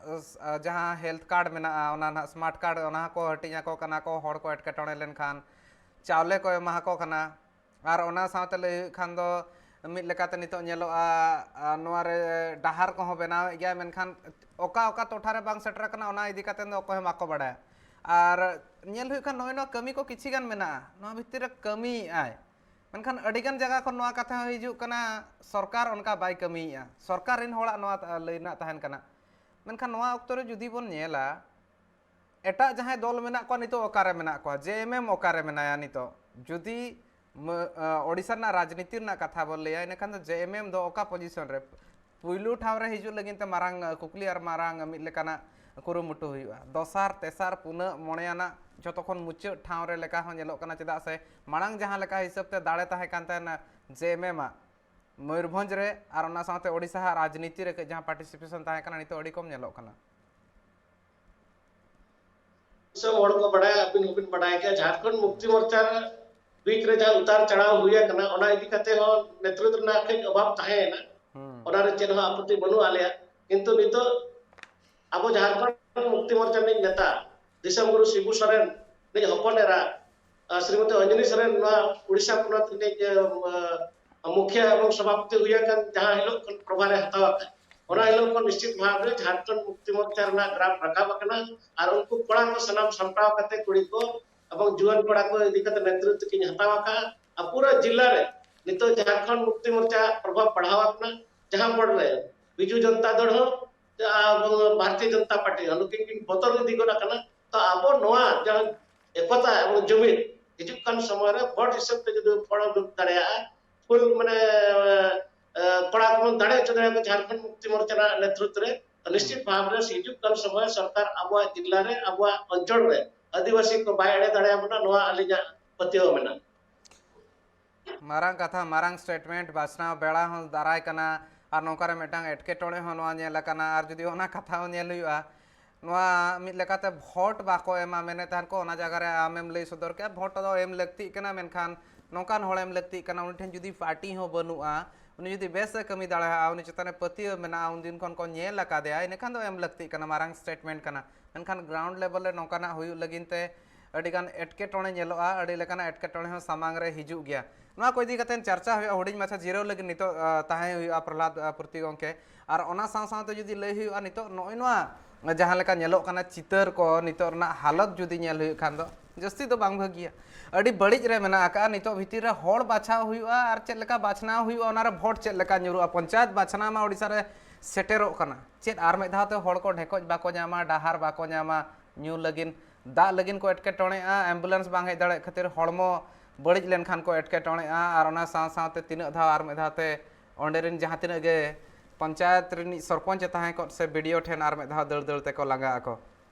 ᱮ, ᱡᱟᱦᱟᱸ ᱦᱮᱞᱛᱷ ᱠᱟᱨᱰ ᱢᱮᱱᱟᱜᱼᱟ, ᱚᱱᱟ ᱱᱟᱦᱟᱜ ᱥᱢᱟᱨᱴ ᱠᱟᱨᱰ, ᱚᱱᱟ ᱦᱚᱸᱠᱚ ᱦᱟᱹᱴᱤᱧ ᱟᱠᱚ ᱠᱟᱱᱟ ᱠᱚ, ᱦᱚᱲ ᱠᱚ ᱮᱴᱠᱮᱴᱚᱬᱮ ᱞᱮᱱᱠᱷᱟᱱ ᱪᱟᱣᱞᱮ ᱠᱚ ᱮᱢᱟ ᱟᱠᱚ ᱠᱟᱱᱟ᱾ ᱟᱨ ᱚᱱᱟ ᱥᱟᱶᱛᱮ ᱞᱟᱹᱭ ᱦᱩᱭᱩᱜ ᱠᱷᱟᱱ ᱫᱚ ᱢᱤᱫ ᱞᱮᱠᱟᱛᱮ ᱱᱤᱛᱚᱜ ᱧᱮᱞᱚᱜᱼᱟ, ᱟ, ᱱᱚᱣᱟ ᱨᱮ ᱰᱟᱦᱟᱨ ᱠᱚᱦᱚᱸ ᱵᱮᱱᱟᱣᱮᱫ ᱜᱮᱭᱟ, ᱢᱮᱱᱠᱷᱟᱱ ᱚᱠᱟ ᱚᱠᱟ ᱴᱚᱴᱷᱟ ᱨᱮ ᱵᱟᱝ ᱥᱮᱴᱮᱨ ᱟᱠᱟᱱᱟ ᱚᱱᱟ ᱤᱫᱤ ᱠᱟᱛᱮ ᱫᱚ ᱚᱠᱚᱭ ᱦᱚᱸ ᱵᱟᱠᱚ ᱵᱟᱲᱟᱭᱟ᱾ ᱟᱨ ᱧᱮᱞ ᱦᱩᱭᱩᱜ ᱠᱷᱟᱱ ᱱᱚᱜᱼᱚᱭ ᱱᱚᱣᱟ ᱠᱟᱹᱢᱤ ᱠᱚ ᱠᱤᱪᱷᱤ ᱜᱟᱱ ᱢᱮᱱᱟᱜᱼᱟ, ᱱᱚᱣᱟ ᱵᱷᱤᱛᱤᱨ ᱨᱮ ᱠᱟᱹᱢᱤᱭᱮᱫᱼᱟᱭ, ᱢᱮᱱᱠᱷᱟᱱ ᱟᱹᱰᱤ ᱜᱟᱱ ᱡᱟᱭᱜᱟ ᱠᱷᱚᱱ ᱱᱚᱣᱟ ᱠᱟᱛᱷᱟ ᱦᱚᱸ ᱦᱤᱡᱩᱜ ᱠᱟᱱᱟ, ᱥᱚᱨᱠᱟᱨ ᱚᱱᱠᱟ ᱵᱟᱭ ᱠᱟᱹᱢᱤᱭᱮᱫᱼᱟ, ᱥᱚᱨᱠᱟᱨ ᱨᱮᱱ ᱦᱚᱲᱟᱜ ᱱᱚᱣᱟ ᱞᱟᱹᱭ ᱨᱮᱱᱟᱜ ᱛᱟᱦᱮᱱ ᱠᱟᱱᱟ᱾ ᱢᱮᱱᱠᱷᱟᱱ ᱱᱚᱣᱟ ᱚᱠᱛᱚ ᱨᱮ ᱡᱩᱫᱤ ᱵᱚᱱ ᱧᱮᱞᱟ, ᱮᱴᱟᱜ ᱡᱟᱦᱟᱸᱭ ᱫᱚᱞ ᱢᱮᱱᱟᱜ ᱠᱚᱣᱟ, ᱱᱤᱛᱚᱜ ᱚᱠᱟᱨᱮ ᱢᱮᱱᱟᱜ ᱠᱚᱣᱟ? ᱡᱮ ᱮᱢ ᱮᱢ ᱚᱠᱟᱨᱮ ᱢᱮᱱᱟᱭᱟ ᱱᱤᱛᱚᱜ? ᱡᱩᱫᱤ ᱢᱟᱹ-, ᱟ, ᱳᱰᱤᱥᱟ ᱨᱮᱱᱟᱜ ᱨᱟᱡᱽᱱᱤᱛᱤ ᱨᱮᱱᱟᱜ ᱠᱟᱛᱷᱟ ᱵᱚᱱ ᱞᱟᱹᱭᱟ, ᱤᱱᱟᱹᱠᱷᱟᱱ ᱫᱚ ᱡᱮ ᱮᱢ ᱮᱢ ᱫᱚ ᱚᱠᱟ position ᱨᱮ? ᱯᱩᱭᱞᱩ ᱴᱷᱟᱶ ᱨᱮ ᱦᱤᱡᱩᱜ ᱞᱟᱹᱜᱤᱫ ᱛᱮ ᱢᱟᱨᱟᱝ, ᱟ, ᱠᱩᱠᱞᱤ ᱟᱨ ᱢᱟᱨᱟᱝ ᱢᱤᱫ ᱞᱮᱠᱟᱱᱟᱜ ᱠᱩᱨᱩᱢᱩᱴᱩ ᱦᱩᱭᱩᱜᱼᱟ᱾ ᱫᱚᱥᱟᱨ, ᱛᱮᱥᱟᱨ, ᱯᱩᱱᱟᱹᱜ, ᱢᱚᱬᱮᱭᱟᱱᱟᱜ ᱡᱷᱚᱛᱚ ᱠᱷᱚᱱ ᱢᱩᱪᱟᱹᱫ ᱴᱷᱟᱶ ᱨᱮ ᱞᱮᱠᱟ ᱦᱚᱸ ᱧᱮᱞᱚᱜ ᱠᱟᱱᱟ, ᱪᱮᱫᱟᱜ ᱥᱮ ᱢᱟᱲᱟᱝ ᱡᱟᱦᱟᱸ ᱞᱮᱠᱟ ᱦᱤᱥᱟᱹᱵ ᱛᱮ ᱫᱟᱲᱮ ᱛᱟᱦᱮᱸ ᱠᱟᱱ ᱛᱟᱦᱮᱱᱟ ᱡᱮ ᱮᱢ ᱮᱢ ᱟᱜ ᱢᱚᱭᱩᱨᱵᱷᱚᱸᱡᱽ ᱨᱮ ᱟᱨ ᱚᱱᱟ ᱥᱟᱶᱛᱮ ᱳᱰᱤᱥᱟ ᱦᱟᱜ ᱨᱟᱡᱽᱱᱤᱛᱤ ᱨᱮ ᱠᱟᱹᱡ ᱡᱟᱦᱟᱸ participation ᱛᱟᱦᱮᱸ ᱠᱟᱱᱟ, ᱱᱤᱛᱚᱜ ᱟᱹᱰᱤ ᱠᱚᱢ ᱧᱮᱞᱚᱜ ᱠᱟᱱᱟ᱾ ᱫᱤᱥᱚᱢ ᱦᱚᱲ ᱠᱚ ᱵᱟᱰᱟᱭᱟ, ᱟᱹᱵᱤᱱ ᱦᱚᱸᱵᱤᱱ ᱵᱟᱰᱟᱭ ᱜᱮᱭᱟ, ᱡᱷᱟᱲᱠᱷᱚᱸᱰ ᱢᱩᱠᱛᱤ ᱢᱳᱨᱪᱟ ᱵᱤᱪ ᱨᱮ ᱡᱟᱦᱟᱸ ᱩᱛᱟᱨ ᱪᱟᱲᱟᱣ ᱦᱩᱭ ᱟᱠᱟᱱᱟ, ᱚᱱᱟ ᱤᱫᱤ ᱠᱟᱛᱮ ᱦᱚᱸ ᱱᱮᱛᱨᱤᱛᱵ ᱨᱮᱱᱟᱜ ᱠᱟᱹᱡ ᱚᱵᱷᱟᱵ ᱛᱟᱦᱮᱸᱭᱮᱱᱟ᱾ ᱦᱩᱸ᱾ ᱚᱱᱟ ᱨᱮ ᱪᱮᱫ ᱦᱚᱸ ᱟᱯᱚᱛᱛᱤ ᱵᱟᱹᱱᱩᱜ ᱟᱞᱮᱭᱟ, ᱠᱤᱱᱛᱩ ᱱᱤᱛᱚᱜ ᱟᱵᱚ ᱡᱷᱟᱲᱠᱷᱚᱸᱰ ᱢᱩᱠᱛᱤ ᱢᱳᱨᱪᱟ ᱨᱤᱱᱤᱡ ᱱᱮᱛᱟ ᱫᱤᱥᱚᱢ ᱜᱩᱨᱩ ᱥᱤᱵᱩ ᱥᱚᱨᱮᱱ ᱨᱤᱱᱤᱡ ᱦᱚᱯᱚᱱ ᱮᱨᱟ, ᱟᱨ ᱥᱨᱤᱢᱚᱛᱤ ᱚᱧᱡᱚᱞᱤ ᱥᱚᱨᱮᱱ ᱱᱚᱣᱟ ᱩᱲᱤᱥᱥᱟ ᱯᱚᱱᱚᱛ ᱨᱤᱱᱤᱡ, ᱟᱸ, ᱢᱩᱠᱷᱤᱭᱟᱹ ᱮᱵᱚᱝ ᱥᱚᱵᱷᱟᱯᱚᱛᱤ ᱦᱩᱭ ᱟᱠᱟᱱ, ᱡᱟᱦᱟᱸ ᱦᱤᱞᱳᱜ ᱠᱷᱚᱱ ᱯᱨᱚᱵᱷᱟᱨ ᱮ ᱦᱟᱛᱟᱣ ᱟᱠᱟᱫ, ᱚᱱᱟ ᱦᱤᱞᱳᱜ ᱠᱷᱚᱱ ᱱᱤᱥᱪᱤᱛ ᱵᱷᱟᱵᱽ ᱨᱮ ᱡᱷᱟᱲᱠᱷᱚᱸᱰ ᱢᱩᱠᱛᱤ ᱢᱳᱨᱪᱟ ᱨᱮᱱᱟᱜ ᱜᱨᱟᱯ ᱨᱟᱠᱟᱵ ᱟᱠᱟᱱᱟ᱾ ᱟᱨ ᱩᱱᱠᱩ ᱠᱚᱲᱟ ᱠᱚ ᱥᱟᱱᱟᱢ ᱥᱟᱢᱴᱟᱣ ᱠᱟᱛᱮ, ᱠᱩᱲᱤ ᱠᱚ ᱮᱵᱚᱝ ᱡᱩᱣᱟᱹᱱ ᱠᱚᱲᱟ ᱠᱚ ᱤᱫᱤ ᱠᱟᱛᱮ ᱱᱮᱛᱨᱤᱛᱵ ᱠᱤᱱ ᱦᱟᱛᱟᱣ ᱟᱠᱟᱫᱼᱟ᱾ ᱟᱨ ᱯᱩᱨᱟᱹ ᱡᱤᱞᱟ ᱨᱮ ᱱᱤᱛᱚᱜ ᱡᱷᱟᱲᱠᱷᱚᱸᱰ ᱢᱩᱠᱛᱤ ᱢᱳᱨᱪᱟ ᱯᱨᱚᱵᱷᱟᱵ ᱵᱟᱲᱦᱟᱣ ᱟᱠᱟᱱᱟ, ᱡᱟᱦᱟᱸ ᱯᱚᱨ ᱨᱮ ᱵᱤᱡᱩ ᱡᱚᱱᱛᱟ ᱫᱚᱞ ᱦᱚᱸ ᱟᱨ ᱵᱷᱟᱨᱚᱛᱤᱭᱚ ᱡᱚᱱᱚᱛᱟ ᱯᱟᱨᱴᱤ ᱦᱚᱸ ᱱᱩᱠᱤᱱ ᱠᱤᱱ ᱵᱚᱛᱚᱨ ᱤᱫᱤ ᱜᱚᱫ ᱟᱠᱟᱱᱟ᱾ ᱛᱚ ᱟᱵᱚ ᱱᱚᱣᱟ ᱡᱟᱦᱟᱸ ᱮᱠᱚᱛᱟ ᱮᱵᱚᱝ ᱡᱩᱢᱤᱫ ᱦᱤᱡᱩᱜ ᱠᱟᱱ ᱥᱚᱢᱚᱭ ᱨᱮ ᱵᱷᱳᱴ ᱦᱤᱥᱟᱹᱵ ᱛᱮ ᱡᱩᱫᱤ ᱯᱷᱚᱲ ᱩᱰᱩᱠ ᱫᱟᱲᱮᱭᱟᱜᱼᱟ, ᱯᱷᱩᱞ ᱢᱟᱱᱮ, ᱮ, ᱠᱚᱲᱟ ᱠᱚᱵᱚᱱ ᱫᱟᱲᱮ ᱦᱚᱪᱚ ᱫᱟᱲᱮᱭᱟᱠᱚᱣᱟ ᱡᱷᱟᱲᱠᱷᱚᱸᱰ ᱢᱩᱠᱛᱤ ᱢᱳᱨᱪᱟ ᱨᱮᱱᱟᱜ ᱱᱮᱛᱨᱤᱛᱵ ᱨᱮ, ᱛᱚ ᱱᱤᱥᱪᱤᱛ ᱵᱷᱟᱵᱽ ᱨᱮ ᱦᱤᱡᱩᱜ ᱠᱟᱱ ᱥᱚᱢᱚᱭ ᱥᱚᱨᱠᱟᱨ ᱟᱵᱚᱣᱟᱜ ᱡᱤᱞᱟ ᱨᱮ, ᱟᱵᱚᱣᱟᱜ ᱚᱧᱪᱚᱞ ᱨᱮ ᱟᱹᱫᱤᱵᱟᱹᱥᱤ ᱠᱚ ᱵᱟᱭ ᱮᱲᱮ ᱫᱟᱲᱮᱭᱟᱵᱚᱱᱟ, ᱱᱚᱣᱟ ᱟᱹᱞᱤᱧᱟᱜ ᱯᱟᱹᱛᱭᱟᱹᱣ ᱢᱮᱱᱟᱜᱼᱟ᱾ ᱢᱟᱨᱟᱝ ᱠᱟᱛᱷᱟ, ᱢᱟᱨᱟᱝ statement, ᱵᱟᱪᱷᱱᱟᱣ ᱵᱮᱲᱟ ᱦᱚᱸ ᱫᱟᱨᱟᱭ ᱠᱟᱱᱟ, ᱟᱨ ᱱᱚᱝᱠᱟ ᱨᱮ ᱢᱤᱫᱴᱟᱝ ᱮᱴᱠᱮᱴᱚᱬᱮ ᱦᱚᱸ ᱱᱚᱣᱟ ᱧᱮᱞ ᱟᱠᱟᱱᱟ᱾ ᱟᱨ ᱡᱩᱫᱤ ᱚᱱᱟ ᱠᱟᱛᱷᱟ ᱦᱚᱸ ᱧᱮᱞ ᱦᱩᱭᱩᱜᱼᱟ, ᱱᱚᱣᱟ ᱢᱤᱫ ᱞᱮᱠᱟᱛᱮ ᱵᱷᱳᱴ ᱵᱟᱠᱚ ᱮᱢᱟ ᱢᱮᱱᱮᱫ ᱛᱟᱦᱮᱱ ᱠᱚ, ᱚᱱᱟ ᱡᱟᱭᱜᱟ ᱨᱮ ᱟᱢᱮᱢ ᱞᱟᱹᱭ ᱥᱚᱫᱚᱨ ᱠᱮᱫᱼᱟ, ᱵᱷᱳᱴ ᱫᱚ ᱮᱢ ᱞᱟᱹᱠᱛᱤᱜ ᱠᱟᱱᱟ, ᱢᱮᱱᱠᱷᱟᱱ ᱱᱚᱝᱠᱟᱱ ᱦᱚᱲ ᱮᱢ ᱞᱟᱹᱠᱛᱤᱜ ᱠᱟᱱᱟ, ᱩᱱᱤ ᱴᱷᱮᱱ ᱡᱩᱫᱤ ᱯᱟᱨᱴᱤ ᱦᱚᱸ ᱵᱟᱹᱱᱩᱜᱼᱟ, ᱩᱱᱤ ᱡᱩᱫᱤ ᱵᱮᱥ ᱮ ᱠᱟᱹᱢᱤ ᱫᱟᱲᱮᱭᱟᱜᱼᱟ, ᱩᱱᱤ ᱪᱮᱛᱟᱱ ᱨᱮ ᱯᱟᱹᱛᱭᱟᱹᱣ ᱢᱮᱱᱟᱜᱼᱟ, ᱩᱱᱫᱤᱱ ᱠᱷᱚᱱ ᱠᱚ ᱧᱮᱞ ᱟᱠᱟᱫᱮᱭᱟ, ᱤᱱᱟᱹᱠᱷᱟᱱ ᱫᱚ ᱮᱢ ᱞᱟᱹᱠᱛᱤᱜ ᱠᱟᱱᱟ, ᱢᱟᱨᱟᱝ statement ᱠᱟᱱᱟ᱾ ᱢᱮᱱᱠᱷᱟᱱ ground level ᱨᱮ ᱱᱚᱝᱠᱟᱱᱟᱜ ᱦᱩᱭᱩᱜ ᱞᱟᱹᱜᱤᱫ ᱛᱮ ᱟᱹᱰᱤᱜᱟᱱ ᱮᱴᱠᱮᱴᱚᱬᱮ ᱧᱮᱞᱚᱜᱼᱟ, ᱟᱹᱰᱤ ᱞᱮᱠᱟᱱᱟᱜ ᱮᱴᱠᱮᱴᱚᱬᱮ ᱦᱚᱸ ᱥᱟᱢᱟᱝ ᱨᱮ ᱦᱤᱡᱩᱜ ᱜᱮᱭᱟ᱾ ᱱᱚᱣᱟ ᱠᱚ ᱤᱫᱤ ᱠᱟᱛᱮ ᱪᱟᱨᱪᱟ ᱦᱩᱭᱩᱜᱼᱟ, ᱦᱩᱰᱤᱧ ᱢᱟᱪᱷᱟ ᱡᱤᱨᱟᱹᱣ ᱞᱟᱹᱜᱤᱫ ᱱᱤᱛᱚᱜ, ᱟ, ᱛᱟᱦᱮᱸ ᱦᱩᱭᱩᱜᱼᱟ ᱯᱨᱚᱦᱞᱟᱫ, ᱟ, ᱯᱩᱨᱛᱤ ᱜᱚᱢᱠᱮ᱾ ᱟᱨ ᱚᱱᱟ ᱥᱟᱶ ᱥᱟᱶᱛᱮ ᱡᱩᱫᱤ ᱞᱟᱹᱭ ᱦᱩᱭᱩᱜᱼᱟ, ᱱᱤᱛᱚᱜ ᱱᱚᱜᱼᱚᱭ ᱱᱚᱣᱟ ᱡᱟᱦᱟᱸ ᱞᱮᱠᱟ ᱧᱮᱞᱚᱜ ᱠᱟᱱᱟ ᱪᱤᱛᱟᱹᱨ ᱠᱚ, ᱱᱤᱛᱚᱜ ᱨᱮᱱᱟᱜ ᱦᱟᱞᱚᱛ ᱡᱩᱫᱤ ᱧᱮᱞ ᱦᱩᱭᱩᱜ ᱠᱷᱟᱱ ᱫᱚ ᱡᱟᱹᱥᱛᱤ ᱫᱚ ᱵᱟᱝ ᱵᱷᱟᱹᱜᱤᱭᱟ᱾ ᱟᱹᱰᱤ ᱵᱟᱹᱲᱤᱡ ᱨᱮ ᱢᱮᱱᱟᱜ ᱟᱠᱟᱫᱼᱟ᱾ ᱱᱤᱛᱚᱜ ᱵᱷᱤᱛᱤᱨ ᱨᱮ ᱦᱚᱲ ᱵᱟᱪᱷᱟᱣ ᱦᱩᱭᱩᱜᱼᱟ ᱟᱨ ᱪᱮᱫ ᱞᱮᱠᱟ ᱵᱟᱪᱷᱱᱟᱣ ᱦᱩᱭᱩᱜᱼᱟ, ᱚᱱᱟᱨᱮ ᱵᱷᱳᱴ ᱪᱮᱫ ᱞᱮᱠᱟ ᱧᱩᱨᱩᱜᱼᱟ᱾ ᱯᱚᱧᱪᱟᱭᱮᱛ ᱵᱟᱪᱷᱱᱟᱣ ᱢᱟ ᱳᱰᱤᱥᱟ ᱨᱮ ᱥᱮᱴᱮᱨᱚᱜ ᱠᱟᱱᱟ᱾ ᱪᱮᱫ ᱟᱨ ᱢᱤᱫ ᱫᱷᱟᱣ ᱛᱮ ᱦᱚᱲ ᱠᱚ ᱰᱷᱮᱠᱚᱡ ᱵᱟᱠᱚ ᱧᱟᱢᱟ, ᱰᱟᱦᱟᱨ ᱵᱟᱠᱚ ᱧᱟᱢᱟ, ᱧᱩ ᱞᱟᱹᱜᱤᱫ ᱫᱟᱜ ᱞᱟᱹᱜᱤᱫ ᱠᱚ ᱮᱴᱠᱮᱴᱚᱬᱮᱜᱼᱟ, ambulance ᱵᱟᱝ ᱦᱮᱡ ᱫᱟᱲᱮᱭᱟᱜ ᱠᱷᱟᱹᱛᱤᱨ ᱦᱚᱲᱢᱚ ᱵᱟᱹᱲᱤᱡ ᱞᱮᱱᱠᱷᱟᱱ ᱠᱚ ᱮᱴᱠᱮᱴᱚᱬᱮᱜᱼᱟ, ᱟᱨ ᱚᱱᱟ ᱥᱟᱶ ᱥᱟᱶᱛᱮ ᱛᱤᱱᱟᱹᱜ ᱫᱷᱟᱣ ᱟᱨ ᱢᱤᱫ ᱫᱷᱟᱣ ᱛᱮ ᱚᱸᱰᱮ ᱨᱮᱱ ᱡᱟᱦᱟᱸ ᱛᱤᱱᱟᱹᱜ ᱜᱮ ᱯᱚᱧᱪᱟᱭᱮᱛ ᱨᱤᱱᱤᱡ ᱥᱚᱨᱯᱚᱧᱪ ᱮ ᱛᱟᱦᱮᱸ ᱠᱚᱜ ᱥᱮ BDO ᱴᱷᱮᱱ ᱟᱨ ᱢᱤᱫ ᱫᱷᱟᱣ ᱫᱟᱹᱲ ᱫᱟᱹᱲ ᱛᱮᱠᱚ ᱞᱟᱸᱜᱟ ᱟᱠᱚ᱾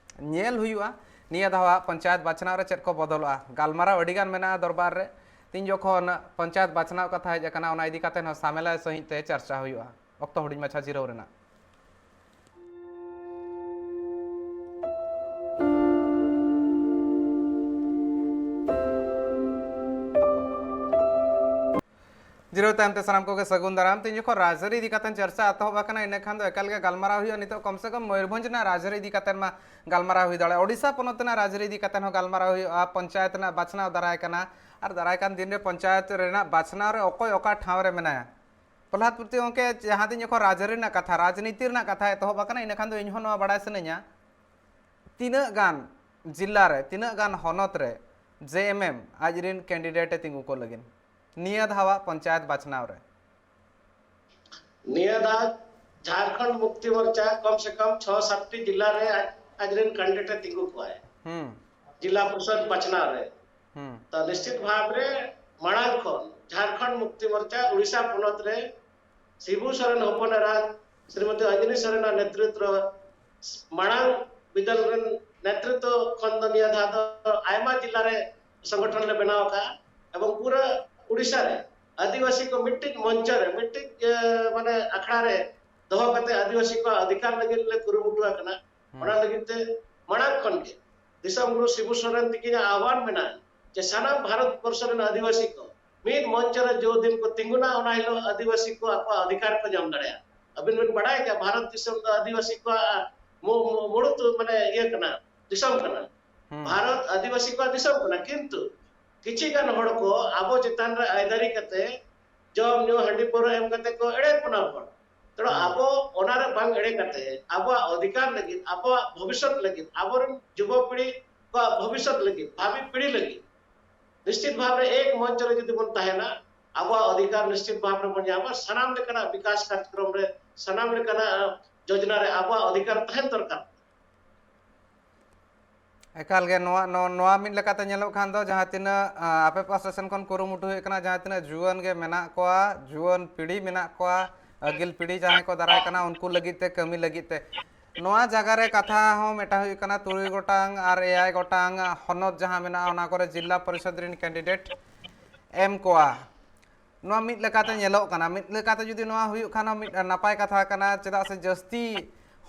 ᱧᱮᱞ ᱦᱩᱭᱩᱜᱼᱟ ᱱᱤᱭᱟᱹ ᱫᱷᱟᱣᱟᱜ ᱯᱚᱧᱪᱟᱭᱮᱛ ᱵᱟᱪᱷᱱᱟᱣ ᱨᱮ ᱪᱮᱫ ᱠᱚ ᱵᱚᱫᱚᱞᱚᱜᱼᱟ᱾ ᱜᱟᱞᱢᱟᱨᱟᱣ ᱟᱹᱰᱤ ᱜᱟᱱ ᱢᱮᱱᱟᱜᱼᱟ ᱫᱚᱨᱵᱟᱨ ᱨᱮ᱾ ᱛᱤᱧ ᱡᱚᱠᱷᱚᱱ ᱯᱚᱧᱪᱟᱭᱮᱛ ᱵᱟᱪᱷᱱᱟᱣ ᱠᱟᱛᱷᱟ ᱦᱮᱡ ᱟᱠᱟᱱᱟ, ᱚᱱᱟ ᱤᱫᱤ ᱠᱟᱛᱮ ᱦᱚᱸ ᱥᱟᱢᱮᱞᱟᱭ ᱥᱟᱺᱦᱤᱡ ᱛᱮ ᱪᱟᱨᱪᱟ ᱦᱩᱭᱩᱜᱼᱟ᱾ ᱚᱠᱛᱚ ᱦᱩᱰᱤᱧ ᱢᱟᱪᱷᱟ ᱡᱤᱨᱟᱹᱣ ᱨᱮᱱᱟᱜ᱾ ᱡᱤᱨᱟᱹᱣ ᱛᱟᱭᱚᱢ ᱛᱮ ᱥᱟᱱᱟᱢ ᱠᱚᱜᱮ ᱥᱟᱹᱜᱩᱱ ᱫᱟᱨᱟᱢ᱾ ᱛᱤᱧ ᱡᱚᱠᱷᱚᱱ ᱨᱟᱡᱽᱟᱹᱨᱤ ᱤᱫᱤ ᱠᱟᱛᱮ ᱪᱟᱨᱪᱟ ᱮᱛᱚᱦᱚᱵ ᱟᱠᱟᱱᱟ, ᱤᱱᱟᱹ ᱠᱷᱟᱱ ᱫᱚ ᱮᱠᱟᱞ ᱜᱮ ᱜᱟᱞᱢᱟᱨᱟᱣ ᱦᱩᱭᱩᱜᱼᱟ᱾ ᱱᱤᱛᱚᱜ ᱠᱚᱢ ᱥᱮ ᱠᱚᱢ ᱢᱚᱭᱩᱨᱵᱷᱚᱸᱡᱽ ᱨᱮᱱᱟᱜ ᱨᱟᱡᱽᱟᱹᱨᱤ ᱤᱫᱤ ᱠᱟᱛᱮ ᱢᱟ ᱜᱟᱞᱢᱟᱨᱟᱣ ᱦᱩᱭ ᱫᱟᱲᱮᱭᱟᱜᱼᱟ, ᱳᱰᱤᱥᱟ ᱯᱚᱱᱚᱛ ᱨᱮᱱᱟᱜ ᱨᱟᱡᱽᱟᱹᱨᱤ ᱤᱫᱤ ᱠᱟᱛᱮ ᱦᱚᱸ ᱜᱟᱞᱢᱟᱨᱟᱣ ᱦᱩᱭᱩᱜᱼᱟ᱾ ᱯᱚᱧᱪᱟᱭᱮᱛ ᱨᱮᱱᱟᱜ ᱵᱟᱪᱷᱱᱟᱣ ᱫᱟᱨᱟᱭ ᱠᱟᱱᱟ, ᱟᱨ ᱫᱟᱨᱟᱭ ᱠᱟᱱ ᱫᱤᱱ ᱨᱮ ᱯᱚᱧᱪᱟᱭᱮᱛ ᱨᱮᱱᱟᱜ ᱵᱟᱪᱷᱱᱟᱣ ᱨᱮ ᱚᱠᱚᱭ ᱚᱠᱟ ᱴᱷᱟᱶ ᱨᱮ ᱢᱮᱱᱟᱭᱟ᱾ ᱯᱨᱚᱦᱞᱟᱫ ᱯᱩᱨᱛᱤ ᱜᱚᱢᱠᱮ, ᱡᱟᱦᱟᱸ ᱛᱤᱧ ᱡᱚᱠᱷᱚᱱ ᱨᱟᱡᱽᱟᱹᱨᱤ ᱨᱮᱱᱟᱜ ᱠᱟᱛᱷᱟ, ᱨᱟᱡᱽᱱᱤᱛᱤ ᱨᱮᱱᱟᱜ ᱠᱟᱛᱷᱟ ᱮᱛᱚᱦᱚᱵ ᱟᱠᱟᱱᱟ, ᱤᱱᱟᱹ ᱠᱷᱟᱱ ᱫᱚ ᱤᱧ ᱦᱚᱸ ᱱᱚᱣᱟ ᱵᱟᱲᱟᱭ ᱥᱟᱱᱟᱧᱟ, ᱛᱤᱱᱟᱹᱜ ᱜᱟᱱ ᱡᱤᱞᱟ ᱨᱮ, ᱛᱤᱱᱟᱹᱜ ᱜᱟᱱ ᱦᱚᱱᱚᱛ ᱨᱮ JMM ᱟᱡ ᱨᱮᱱ candidate ᱮ ᱛᱤᱸᱜᱩ ᱠᱚ ᱞᱟᱹᱜᱤᱫ ᱱᱤᱭᱟᱹ ᱫᱷᱟᱣᱟᱜ ᱯᱚᱧᱪᱟᱭᱮᱛ ᱵᱟᱪᱷᱱᱟᱣ ᱨᱮ? ᱱᱤᱭᱟᱹ ᱫᱷᱟᱣ ᱡᱷᱟᱲᱠᱷᱚᱸᱰ ᱢᱩᱠᱛᱤ ᱢᱳᱨᱪᱟ ᱠᱚᱢ ᱥᱮ ᱠᱚᱢ ᱪᱷᱚ ᱥᱟᱛᱴᱤ ᱡᱤᱞᱟ ᱨᱮ ᱟᱡ, ᱟᱡ ᱨᱮᱱ candidate ᱮ ᱛᱤᱸᱜᱩ ᱠᱚᱣᱟᱭ᱾ ᱦᱩᱸ᱾ ᱡᱤᱞᱟ ᱯᱚᱨᱤᱥᱚᱫ ᱵᱟᱪᱷᱱᱟᱣ ᱨᱮ᱾ ᱦᱩᱸ᱾ ᱛᱚ ᱱᱤᱥᱪᱤᱛ ᱵᱷᱟᱵᱽ ᱨᱮ ᱢᱟᱲᱟᱝ ᱠᱷᱚᱱ ᱡᱷᱟᱲᱠᱷᱚᱸᱰ ᱢᱩᱠᱛᱤ ᱢᱳᱨᱪᱟ ᱩᱲᱤᱥᱥᱟ ᱯᱚᱱᱚᱛ ᱨᱮ ᱥᱤᱵᱩ ᱥᱚᱨᱮᱱ ᱦᱚᱯᱚᱱ ᱮᱨᱟ ᱥᱨᱤᱢᱚᱛᱤ ᱚᱧᱡᱚᱞᱤ ᱥᱚᱨᱮᱱᱟᱜ ᱱᱮᱛᱨᱤᱛᱵ ᱨᱮ ᱢᱟᱲᱟᱝ ᱵᱤᱫᱟᱹᱞ ᱨᱮᱱ ᱱᱮᱛᱨᱤᱛᱵ ᱠᱷᱚᱱ ᱫᱚ ᱱᱤᱭᱟᱹ ᱫᱷᱟᱣ ᱫᱚ ᱟᱭᱢᱟ ᱡᱤᱞᱟ ᱨᱮ ᱥᱚᱝᱜᱚᱴᱷᱚᱱ ᱞᱮ ᱵᱮᱱᱟᱣ ᱟᱠᱟᱫᱼᱟ, ᱮᱵᱚᱝ ᱯᱩᱨᱟᱹ ᱩᱲᱤᱥᱥᱟ ᱨᱮ ᱟᱹᱫᱤᱵᱟᱹᱥᱤ ᱠᱚ ᱢᱤᱫᱴᱤᱡ ᱢᱚᱧᱪᱚ ᱨᱮ, ᱢᱤᱫᱴᱤᱡ, ᱮ, ᱢᱟᱱᱮ ᱟᱠᱷᱲᱟ ᱨᱮ ᱫᱚᱦᱚ ᱠᱟᱛᱮ ᱟᱹᱫᱤᱵᱟᱹᱥᱤ ᱠᱚᱣᱟᱜ ᱚᱫᱷᱤᱠᱟᱨ ᱞᱟᱹᱜᱤᱫ ᱞᱮ ᱠᱩᱨᱩᱢᱩᱴᱩ ᱟᱠᱟᱱᱟ᱾ ᱦᱩᱸ᱾ ᱚᱱᱟ ᱞᱟᱹᱜᱤᱫ ᱛᱮ ᱢᱟᱲᱟᱝ ᱠᱷᱚᱱ ᱜᱮ ᱫᱤᱥᱚᱢ ᱜᱩᱨᱩ ᱥᱤᱵᱩ ᱥᱚᱨᱮᱱ ᱛᱤᱠᱤᱱᱟᱜ ᱟᱦᱣᱟᱱ ᱢᱮᱱᱟᱜᱼᱟ ᱡᱮ ᱥᱟᱱᱟᱢ ᱵᱷᱟᱨᱚᱛ ᱵᱚᱨᱥᱚ ᱨᱮᱱ ᱟᱹᱫᱤᱵᱟᱹᱥᱤ ᱠᱚ ᱢᱤᱫ ᱢᱚᱧᱪᱚ ᱨᱮ ᱡᱳ ᱫᱤᱱ ᱠᱚ ᱛᱤᱸᱜᱩᱱᱟ, ᱚᱱᱟ ᱦᱤᱞᱳᱜ ᱟᱹᱫᱤᱵᱟᱹᱥᱤ ᱠᱚ ᱟᱠᱚᱣᱟᱜ ᱚᱫᱷᱤᱠᱟᱨ ᱠᱚ ᱧᱟᱢ ᱫᱟᱲᱮᱭᱟᱜᱼᱟ᱾ ᱟᱹᱵᱤᱱ ᱵᱤᱱ ᱵᱟᱲᱟᱭ ᱜᱮᱭᱟ, ᱵᱷᱟᱨᱚᱛ ᱫᱤᱥᱚᱢ ᱫᱚ ᱟᱹᱫᱤᱵᱟᱹᱥᱤ ᱠᱚᱣᱟᱜ ᱢᱩ-, ᱢᱩ-, ᱢᱩᱲᱩᱫ, ᱢᱟᱱᱮ, ᱤᱭᱟᱹ ᱠᱟᱱᱟ, ᱫᱤᱥᱚᱢ ᱠᱟᱱᱟ᱾ ᱦᱩᱸ᱾ ᱵᱷᱟᱨᱚᱛ ᱟᱹᱫᱤᱵᱟᱹᱥᱤ ᱠᱚᱣᱟᱜ ᱫᱤᱥᱚᱢ ᱠᱟᱱᱟ, ᱠᱤᱱᱛᱩ ᱠᱤᱪᱷᱤ ᱜᱟᱱ ᱦᱚᱲ ᱠᱚ ᱟᱵᱚ ᱪᱮᱛᱟᱱ ᱨᱮ ᱟᱹᱭᱫᱟᱹᱨᱤ ᱠᱟᱛᱮ ᱡᱚᱢ ᱧᱩ ᱦᱟᱺᱰᱤ ᱯᱟᱹᱣᱨᱟᱹ ᱮᱢ ᱠᱟᱛᱮ ᱠᱚ ᱮᱲᱮ ᱵᱚᱱᱟ ᱦᱚᱲ᱾ ᱛᱚ ᱟᱵᱚ ᱚᱱᱟᱨᱮ ᱵᱟᱝ ᱮᱲᱮ ᱠᱟᱛᱮ ᱟᱵᱚᱣᱟᱜ ᱚᱫᱷᱤᱠᱟᱨ ᱞᱟᱹᱜᱤᱫ, ᱟᱵᱚᱣᱟᱜ ᱵᱷᱚᱵᱤᱥᱥᱚᱛ ᱞᱟᱹᱜᱤᱫ, ᱟᱵᱚᱨᱮᱱ ᱡᱩᱵᱚ ᱯᱤᱲᱦᱤ ᱠᱚᱣᱟᱜ ᱵᱷᱚᱵᱤᱥᱥᱚᱛ ᱞᱟᱹᱜᱤᱫ, ᱵᱷᱟᱵᱤ ᱯᱤᱲᱦᱤ ᱞᱟᱹᱜᱤᱫ ᱱᱤᱥᱪᱤᱛ ᱵᱷᱟᱵᱽ ᱨᱮ ᱮᱠ ᱢᱚᱧᱪᱚ ᱨᱮ ᱡᱩᱫᱤ ᱵᱚᱱ ᱛᱟᱦᱮᱱᱟ, ᱟᱵᱚᱣᱟᱜ ᱚᱫᱷᱤᱠᱟᱨ ᱱᱤᱥᱪᱤᱛ ᱵᱷᱟᱵᱽ ᱨᱮᱵᱚᱱ ᱧᱟᱢᱟ᱾ ᱥᱟᱱᱟᱢ ᱞᱮᱠᱟᱱᱟᱜ ᱵᱤᱠᱟᱥ ᱠᱟᱨᱡᱚᱠᱨᱚᱢ ᱨᱮ, ᱥᱟᱱᱟᱢ ᱞᱮᱠᱟᱱᱟᱜ ᱡᱳᱡᱽᱱᱟ ᱨᱮ ᱟᱵᱚᱣᱟᱜ ᱚᱫᱷᱤᱠᱟᱨ ᱛᱟᱦᱮᱱ ᱫᱚᱨᱠᱟᱨ᱾ ᱮᱠᱟᱞ ᱜᱮ ᱱᱚᱣᱟ ᱱᱚᱣᱟ ᱱᱚᱣᱟ ᱢᱤᱫ ᱞᱮᱠᱟᱛᱮ ᱧᱮᱞᱚᱜ ᱠᱷᱟᱱ ᱫᱚ ᱡᱟᱦᱟᱸ ᱛᱤᱱᱟᱹᱜ ᱟᱯᱮ ᱯᱟᱥᱴᱟ ᱥᱮᱱ ᱠᱷᱚᱱ ᱠᱩᱨᱩᱢᱩᱴᱩ ᱦᱩᱭᱩᱜ ᱠᱟᱱᱟ, ᱡᱟᱦᱟᱸ ᱛᱤᱱᱟᱹᱜ ᱡᱩᱣᱟᱹᱱ ᱜᱮ ᱢᱮᱱᱟᱜ ᱠᱚᱣᱟ, ᱡᱩᱣᱟᱹᱱ ᱯᱤᱲᱦᱤ ᱢᱮᱱᱟᱜ ᱠᱚᱣᱟ, ᱟᱹᱜᱤᱞ ᱯᱤᱲᱦᱤ ᱡᱟᱦᱟᱸᱭ ᱠᱚ ᱫᱟᱨᱟᱭ ᱠᱟᱱᱟ ᱩᱱᱠᱩ ᱞᱟᱹᱜᱤᱫ ᱛᱮ ᱠᱟᱹᱢᱤ ᱞᱟᱹᱜᱤᱫ ᱛᱮ᱾ ᱱᱚᱣᱟ ᱡᱟᱭᱜᱟ ᱨᱮ ᱠᱟᱛᱷᱟ ᱦᱚᱸ ᱢᱤᱫᱴᱟᱝ ᱦᱩᱭᱩᱜ ᱠᱟᱱᱟ, ᱛᱩᱨᱩᱭ ᱜᱚᱴᱟᱝ ᱟᱨ ᱮᱭᱟᱭ ᱜᱚᱴᱟᱝ ᱦᱚᱱᱚᱛ ᱡᱟᱦᱟᱸ ᱢᱮᱱᱟᱜᱼᱟ ᱚᱱᱟ ᱠᱚᱨᱮ ᱡᱤᱞᱟ ᱯᱚᱨᱤᱥᱚᱫᱽ ᱨᱮᱱ ᱠᱮᱱᱰᱤᱰᱮᱴ ᱮᱢ ᱠᱚᱣᱟ᱾ ᱱᱚᱣᱟ ᱢᱤᱫ ᱞᱮᱠᱟᱛᱮ ᱧᱮᱞᱚᱜ ᱠᱟᱱᱟ, ᱢᱤᱫ ᱞᱮᱠᱟᱛᱮ ᱡᱩᱫᱤ ᱱᱚᱣᱟ ᱦᱩᱭᱩᱜ ᱠᱷᱟᱱ ᱦᱚᱸ ᱢᱤᱫ ᱱᱟᱯᱟᱭ ᱠᱟᱛᱷᱟ ᱠᱟᱱᱟ, ᱪᱮᱫᱟᱜ ᱥᱮ ᱡᱟᱹᱥᱛᱤ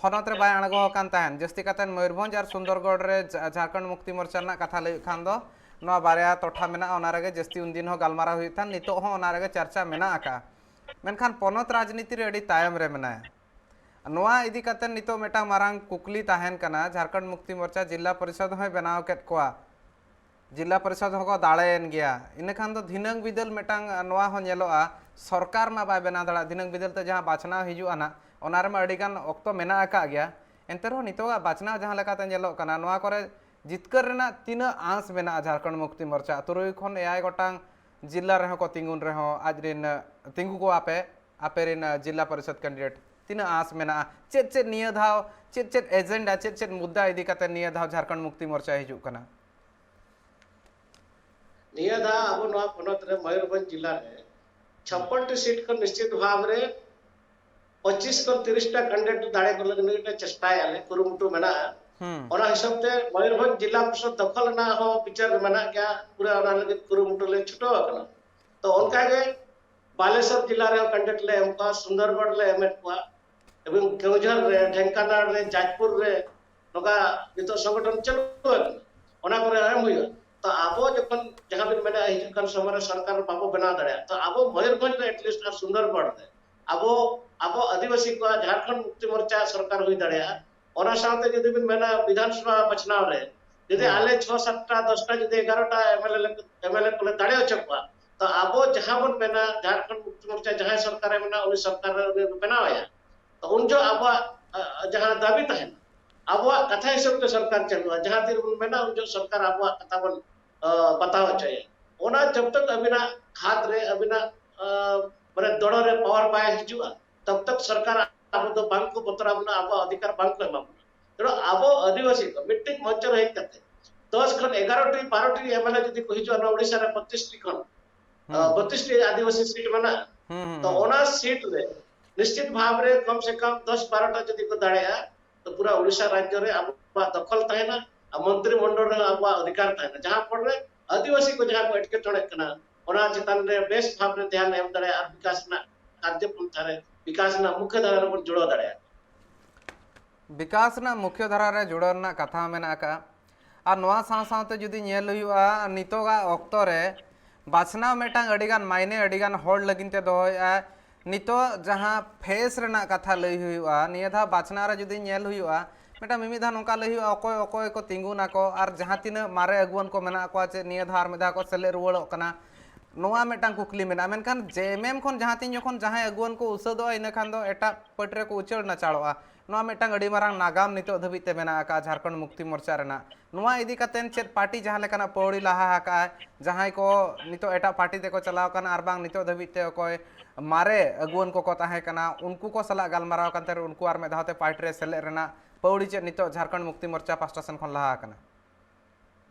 ᱦᱚᱱᱚᱛ ᱨᱮ ᱵᱟᱭ ᱟᱬᱜᱚ ᱟᱠᱟᱱ ᱛᱟᱦᱮᱸᱱ᱾ ᱡᱟᱹᱥᱛᱤ ᱠᱟᱛᱮ ᱢᱚᱭᱩᱨᱵᱷᱚᱸᱡᱽ ᱟᱨ ᱥᱩᱱᱫᱚᱨᱜᱚᱲ ᱨᱮ ᱡᱷᱟᱲᱠᱷᱚᱸᱰ ᱢᱩᱠᱛᱤ ᱢᱳᱨᱪᱟ ᱨᱮᱱᱟᱜ ᱠᱟᱛᱷᱟ ᱞᱟᱹᱭ ᱦᱩᱭᱩᱜ ᱠᱷᱟᱱ ᱫᱚ ᱱᱚᱣᱟ ᱵᱟᱨᱭᱟ ᱴᱚᱴᱷᱟ ᱢᱮᱱᱟᱜᱼᱟ, ᱚᱱᱟ ᱨᱮᱜᱮ ᱡᱟᱹᱥᱛᱤ ᱩᱱᱫᱤᱱ ᱦᱚᱸ ᱜᱟᱞᱢᱟᱨᱟᱣ ᱦᱩᱭᱩᱜ ᱛᱟᱦᱮᱸᱱ, ᱱᱤᱛᱚᱜ ᱦᱚᱸ ᱚᱱᱟ ᱨᱮᱜᱮ ᱪᱟᱨᱪᱟ ᱢᱮᱱᱟᱜ ᱟᱠᱟᱫᱼᱟ᱾ ᱢᱮᱱᱠᱷᱟᱱ ᱯᱚᱱᱚᱛ ᱨᱟᱡᱽᱱᱤᱛᱤ ᱨᱮ ᱟᱹᱰᱤ ᱛᱟᱭᱚᱢ ᱨᱮ ᱢᱮᱱᱟᱭᱟ᱾ ᱱᱚᱣᱟ ᱤᱫᱤ ᱠᱟᱛᱮ ᱱᱤᱛᱚᱜ ᱢᱤᱫᱴᱟᱝ ᱢᱟᱨᱟᱝ ᱠᱩᱠᱞᱤ ᱛᱟᱦᱮᱸᱱ ᱠᱟᱱᱟ, ᱡᱷᱟᱲᱠᱷᱚᱸᱰ ᱢᱩᱠᱛᱤ ᱢᱳᱨᱪᱟ ᱡᱤᱞᱟ ᱯᱚᱨᱤᱥᱚᱫᱽ ᱦᱚᱸᱭ ᱵᱮᱱᱟᱣ ᱠᱮᱫ ᱠᱚᱣᱟ, ᱡᱤᱞᱟ ᱯᱚᱨᱤᱥᱚᱫᱽ ᱦᱚᱸᱠᱚ ᱫᱟᱲᱮᱭᱮᱱ ᱜᱮᱭᱟ, ᱤᱱᱟᱹᱠᱷᱟᱱ ᱫᱚ ᱫᱷᱤᱱᱟᱹᱝ ᱵᱤᱫᱟᱹᱞ ᱢᱤᱫᱴᱟᱝ ᱱᱚᱣᱟ ᱦᱚᱸ ᱧᱮᱞᱚᱜᱼᱟ, ᱥᱚᱨᱠᱟᱨ ᱢᱟ ᱵᱟᱭ ᱵᱮᱱᱟᱣ ᱫᱟᱲᱮᱭᱟᱜᱼᱟ᱾ ᱫᱷᱤᱱᱟᱹᱝ ᱵᱤᱫᱟᱹᱞ ᱛᱮ ᱡᱟᱦᱟᱸ ᱵᱟᱪᱷᱱᱟᱣ ᱦᱤᱡᱩᱜᱼᱟ ᱱᱟᱜ, ᱚᱱᱟ ᱨᱮᱢᱟ ᱟᱹᱰᱤ ᱜᱟᱱ ᱚᱠᱛᱚ ᱢᱮᱱᱟᱜ ᱟᱠᱟᱫ ᱜᱮᱭᱟ᱾ ᱮᱱᱛᱮ ᱨᱮᱦᱚᱸ ᱱᱤᱛᱚᱜᱟᱜ ᱵᱟᱪᱷᱱᱟᱣ ᱡᱟᱦᱟᱸ ᱞᱮᱠᱟᱛᱮ ᱧᱮᱞᱚᱜ ᱠᱟᱱᱟ, ᱱᱚᱣᱟ ᱠᱚᱨᱮ ᱡᱤᱛᱠᱟᱹᱨ ᱨᱮᱱᱟᱜ ᱛᱤᱱᱟᱹᱜ ᱟᱸᱥ ᱢᱮᱱᱟᱜᱼᱟ ᱡᱷᱟᱲᱠᱷᱚᱸᱰ ᱢᱩᱠᱛᱤ ᱢᱳᱨᱪᱟ? ᱛᱩᱨᱩᱭ ᱠᱷᱚᱱ ᱮᱭᱟᱭ ᱜᱚᱴᱟᱝ ᱡᱤᱞᱟ ᱨᱮᱦᱚᱸ ᱠᱚ ᱛᱤᱸᱜᱩᱱ ᱨᱮᱦᱚᱸ, ᱟᱡ ᱨᱮᱱ ᱛᱤᱸᱜᱩ ᱠᱚᱣᱟ ᱯᱮ, ᱟᱯᱮ ᱨᱮᱱ ᱡᱤᱞᱟ ᱯᱚᱨᱤᱥᱚᱫᱽ ᱠᱮᱱᱰᱤᱰᱮᱴ ᱛᱤᱱᱟᱹᱜ ᱟᱸᱥ ᱢᱮᱱᱟᱜᱼᱟ? ᱪᱮᱫ ᱪᱮᱫ ᱱᱤᱭᱟᱹ ᱫᱷᱟᱣ, ᱪᱮᱫ ᱪᱮᱫ ᱮᱡᱮᱱᱰᱟ, ᱪᱮᱫ ᱪᱮᱫ ᱢᱩᱫᱽᱫᱟ ᱤᱫᱤ ᱠᱟᱛᱮ ᱱᱤᱭᱟᱹ ᱫᱷᱟᱣ ᱡᱷᱟᱲᱠᱷᱚᱸᱰ ᱢᱩᱠᱛᱤ ᱢᱳᱨᱪᱟ ᱦᱤᱡᱩᱜ ᱠᱟᱱᱟ? ᱱᱤᱭᱟᱹ ᱫᱷᱟᱣ ᱟᱵᱚ ᱱᱚᱣᱟ ᱯᱚᱱᱚᱛ ᱨᱮ ᱢᱚᱭᱩᱨᱵᱷᱚᱸᱡᱽ ᱡᱤᱞᱟ ᱨᱮ ᱪᱷᱟᱯᱯᱚᱱ ᱴᱤ ᱥᱤᱴ ᱠᱷᱚᱱ ᱱᱤᱥᱪᱤᱛ ᱵᱷᱟᱵᱽ ᱨᱮ ᱯᱚᱸᱪᱤᱥ ᱠᱷᱚᱱ ᱛᱤᱨᱤᱥ ᱴᱟ ᱠᱮᱱᱰᱤᱰᱮᱴ ᱫᱟᱲᱮ ᱠᱚ ᱞᱟᱹᱜᱤᱫ ᱞᱮ ᱪᱮᱥᱴᱟᱭᱟᱞᱮ, ᱠᱩᱨᱩᱢᱩᱴᱩ ᱢᱮᱱᱟᱜᱼᱟ᱾ ᱦᱩᱸ᱾ ᱚᱱᱟ ᱦᱤᱥᱟᱹᱵ ᱛᱮ ᱢᱚᱭᱩᱨᱵᱷᱚᱸᱡᱽ ᱡᱤᱞᱟ ᱯᱚᱨᱤᱥᱚᱫᱽ ᱫᱚᱠᱷᱚᱞ ᱨᱮᱱᱟᱜ ᱦᱚᱸ ᱵᱤᱪᱟᱹᱨ ᱢᱮᱱᱟᱜ ᱜᱮᱭᱟ, ᱯᱩᱨᱟᱹ ᱚᱱᱟ ᱞᱟᱹᱜᱤᱫ ᱠᱩᱨᱩᱢᱩᱴᱩ ᱞᱮ ᱪᱷᱩᱴᱟᱹᱣ ᱟᱠᱟᱱᱟ᱾ ᱛᱚ ᱚᱱᱠᱟ ᱜᱮ ᱵᱟᱞᱮᱥᱚᱨ ᱡᱤᱞᱟ ᱨᱮᱦᱚᱸ ᱠᱮᱱᱰᱤᱰᱮᱴ ᱞᱮ ᱮᱢ ᱠᱚᱣᱟ, ᱥᱩᱱᱫᱚᱨᱜᱚᱲ ᱞᱮ ᱮᱢᱮᱫ ᱠᱚᱣᱟ, ᱮᱵᱚᱝ ᱠᱮᱣᱡᱷᱚᱨ ᱨᱮ, ᱰᱷᱮᱝᱠᱟᱱᱟᱲ ᱨᱮ, ᱡᱟᱡᱽᱯᱩᱨ ᱨᱮ ᱱᱚᱝᱠᱟ ᱱᱤᱛᱚᱜ ᱥᱚᱝᱜᱚᱴᱷᱚᱱ ᱪᱟᱹᱞᱩ ᱟᱠᱟᱱᱟ, ᱚᱱᱟ ᱠᱚᱨᱮ ᱮᱢ ᱦᱩᱭᱩᱜᱼᱟ᱾ ᱛᱚ ᱟᱵᱚ ᱡᱚᱠᱷᱚᱱ ᱡᱟᱦᱟᱸ ᱵᱤᱱ ᱢᱮᱱᱟ ᱦᱤᱡᱩᱜ ᱠᱟᱱ ᱥᱚᱢᱚᱭ ᱨᱮ ᱥᱚᱨᱠᱟᱨ ᱵᱟᱵᱚ ᱵᱮᱱᱟᱣ ᱫᱟᱲᱮᱭᱟᱜᱼᱟ, ᱛᱚ ᱟᱵᱚ ᱢᱚᱭᱩᱨᱵᱷᱚᱸᱡᱽ ᱨᱮ ᱮᱴᱞᱤᱥᱴ ᱟᱨ ᱥᱩᱱᱫᱚᱨᱜᱚᱲ ᱨᱮ ᱟᱵᱚ, ᱟᱵᱚ ᱟᱹᱫᱤᱵᱟᱹᱥᱤ ᱠᱚᱣᱟᱜ ᱡᱷᱟᱲᱠᱷᱚᱸᱰ ᱢᱩᱠᱛᱤ ᱢᱳᱨᱪᱟ ᱥᱚᱨᱠᱟᱨ ᱦᱩᱭ ᱫᱟᱲᱮᱭᱟᱜᱼᱟ᱾ ᱚᱱᱟ ᱥᱟᱶᱛᱮ ᱡᱩᱫᱤ ᱵᱤᱱ ᱢᱮᱱᱟ ᱵᱤᱫᱷᱟᱱ ᱥᱚᱵᱷᱟ ᱵᱟᱪᱷᱱᱟᱣ ᱨᱮ ᱡᱩᱫᱤ ᱦᱮᱸ᱾ ᱟᱞᱮ ᱪᱷᱚ ᱥᱟᱛᱴᱟ ᱫᱚᱥᱴᱟ ᱡᱩᱫᱤ ᱮᱜᱟᱨᱚᱴᱟ ᱮᱢᱮᱞᱮ ᱞᱮ, ᱮᱢᱮᱞᱮ ᱠᱚᱞᱮ ᱫᱟᱲᱮ ᱦᱚᱪᱚ ᱠᱚᱣᱟ, ᱛᱚ ᱟᱵᱚ ᱡᱟᱦᱟᱸ ᱵᱚᱱ ᱢᱮᱱᱟ, ᱡᱷᱟᱲᱠᱷᱚᱸᱰ ᱢᱩᱠᱛᱤ ᱢᱳᱨᱪᱟ ᱡᱟᱦᱟᱸᱭ ᱥᱚᱨᱠᱟᱨᱮ ᱢᱮᱱᱟ, ᱩᱱᱤ ᱥᱚᱨᱠᱟᱨ ᱨᱮ ᱩᱱᱤ ᱵᱚᱱ ᱵᱮᱱᱟᱣ ᱮᱭᱟ᱾ ᱛᱚ ᱩᱱ ᱡᱚᱦᱚᱜ ᱟᱵᱚᱣᱟᱜ, ᱟ, ᱟ, ᱡᱟᱦᱟᱸ ᱫᱟᱹᱵᱤ ᱛᱟᱦᱮᱱᱟ, ᱟᱵᱚᱣᱟᱜ ᱠᱟᱛᱷᱟ ᱦᱤᱥᱟᱹᱵ ᱛᱮ ᱥᱚᱨᱠᱟᱨ ᱪᱟᱹᱞᱩᱜᱼᱟ᱾ ᱡᱟᱦᱟᱸ ᱛᱤ ᱨᱮᱵᱚᱱ ᱢᱮᱱᱟ, ᱩᱱ ᱡᱚᱦᱚᱜ ᱥᱚᱨᱠᱟᱨ ᱟᱵᱚᱣᱟᱜ ᱠᱟᱛᱷᱟ ᱵᱚᱱ, ᱟ, ᱵᱟᱛᱟᱣ ᱦᱚᱪᱚᱭᱟ᱾ ᱚᱱᱟ ᱡᱚᱵ ᱛᱚᱠ ᱟᱹᱵᱤᱱᱟᱜ ᱦᱟᱛ ᱨᱮ, ᱟᱹᱵᱤᱱᱟᱜ, ᱟ, ᱢᱟᱱᱮ ᱫᱚᱲᱚ ᱨᱮ ᱯᱟᱣᱟᱨ ᱵᱟᱭ ᱦᱤᱡᱩᱜᱼᱟ, ᱛᱚᱵ ᱛᱚᱠ ᱥᱚᱨᱠᱟᱨ ᱟᱵᱚ ᱫᱚ ᱵᱟᱝ ᱠᱚ ᱵᱚᱛᱚᱨ ᱟᱵᱚᱱᱟ, ᱟᱵᱚᱣᱟᱜ ᱚᱫᱷᱤᱠᱟᱨ ᱵᱟᱝ ᱠᱚ ᱮᱢᱟ ᱵᱚᱱᱟ᱾ ᱛᱮᱫᱚ ᱟᱵᱚ ᱟᱹᱫᱤᱵᱟᱹᱥᱤ ᱠᱚ ᱢᱤᱫᱴᱤᱡ ᱢᱚᱧᱪᱚ ᱨᱮ ᱦᱮᱡ ᱠᱟᱛᱮ ᱫᱚᱥ ᱠᱷᱚᱱ ᱮᱜᱟᱨᱚ ᱴᱤ, ᱵᱟᱨᱚ ᱴᱤ ᱮᱢ ᱮᱞ ᱮ ᱡᱩᱫᱤ ᱠᱚ ᱦᱤᱡᱩᱜᱼᱟ ᱱᱚᱣᱟ ᱩᱲᱤᱥᱥᱟ ᱨᱮ ᱯᱚᱸᱪᱤᱥ ᱴᱤ ᱠᱷᱚᱱ, ᱦᱩᱸ᱾ ᱵᱚᱛᱤᱥ ᱴᱤ ᱟᱹᱫᱤᱵᱟᱹᱥᱤ ᱥᱤᱴ ᱢᱮᱱᱟᱜᱼᱟ᱾ ᱦᱩᱸ, ᱦᱩᱸ, ᱛᱚ ᱦᱩᱸ᱾ ᱚᱱᱟ ᱥᱤᱴ ᱨᱮ ᱱᱤᱥᱪᱤᱛ ᱵᱷᱟᱵᱽ ᱨᱮ ᱠᱚᱢ ᱥᱮ ᱠᱚᱢ ᱫᱚᱥ ᱵᱟᱨᱚ ᱴᱟ ᱡᱩᱫᱤ ᱠᱚ ᱫᱟᱲᱮᱭᱟᱜᱼᱟ, ᱛᱚ ᱯᱩᱨᱟ ᱩᱲᱤᱥᱥᱟ ᱨᱟᱡᱽᱡᱚ ᱨᱮ ᱟᱵᱚᱣᱟᱜ ᱫᱚᱠᱷᱚᱞ ᱛᱟᱦᱮᱱᱟ ᱟᱨ ᱢᱚᱱᱛᱨᱤ ᱢᱚᱱᱰᱚᱞ ᱨᱮ ᱟᱵᱚᱣᱟᱜ ᱚᱫᱷᱤᱠᱟᱨ ᱛᱟᱦᱮᱱᱟ, ᱡᱟᱦᱟᱸ ᱯᱚᱨ ᱨᱮ ᱟᱹᱫᱤᱵᱟᱹᱥᱤ ᱠᱚ ᱡᱟᱦᱟᱸ ᱠᱚ ᱮᱴᱠᱮᱴᱚᱬᱮᱜ ᱠᱟᱱᱟ, ᱚᱱᱟ ᱪᱮᱛᱟᱱ ᱨᱮ ᱵᱮᱥ ᱵᱷᱟᱵᱽ ᱨᱮ ᱫᱷᱮᱭᱟᱱ ᱮᱢ ᱫᱟᱲᱮᱭᱟᱜᱼᱟ ᱟᱨ ᱵᱤᱠᱟᱥ ᱨᱮᱱᱟᱜ ᱠᱟᱨᱡᱚ ᱯᱚᱱᱛᱷᱟ ᱨᱮ, ᱵᱤᱠᱟᱥ ᱨᱮᱱᱟᱜ ᱢᱩᱠᱷᱭᱚ ᱫᱷᱟᱨᱟ ᱨᱮᱵᱚᱱ ᱡᱩᱲᱟᱹᱣ ᱫᱟᱲᱮᱭᱟᱜᱼᱟ᱾ ᱵᱤᱠᱟᱥ ᱨᱮᱱᱟᱜ ᱢᱩᱠᱷᱭᱚ ᱫᱷᱟᱨᱟ ᱨᱮ ᱡᱩᱲᱟᱹᱣ ᱨᱮᱱᱟᱜ ᱠᱟᱛᱷᱟ ᱢᱮᱱᱟᱜ ᱟᱠᱟᱫᱼᱟ᱾ ᱟᱨ ᱱᱚᱣᱟ ᱥᱟᱶ ᱥᱟᱶᱛᱮ ᱡᱩᱫᱤ ᱧᱮᱞ ᱦᱩᱭᱩᱜᱼᱟ, ᱱᱤᱛᱚᱜᱟᱜ ᱚᱠᱛᱚ ᱨᱮ ᱵᱟᱪᱷᱱᱟᱣ ᱢᱤᱫᱴᱟᱝ ᱟᱹᱰᱤᱜᱟᱱ ᱢᱟᱭᱱᱮ ᱟᱹᱰᱤᱜᱟᱱ ᱦᱚᱲ ᱞᱟᱹᱜᱤᱫ ᱛᱮ ᱫᱚᱦᱚᱭᱮᱫᱼᱟ᱾ ᱱᱤᱛᱚᱜ ᱡᱟᱦᱟᱸ ᱯᱷᱮᱥ ᱨᱮᱱᱟᱜ ᱠᱟᱛᱷᱟ ᱞᱟᱹᱭ ᱦᱩᱭᱩᱜᱼᱟ, ᱱᱤᱭᱟᱹ ᱫᱷᱟᱣ ᱵᱟᱪᱷᱱᱟᱣ ᱨᱮ ᱡᱩᱫᱤ ᱧᱮᱞ ᱦᱩᱭᱩᱜᱼᱟ, ᱢᱤᱫᱴᱟᱝ ᱢᱤᱢᱤᱫ ᱫᱷᱟᱣ ᱱᱚᱝᱠᱟ ᱞᱟᱹᱭ ᱦᱩᱭᱩᱜᱼᱟ, ᱚᱠᱚᱭ ᱚᱠᱚᱭ ᱠᱚ ᱛᱤᱸᱜᱩᱱᱟᱠᱚ ᱟᱨ ᱡᱟᱦᱟᱸ ᱛᱤᱱᱟᱹᱜ ᱢᱟᱨᱮ ᱟᱹᱜᱩᱣᱟᱹᱱ ᱠᱚ ᱢᱮᱱᱟᱜ ᱠᱚᱣᱟ, ᱪᱮᱫ ᱱᱤᱭᱟᱹ ᱫᱷᱟᱣ ᱟᱨ ᱢᱤᱫ ᱫᱷᱟᱣ ᱠᱚ ᱥᱮᱞᱮᱫ ᱨᱩᱣᱟᱹᱲᱚᱜ ᱠᱟᱱᱟ, ᱱᱚᱣᱟ ᱢᱤᱫᱴᱟᱝ ᱠᱩᱠᱞᱤ ᱢᱮᱱᱟᱜᱼᱟ᱾ ᱢᱮᱱᱠᱷᱟᱱ ᱡᱮ ᱮᱢ ᱮᱢ ᱠᱷᱚᱱ ᱡᱟᱦᱟᱸ ᱛᱤᱱ ᱡᱚᱠᱷᱚᱱ ᱡᱟᱦᱟᱸᱭ ᱟᱹᱜᱩᱣᱟᱹᱱ ᱠᱚ ᱩᱥᱟᱹᱫᱚᱜᱼᱟ, ᱤᱱᱟᱹ ᱠᱷᱟᱱ ᱫᱚ ᱮᱴᱟᱜ ᱯᱟᱹᱴᱤ ᱨᱮᱠᱚ ᱩᱪᱟᱹᱲ ᱱᱟᱪᱟᱲᱚᱜᱼᱟ᱾ ᱱᱚᱣᱟ ᱢᱤᱫᱴᱟᱝ ᱟᱹᱰᱤ ᱢᱟᱨᱟᱝ ᱱᱟᱜᱟᱢ ᱱᱤᱛᱚᱜ ᱫᱷᱟᱹᱵᱤᱡ ᱛᱮ ᱢᱮᱱᱟᱜ ᱟᱠᱟᱫᱼᱟ ᱡᱷᱟᱲᱠᱷᱚᱸᱰ ᱢᱩᱠᱛᱤ ᱢᱳᱨᱪᱟ ᱨᱮᱱᱟᱜ᱾ ᱱᱚᱣᱟ ᱤᱫᱤ ᱠᱟᱛᱮ ᱪᱮᱫ ᱯᱟᱨᱴᱤ ᱡᱟᱦᱟᱸ ᱞᱮᱠᱟᱱᱟᱜ ᱯᱟᱹᱣᱲᱤ ᱞᱟᱦᱟ ᱟᱠᱟᱫᱼᱟᱭ, ᱡᱟᱦᱟᱸᱭ ᱠᱚ ᱱᱤᱛᱚᱜ ᱮᱴᱟᱜ ᱯᱟᱨᱴᱤ ᱛᱮᱠᱚ ᱪᱟᱞᱟᱣ ᱠᱟᱱᱟ ᱟᱨ ᱵᱟᱝ ᱱᱤᱛᱚᱜ ᱫᱷᱟᱹᱵᱤᱡ ᱛᱮ ᱚᱠᱚᱭ ᱢᱟᱨᱮ ᱟᱹᱜᱩᱣᱟᱹᱱ ᱠᱚᱠᱚ ᱛᱟᱦᱮᱸ ᱠᱟᱱᱟ, ᱩᱱᱠᱩ ᱠᱚ ᱥᱟᱞᱟᱜ ᱜᱟᱞᱢᱟᱨᱟᱣ ᱠᱟᱛᱮ ᱩᱱᱠᱩ ᱟᱨ ᱢᱤᱫ ᱫᱷᱟᱣ ᱛᱮ ᱯᱟᱨᱴᱤ ᱨᱮ ᱥᱮᱞᱮᱫ ᱨᱮᱱᱟᱜ ᱯᱟᱹᱣᱲᱤ ᱪᱮᱫ ᱱᱤᱛᱚᱜ ᱡᱷᱟᱲᱠᱷᱚᱸᱰ ᱢᱩᱠᱛᱤ ᱢᱳᱨᱪᱟ ᱯᱟᱥᱴᱟ ᱥᱮᱱ ᱠᱷᱚᱱ ᱞᱟᱦᱟ ᱟᱠᱟᱱᱟ?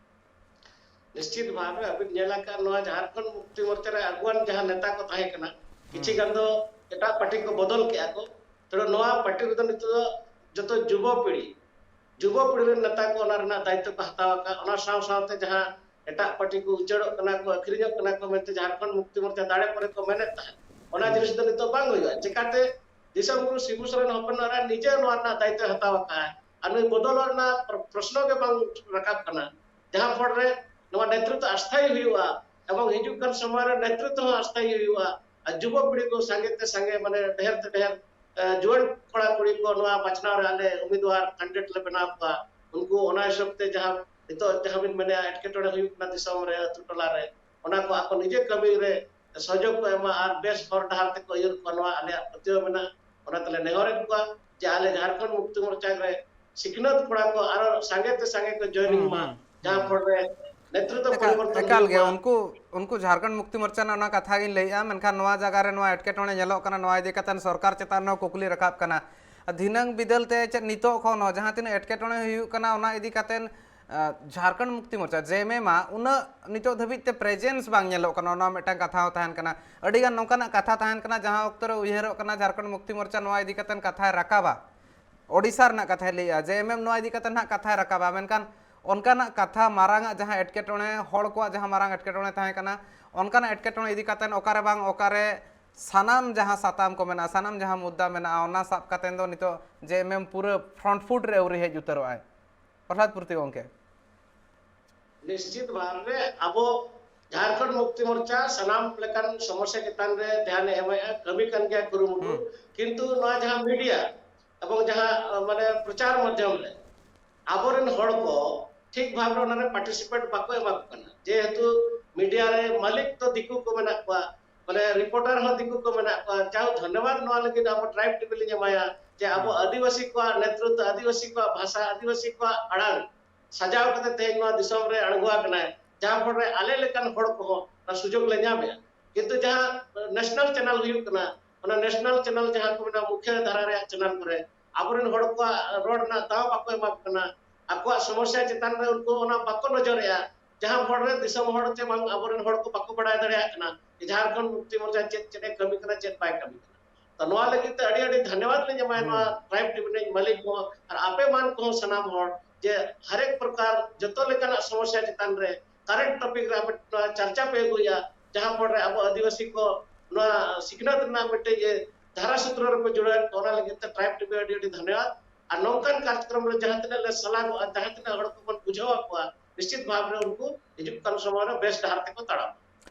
ᱱᱤᱥᱪᱤᱛ ᱵᱷᱟᱵᱽ ᱨᱮ ᱟᱵᱤᱱ ᱧᱮᱞ ᱟᱠᱟᱫ, ᱱᱚᱣᱟ ᱡᱷᱟᱲᱠᱷᱚᱸᱰ ᱢᱩᱠᱛᱤ ᱢᱳᱨᱪᱟ ᱨᱮ ᱟᱹᱜᱩᱣᱟᱱ ᱡᱟᱦᱟᱸ ᱱᱮᱛᱟ ᱠᱚ ᱛᱟᱦᱮᱸ ᱠᱟᱱᱟ, ᱠᱤᱪᱷᱤ ᱜᱟᱱ ᱫᱚ ᱮᱴᱟᱜ ᱯᱟᱨᱴᱤ ᱠᱚ ᱵᱚᱫᱚᱞ ᱠᱮᱜᱼᱟ ᱠᱚ᱾ ᱛᱚᱵᱮ ᱱᱚᱣᱟ ᱯᱟᱨᱴᱤ ᱨᱮᱫᱚ ᱱᱤᱛᱚᱜ ᱫᱚ ᱡᱚᱛᱚ ᱡᱩᱵᱚ ᱯᱤᱲᱦᱤ, ᱡᱩᱵᱚ ᱯᱤᱲᱦᱤ ᱨᱮᱱ ᱱᱮᱛᱟ ᱠᱚ ᱚᱱᱟ ᱨᱮᱱᱟᱜ ᱫᱟᱭᱤᱛᱛᱚ ᱠᱚ ᱦᱟᱛᱟᱣ ᱟᱠᱟᱫ᱾ ᱚᱱᱟ ᱥᱟᱶ ᱥᱟᱶᱛᱮ ᱡᱟᱦᱟᱸ ᱮᱴᱟᱜ ᱯᱟᱨᱴᱤ ᱠᱚ ᱩᱪᱟᱹᱲᱚᱜ ᱠᱟᱱᱟ ᱠᱚ, ᱟᱹᱠᱷᱨᱤᱧᱚᱜ ᱠᱟᱱᱟ ᱠᱚ ᱢᱮᱱᱛᱮ ᱡᱷᱟᱲᱠᱷᱚᱸᱰ ᱢᱩᱠᱛᱤ ᱢᱳᱨᱪᱟ ᱫᱟᱲᱮ ᱯᱚᱨᱮ ᱠᱚ ᱢᱮᱱᱮᱫ ᱛᱟᱦᱮᱸᱫ, ᱚᱱᱟ ᱡᱤᱱᱤᱥ ᱫᱚ ᱱᱤᱛᱚᱜ ᱵᱟᱝ ᱦᱩᱭᱩᱜᱼᱟ᱾ ᱪᱮᱠᱟᱛᱮ? ᱫᱤᱥᱚᱢ ᱜᱩᱨᱩ ᱥᱤᱵᱩ ᱥᱚᱨᱮᱱ ᱦᱚᱯᱚᱱ ᱮᱨᱟ ᱱᱤᱡᱮ ᱱᱚᱣᱟ ᱨᱮᱱᱟᱜ ᱫᱟᱭᱤᱛᱛᱚ ᱦᱟᱛᱟᱣ ᱟᱠᱟᱫᱼᱟᱭ᱾ ᱟᱨ ᱱᱩᱭ ᱵᱚᱫᱚᱞᱚᱜ ᱨᱮᱱᱟᱜ ᱯᱨᱚ-, ᱯᱨᱚᱥᱱᱚ ᱜᱮ ᱵᱟᱝ ᱨᱟᱠᱟᱵ ᱠᱟᱱᱟ᱾ ᱡᱟᱦᱟᱸ ᱯᱚᱨ ᱨᱮ ᱱᱚᱣᱟ ᱱᱮᱛᱨᱤᱛᱵ ᱟᱥᱛᱷᱟᱭᱤ ᱦᱩᱭᱩᱜᱼᱟ ᱮᱵᱚᱝ ᱦᱤᱡᱩᱜ ᱠᱟᱱ ᱥᱚᱢᱚᱭ ᱨᱮ ᱱᱮᱛᱨᱤᱛᱵ ᱦᱚᱸ ᱟᱥᱛᱷᱟᱭᱤ ᱦᱩᱭᱩᱜᱼᱟ᱾ ᱟᱨ ᱡᱩᱵᱚ ᱯᱤᱲᱦᱤ ᱠᱚ ᱥᱟᱸᱜᱮ ᱛᱮ ᱥᱟᱸᱜᱮ, ᱢᱟᱱᱮ ᱰᱷᱮᱨ ᱛᱮ ᱰᱷᱮᱨ, ᱮ, ᱡᱩᱣᱟᱹᱱ ᱠᱚᱲᱟ ᱠᱩᱲᱤ ᱠᱚ ᱱᱚᱣᱟ ᱵᱟᱪᱷᱱᱟᱣ ᱨᱮ ᱟᱞᱮ ᱩᱢᱤᱫᱣᱟᱨ ᱠᱮᱱᱰᱤᱰᱮᱴ ᱞᱮ ᱵᱮᱱᱟᱣ ᱠᱚᱣᱟ᱾ ᱩᱱᱠᱩ ᱚᱱᱟ ᱦᱤᱥᱟᱹᱵ ᱛᱮ ᱡᱟᱦᱟᱸ ᱱᱤᱛᱚᱜ ᱡᱟᱦᱟᱸ ᱵᱤᱱ ᱢᱮᱱᱮᱫᱼᱟ ᱮᱴᱠᱮᱴᱚᱬᱮ ᱦᱩᱭᱩᱜ ᱠᱟᱱᱟ ᱫᱤᱥᱚᱢ ᱨᱮ, ᱟᱹᱛᱩ ᱴᱚᱞᱟ ᱨᱮ, ᱚᱱᱟ ᱠᱚ ᱟᱠᱚ ᱱᱤᱡᱮ ᱠᱟᱹᱢᱤ ᱨᱮ ᱥᱚᱦᱚᱡᱳᱜᱽ ᱠᱚ ᱮᱢᱟ ᱟᱨ ᱵᱮᱥ ᱦᱚᱨ ᱰᱟᱦᱟᱨ ᱛᱮᱠᱚ ᱟᱹᱭᱩᱨ ᱠᱚᱣᱟ, ᱱᱚᱣᱟ ᱟᱞᱮᱭᱟᱜ ᱯᱟᱹᱛᱭᱟᱹᱣ ᱢᱮᱱᱟᱜᱼᱟ᱾ ᱚᱱᱟ ᱛᱮᱞᱮ ᱱᱮᱦᱚᱨᱮᱫ ᱠᱚᱣᱟ ᱡᱮ ᱟᱞᱮ ᱡᱷᱟᱲᱠᱷᱚᱸᱰ ᱢᱩᱠᱛᱤ ᱢᱳᱨᱪᱟ ᱨᱮ ᱥᱤᱠᱷᱱᱟᱹᱛ ᱠᱚᱲᱟ ᱠᱚ ᱟᱨᱚ ᱥᱟᱸᱜᱮ ᱛᱮ ᱥᱟᱸᱜᱮ ᱠᱚ ᱡᱚᱭᱮᱱᱤᱝ ᱦᱩᱸ, ᱢᱟ, ᱦᱩᱸ, ᱡᱟᱦᱟᱸ ᱦᱩᱸ᱾ ᱯᱷᱚᱞ ᱨᱮ ᱱᱮᱛᱨᱤᱛᱵ ᱮᱠᱟᱞ, ᱯᱚᱨᱤᱵᱚᱨᱛᱚᱱ ᱮᱠᱟᱞ ᱦᱩᱭᱩᱜ ᱜᱮ᱾ ᱢᱟ᱾ ᱩᱱᱠᱩ, ᱩᱱᱠᱩ ᱡᱷᱟᱲᱠᱷᱚᱸᱰ ᱢᱩᱠᱛᱤ ᱢᱳᱨᱪᱟ ᱨᱮᱱᱟᱜ ᱚᱱᱟ ᱠᱟᱛᱷᱟ ᱜᱤᱧ ᱞᱟᱹᱭᱮᱜᱼᱟ, ᱢᱮᱱᱠᱷᱟᱱ ᱱᱚᱣᱟ ᱡᱟᱭᱜᱟ ᱨᱮ ᱱᱚᱣᱟ ᱮᱴᱠᱮᱴᱚᱬᱮ ᱧᱮᱞᱚᱜ ᱠᱟᱱᱟ, ᱱᱚᱣᱟ ᱤᱫᱤ ᱠᱟᱛᱮ ᱥᱚᱨᱠᱟᱨ ᱪᱮᱛᱟᱱ ᱨᱮᱦᱚᱸ ᱠᱩᱠᱞᱤ ᱨᱟᱠᱟᱵ ᱠᱟᱱᱟ᱾ ᱟᱨ ᱫᱷᱤᱱᱟᱹᱝ ᱵᱤᱫᱟᱹᱞ ᱛᱮ ᱪᱮᱫ ᱱᱤᱛᱚᱜ ᱠᱷᱚᱱ ᱦᱚᱸ ᱡᱟᱦᱟᱸ ᱛᱤᱱᱟᱹᱜ ᱮᱴᱠᱮᱴᱚᱬᱮ ᱦᱩᱭᱩᱜ ᱠᱟᱱᱟ, ᱚᱱᱟ ᱤᱫᱤ ᱠᱟᱛᱮ, ᱟᱸ, ᱡᱷᱟᱲᱠᱷᱚᱸᱰ ᱢᱩᱠᱛᱤ ᱢᱳᱨᱪᱟ, ᱡᱮ ᱮᱢ ᱮᱢ ᱟ, ᱩᱱᱟᱹᱜ ᱱᱤᱛᱚᱜ ᱫᱷᱟᱹᱵᱤᱡ ᱛᱮ presence ᱵᱟᱝ ᱧᱮᱞᱚᱜ ᱠᱟᱱᱟ, ᱚᱱᱟ ᱢᱤᱫᱴᱟᱝ ᱠᱟᱛᱷᱟ ᱦᱚᱸ ᱛᱟᱦᱮᱱ ᱠᱟᱱᱟ᱾ ᱟᱹᱰᱤᱜᱟᱱ ᱱᱚᱝᱠᱟᱱᱟᱜ ᱠᱟᱛᱷᱟ ᱛᱟᱦᱮᱱ ᱠᱟᱱᱟ, ᱡᱟᱦᱟᱸ ᱚᱠᱛᱚ ᱨᱮ ᱩᱭᱦᱟᱹᱨᱚᱜ ᱠᱟᱱᱟ ᱡᱷᱟᱲᱠᱷᱚᱸᱰ ᱢᱩᱠᱛᱤ ᱢᱳᱨᱪᱟ ᱱᱚᱣᱟ ᱤᱫᱤ ᱠᱟᱛᱮ ᱠᱟᱛᱷᱟᱭ ᱨᱟᱠᱟᱵᱟ, ᱳᱰᱤᱥᱟ ᱨᱮᱱᱟᱜ ᱠᱟᱛᱷᱟᱭ ᱞᱟᱹᱭᱮᱜᱼᱟ, ᱡᱮ ᱮᱢ ᱮᱢ ᱱᱚᱣᱟ ᱤᱫᱤ ᱠᱟᱛᱮ ᱱᱟᱦᱟᱜ ᱠᱟᱛᱷᱟᱭ ᱨᱟᱠᱟᱵᱟ, ᱢᱮᱱᱠᱷᱟᱱ ᱚᱱᱠᱟᱱᱟᱜ ᱠᱟᱛᱷᱟ, ᱢᱟᱨᱟᱝ ᱟᱜ ᱡᱟᱦᱟᱸ ᱮᱴᱠᱮᱴᱚᱬᱮ, ᱦᱚᱲ ᱠᱚᱣᱟᱜ ᱡᱟᱦᱟᱸ ᱢᱟᱨᱟᱝ ᱮᱴᱠᱮᱴᱚᱬᱮ ᱛᱟᱦᱮᱸ ᱠᱟᱱᱟ, ᱚᱱᱠᱟᱱᱟᱜ ᱮᱴᱠᱮᱴᱚᱬᱮ ᱤᱫᱤ ᱠᱟᱛᱮ ᱚᱠᱟᱨᱮ ᱵᱟᱝ ᱚᱠᱟᱨᱮ ᱥᱟᱱᱟᱢ ᱡᱟᱦᱟᱸ ᱥᱟᱛᱟᱢ ᱠᱚ ᱢᱮᱱᱟᱜᱼᱟ, ᱥᱟᱱᱟᱢ ᱡᱟᱦᱟᱸ ᱢᱩᱫᱽᱫᱟ ᱢᱮᱱᱟᱜᱼᱟ, ᱚᱱᱟ ᱥᱟᱵ ᱠᱟᱛᱮ ᱫᱚ ᱱᱤᱛᱚᱜ ᱡᱮ ᱮᱢ ᱮᱢ ᱯᱩᱨᱟᱹ front foot ᱨᱮ ᱟᱹᱣᱨᱤ ᱦᱮᱡ ᱩᱛᱟᱹᱨᱚᱜᱼᱟᱭ᱾ ᱯᱨᱚᱦᱞᱟᱫ ᱯᱩᱨᱛᱤ ᱜᱚᱢᱠᱮ᱾ ᱱᱤᱥᱪᱤᱛ ᱵᱷᱟᱵᱽ ᱨᱮ ᱟᱵᱚ ᱡᱷᱟᱲᱠᱷᱚᱸᱰ ᱢᱩᱠᱛᱤ ᱢᱳᱨᱪᱟ ᱥᱟᱱᱟᱢ ᱞᱮᱠᱟᱱ ᱥᱚᱢᱚᱥᱥᱟ ᱪᱮᱛᱟᱱ ᱨᱮ ᱫᱷᱮᱭᱟᱱᱮ ᱮᱢᱮᱜᱼᱟ, ᱠᱟᱹᱢᱤ ᱠᱟᱱ ᱜᱮᱭᱟ ᱠᱩᱨᱩᱢᱩᱴᱩ᱾ ᱦᱩᱸ᱾ ᱠᱤᱱᱛᱩ ᱱᱚᱣᱟ ᱡᱟᱦᱟᱸ media ᱮᱵᱚᱝ ᱡᱟᱦᱟᱸ, ᱟᱸ, ᱢᱟᱱᱮ ᱯᱨᱚᱪᱟᱨ ᱢᱟᱫᱽᱫᱷᱚᱢ ᱨᱮ ᱟᱵᱚᱨᱮᱱ ᱦᱚᱲ ᱠᱚ ᱴᱷᱤᱠ ᱵᱷᱟᱵᱽ ᱨᱮ ᱚᱱᱟᱨᱮ participate ᱵᱟᱠᱚ ᱮᱢᱟ ᱠᱚ ᱠᱟᱱᱟ, ᱡᱮᱦᱮᱛᱩ media ᱨᱮ ᱢᱟᱹᱞᱤᱠ ᱫᱚ ᱫᱤᱠᱩ ᱠᱚ ᱢᱮᱱᱟᱜ ᱠᱚᱣᱟ, ᱵᱚᱞᱮ reporter ᱦᱚᱸ ᱫᱤᱠᱩ ᱠᱚ ᱢᱮᱱᱟᱜ ᱠᱚᱣᱟ᱾ ᱡᱟᱣ ᱫᱷᱚᱱᱭᱚᱵᱟᱫ ᱱᱚᱣᱟ ᱞᱟᱹᱜᱤᱫ ᱟᱵᱚ Tribe T V ᱞᱤᱧ ᱮᱢᱟᱭᱟ ᱡᱮ ᱟᱵᱚ ᱦᱩᱸ᱾ ᱟᱹᱫᱤᱵᱟᱹᱥᱤ ᱠᱚᱣᱟᱜ ᱱᱮᱛᱨᱤᱛᱵ, ᱟᱹᱫᱤᱵᱟᱹᱥᱤ ᱠᱚᱣᱟᱜ ᱵᱷᱟᱥᱟ, ᱟᱹᱫᱤᱵᱟᱹᱥᱤ ᱠᱚᱣᱟᱜ ᱟᱲᱟᱝ ᱥᱟᱡᱟᱣ ᱠᱟᱛᱮ ᱛᱮᱦᱮᱧ ᱱᱚᱣᱟ ᱫᱤᱥᱚᱢ ᱨᱮ ᱟᱬᱜᱚ ᱟᱠᱟᱱᱟᱭ, ᱡᱟᱦᱟᱸ ᱯᱷᱚᱞ ᱨᱮ ᱟᱞᱮ ᱞᱮᱠᱟᱱ ᱦᱚᱲ ᱠᱚᱦᱚᱸ ᱚᱱᱟ ᱥᱩᱡᱳᱜᱽ ᱞᱮ ᱧᱟᱢᱮᱜᱼᱟ᱾ ᱠᱤᱱᱛᱩ ᱡᱟᱦᱟᱸ national channel ᱦᱩᱭᱩᱜ ᱠᱟᱱᱟ, ᱚᱱᱟ national channel ᱡᱟᱦᱟᱸ ᱠᱚ ᱢᱮᱱᱟ ᱢᱩᱠᱷᱭᱚ ᱫᱷᱟᱨᱟ ᱨᱮᱭᱟᱜ channel ᱠᱚᱨᱮ ᱟᱵᱚᱨᱮᱱ ᱦᱚᱲ ᱠᱚᱣᱟᱜ ᱨᱚᱲ ᱨᱮᱱᱟᱜ ᱫᱟᱣ ᱵᱟᱠᱚ ᱮᱢᱟ ᱠᱚ ᱠᱟᱱᱟ, ᱟᱠᱚᱣᱟᱜ ᱥᱚᱢᱚᱥᱥᱟ ᱪᱮᱛᱟᱱ ᱨᱮ ᱩᱱᱠᱩ ᱚᱱᱟ ᱵᱟᱠᱚ ᱱᱚᱡᱚᱨᱮᱜᱼᱟ, ᱡᱟᱦᱟᱸ ᱯᱷᱚᱞ ᱨᱮ ᱫᱤᱥᱚᱢ ᱦᱚᱲ ᱪᱮ ᱵᱟᱝ ᱟᱵᱚᱨᱮᱱ ᱦᱚᱲ ᱠᱚ ᱵᱟᱠᱚ ᱵᱟᱲᱟᱭ ᱫᱟᱲᱮᱭᱟᱜ ᱠᱟᱱᱟ ᱡᱮ ᱡᱷᱟᱲᱠᱷᱚᱸᱰ ᱢᱩᱠᱛᱤ ᱢᱳᱨᱪᱟ ᱪᱮᱫ ᱪᱮᱫ ᱮ ᱠᱟᱹᱢᱤ ᱠᱟᱱᱟ, ᱪᱮᱫ ᱵᱟᱭ ᱠᱟᱹᱢᱤ ᱠᱟᱱᱟ᱾ ᱛᱚ ᱱᱚᱣᱟ ᱞᱟᱹᱜᱤᱫ ᱛᱮ ᱟᱹᱰᱤ ᱟᱹᱰᱤ ᱫᱷᱚᱱᱭᱚᱵᱟᱫ ᱞᱤᱧ ᱮᱢᱟᱭᱟ ᱱᱚᱣᱟ ᱦᱩᱸ᱾ Tribe T V ᱨᱤᱱᱤᱡ ᱢᱟᱹᱞᱤᱠ ᱠᱚ ᱟᱨ ᱟᱯᱮ ᱢᱟᱱ ᱠᱚᱦᱚᱸ ᱥᱟᱱᱟᱢ ᱦᱚᱲ ᱡᱮ ᱦᱟᱨᱮᱠ ᱯᱨᱚᱠᱟᱨ ᱡᱚᱛᱚ ᱞᱮᱠᱟᱱᱟᱜ ᱥᱚᱢᱚᱥᱥᱟ ᱪᱮᱛᱟᱱ ᱨᱮ current topic ᱨᱮ ᱟᱯᱮ ᱱᱚᱣᱟ ᱪᱟᱨᱪᱟ ᱯᱮ ᱟᱹᱜᱩᱭᱟ, ᱡᱟᱦᱟᱸ ᱯᱚᱨ ᱨᱮ ᱟᱵᱚ ᱟᱹᱫᱤᱵᱟᱹᱥᱤ ᱠᱚ ᱱᱚᱣᱟ ᱥᱤᱠᱷᱱᱟᱹᱛ ᱨᱮᱱᱟᱜ ᱢᱤᱫᱴᱮᱡ ᱤᱭᱟᱹ ᱫᱷᱟᱨᱟ ᱥᱩᱛᱨᱚ ᱨᱮᱠᱚ ᱡᱩᱲᱟᱹᱣᱮᱫ ᱠᱚ, ᱚᱱᱟ ᱞᱟᱹᱜᱤᱫ ᱛᱮ Tribe T V ᱟᱹᱰᱤ ᱟᱹᱰᱤ ᱫᱷᱚᱱᱭᱚᱵᱟᱫ᱾ ᱟᱨ ᱱᱚᱝᱠᱟᱱ ᱠᱟᱨᱡᱚᱠᱨᱚᱢ ᱨᱮ ᱡᱟᱦᱟᱸ ᱛᱤᱱᱟᱹᱜ ᱞᱮ ᱥᱟᱞᱟᱜᱚᱜᱼᱟ, ᱡᱟᱦᱟᱸ ᱛᱤᱱᱟᱹᱜ ᱦᱚᱲ ᱠᱚᱵᱚᱱ ᱵᱩᱡᱷᱟᱹᱣ ᱟᱠᱚᱣᱟ, ᱱᱤᱥᱪᱤᱛ ᱵᱷᱟᱵᱽ ᱨᱮ ᱩᱱᱠᱩ ᱦᱤᱡᱩᱜ ᱠᱟᱱ ᱥᱚᱢᱚᱭ ᱨᱮ ᱵᱮᱥ ᱰᱟᱦᱟᱨ ᱛᱮᱠᱚ ᱛᱟᱲᱟᱢᱟ᱾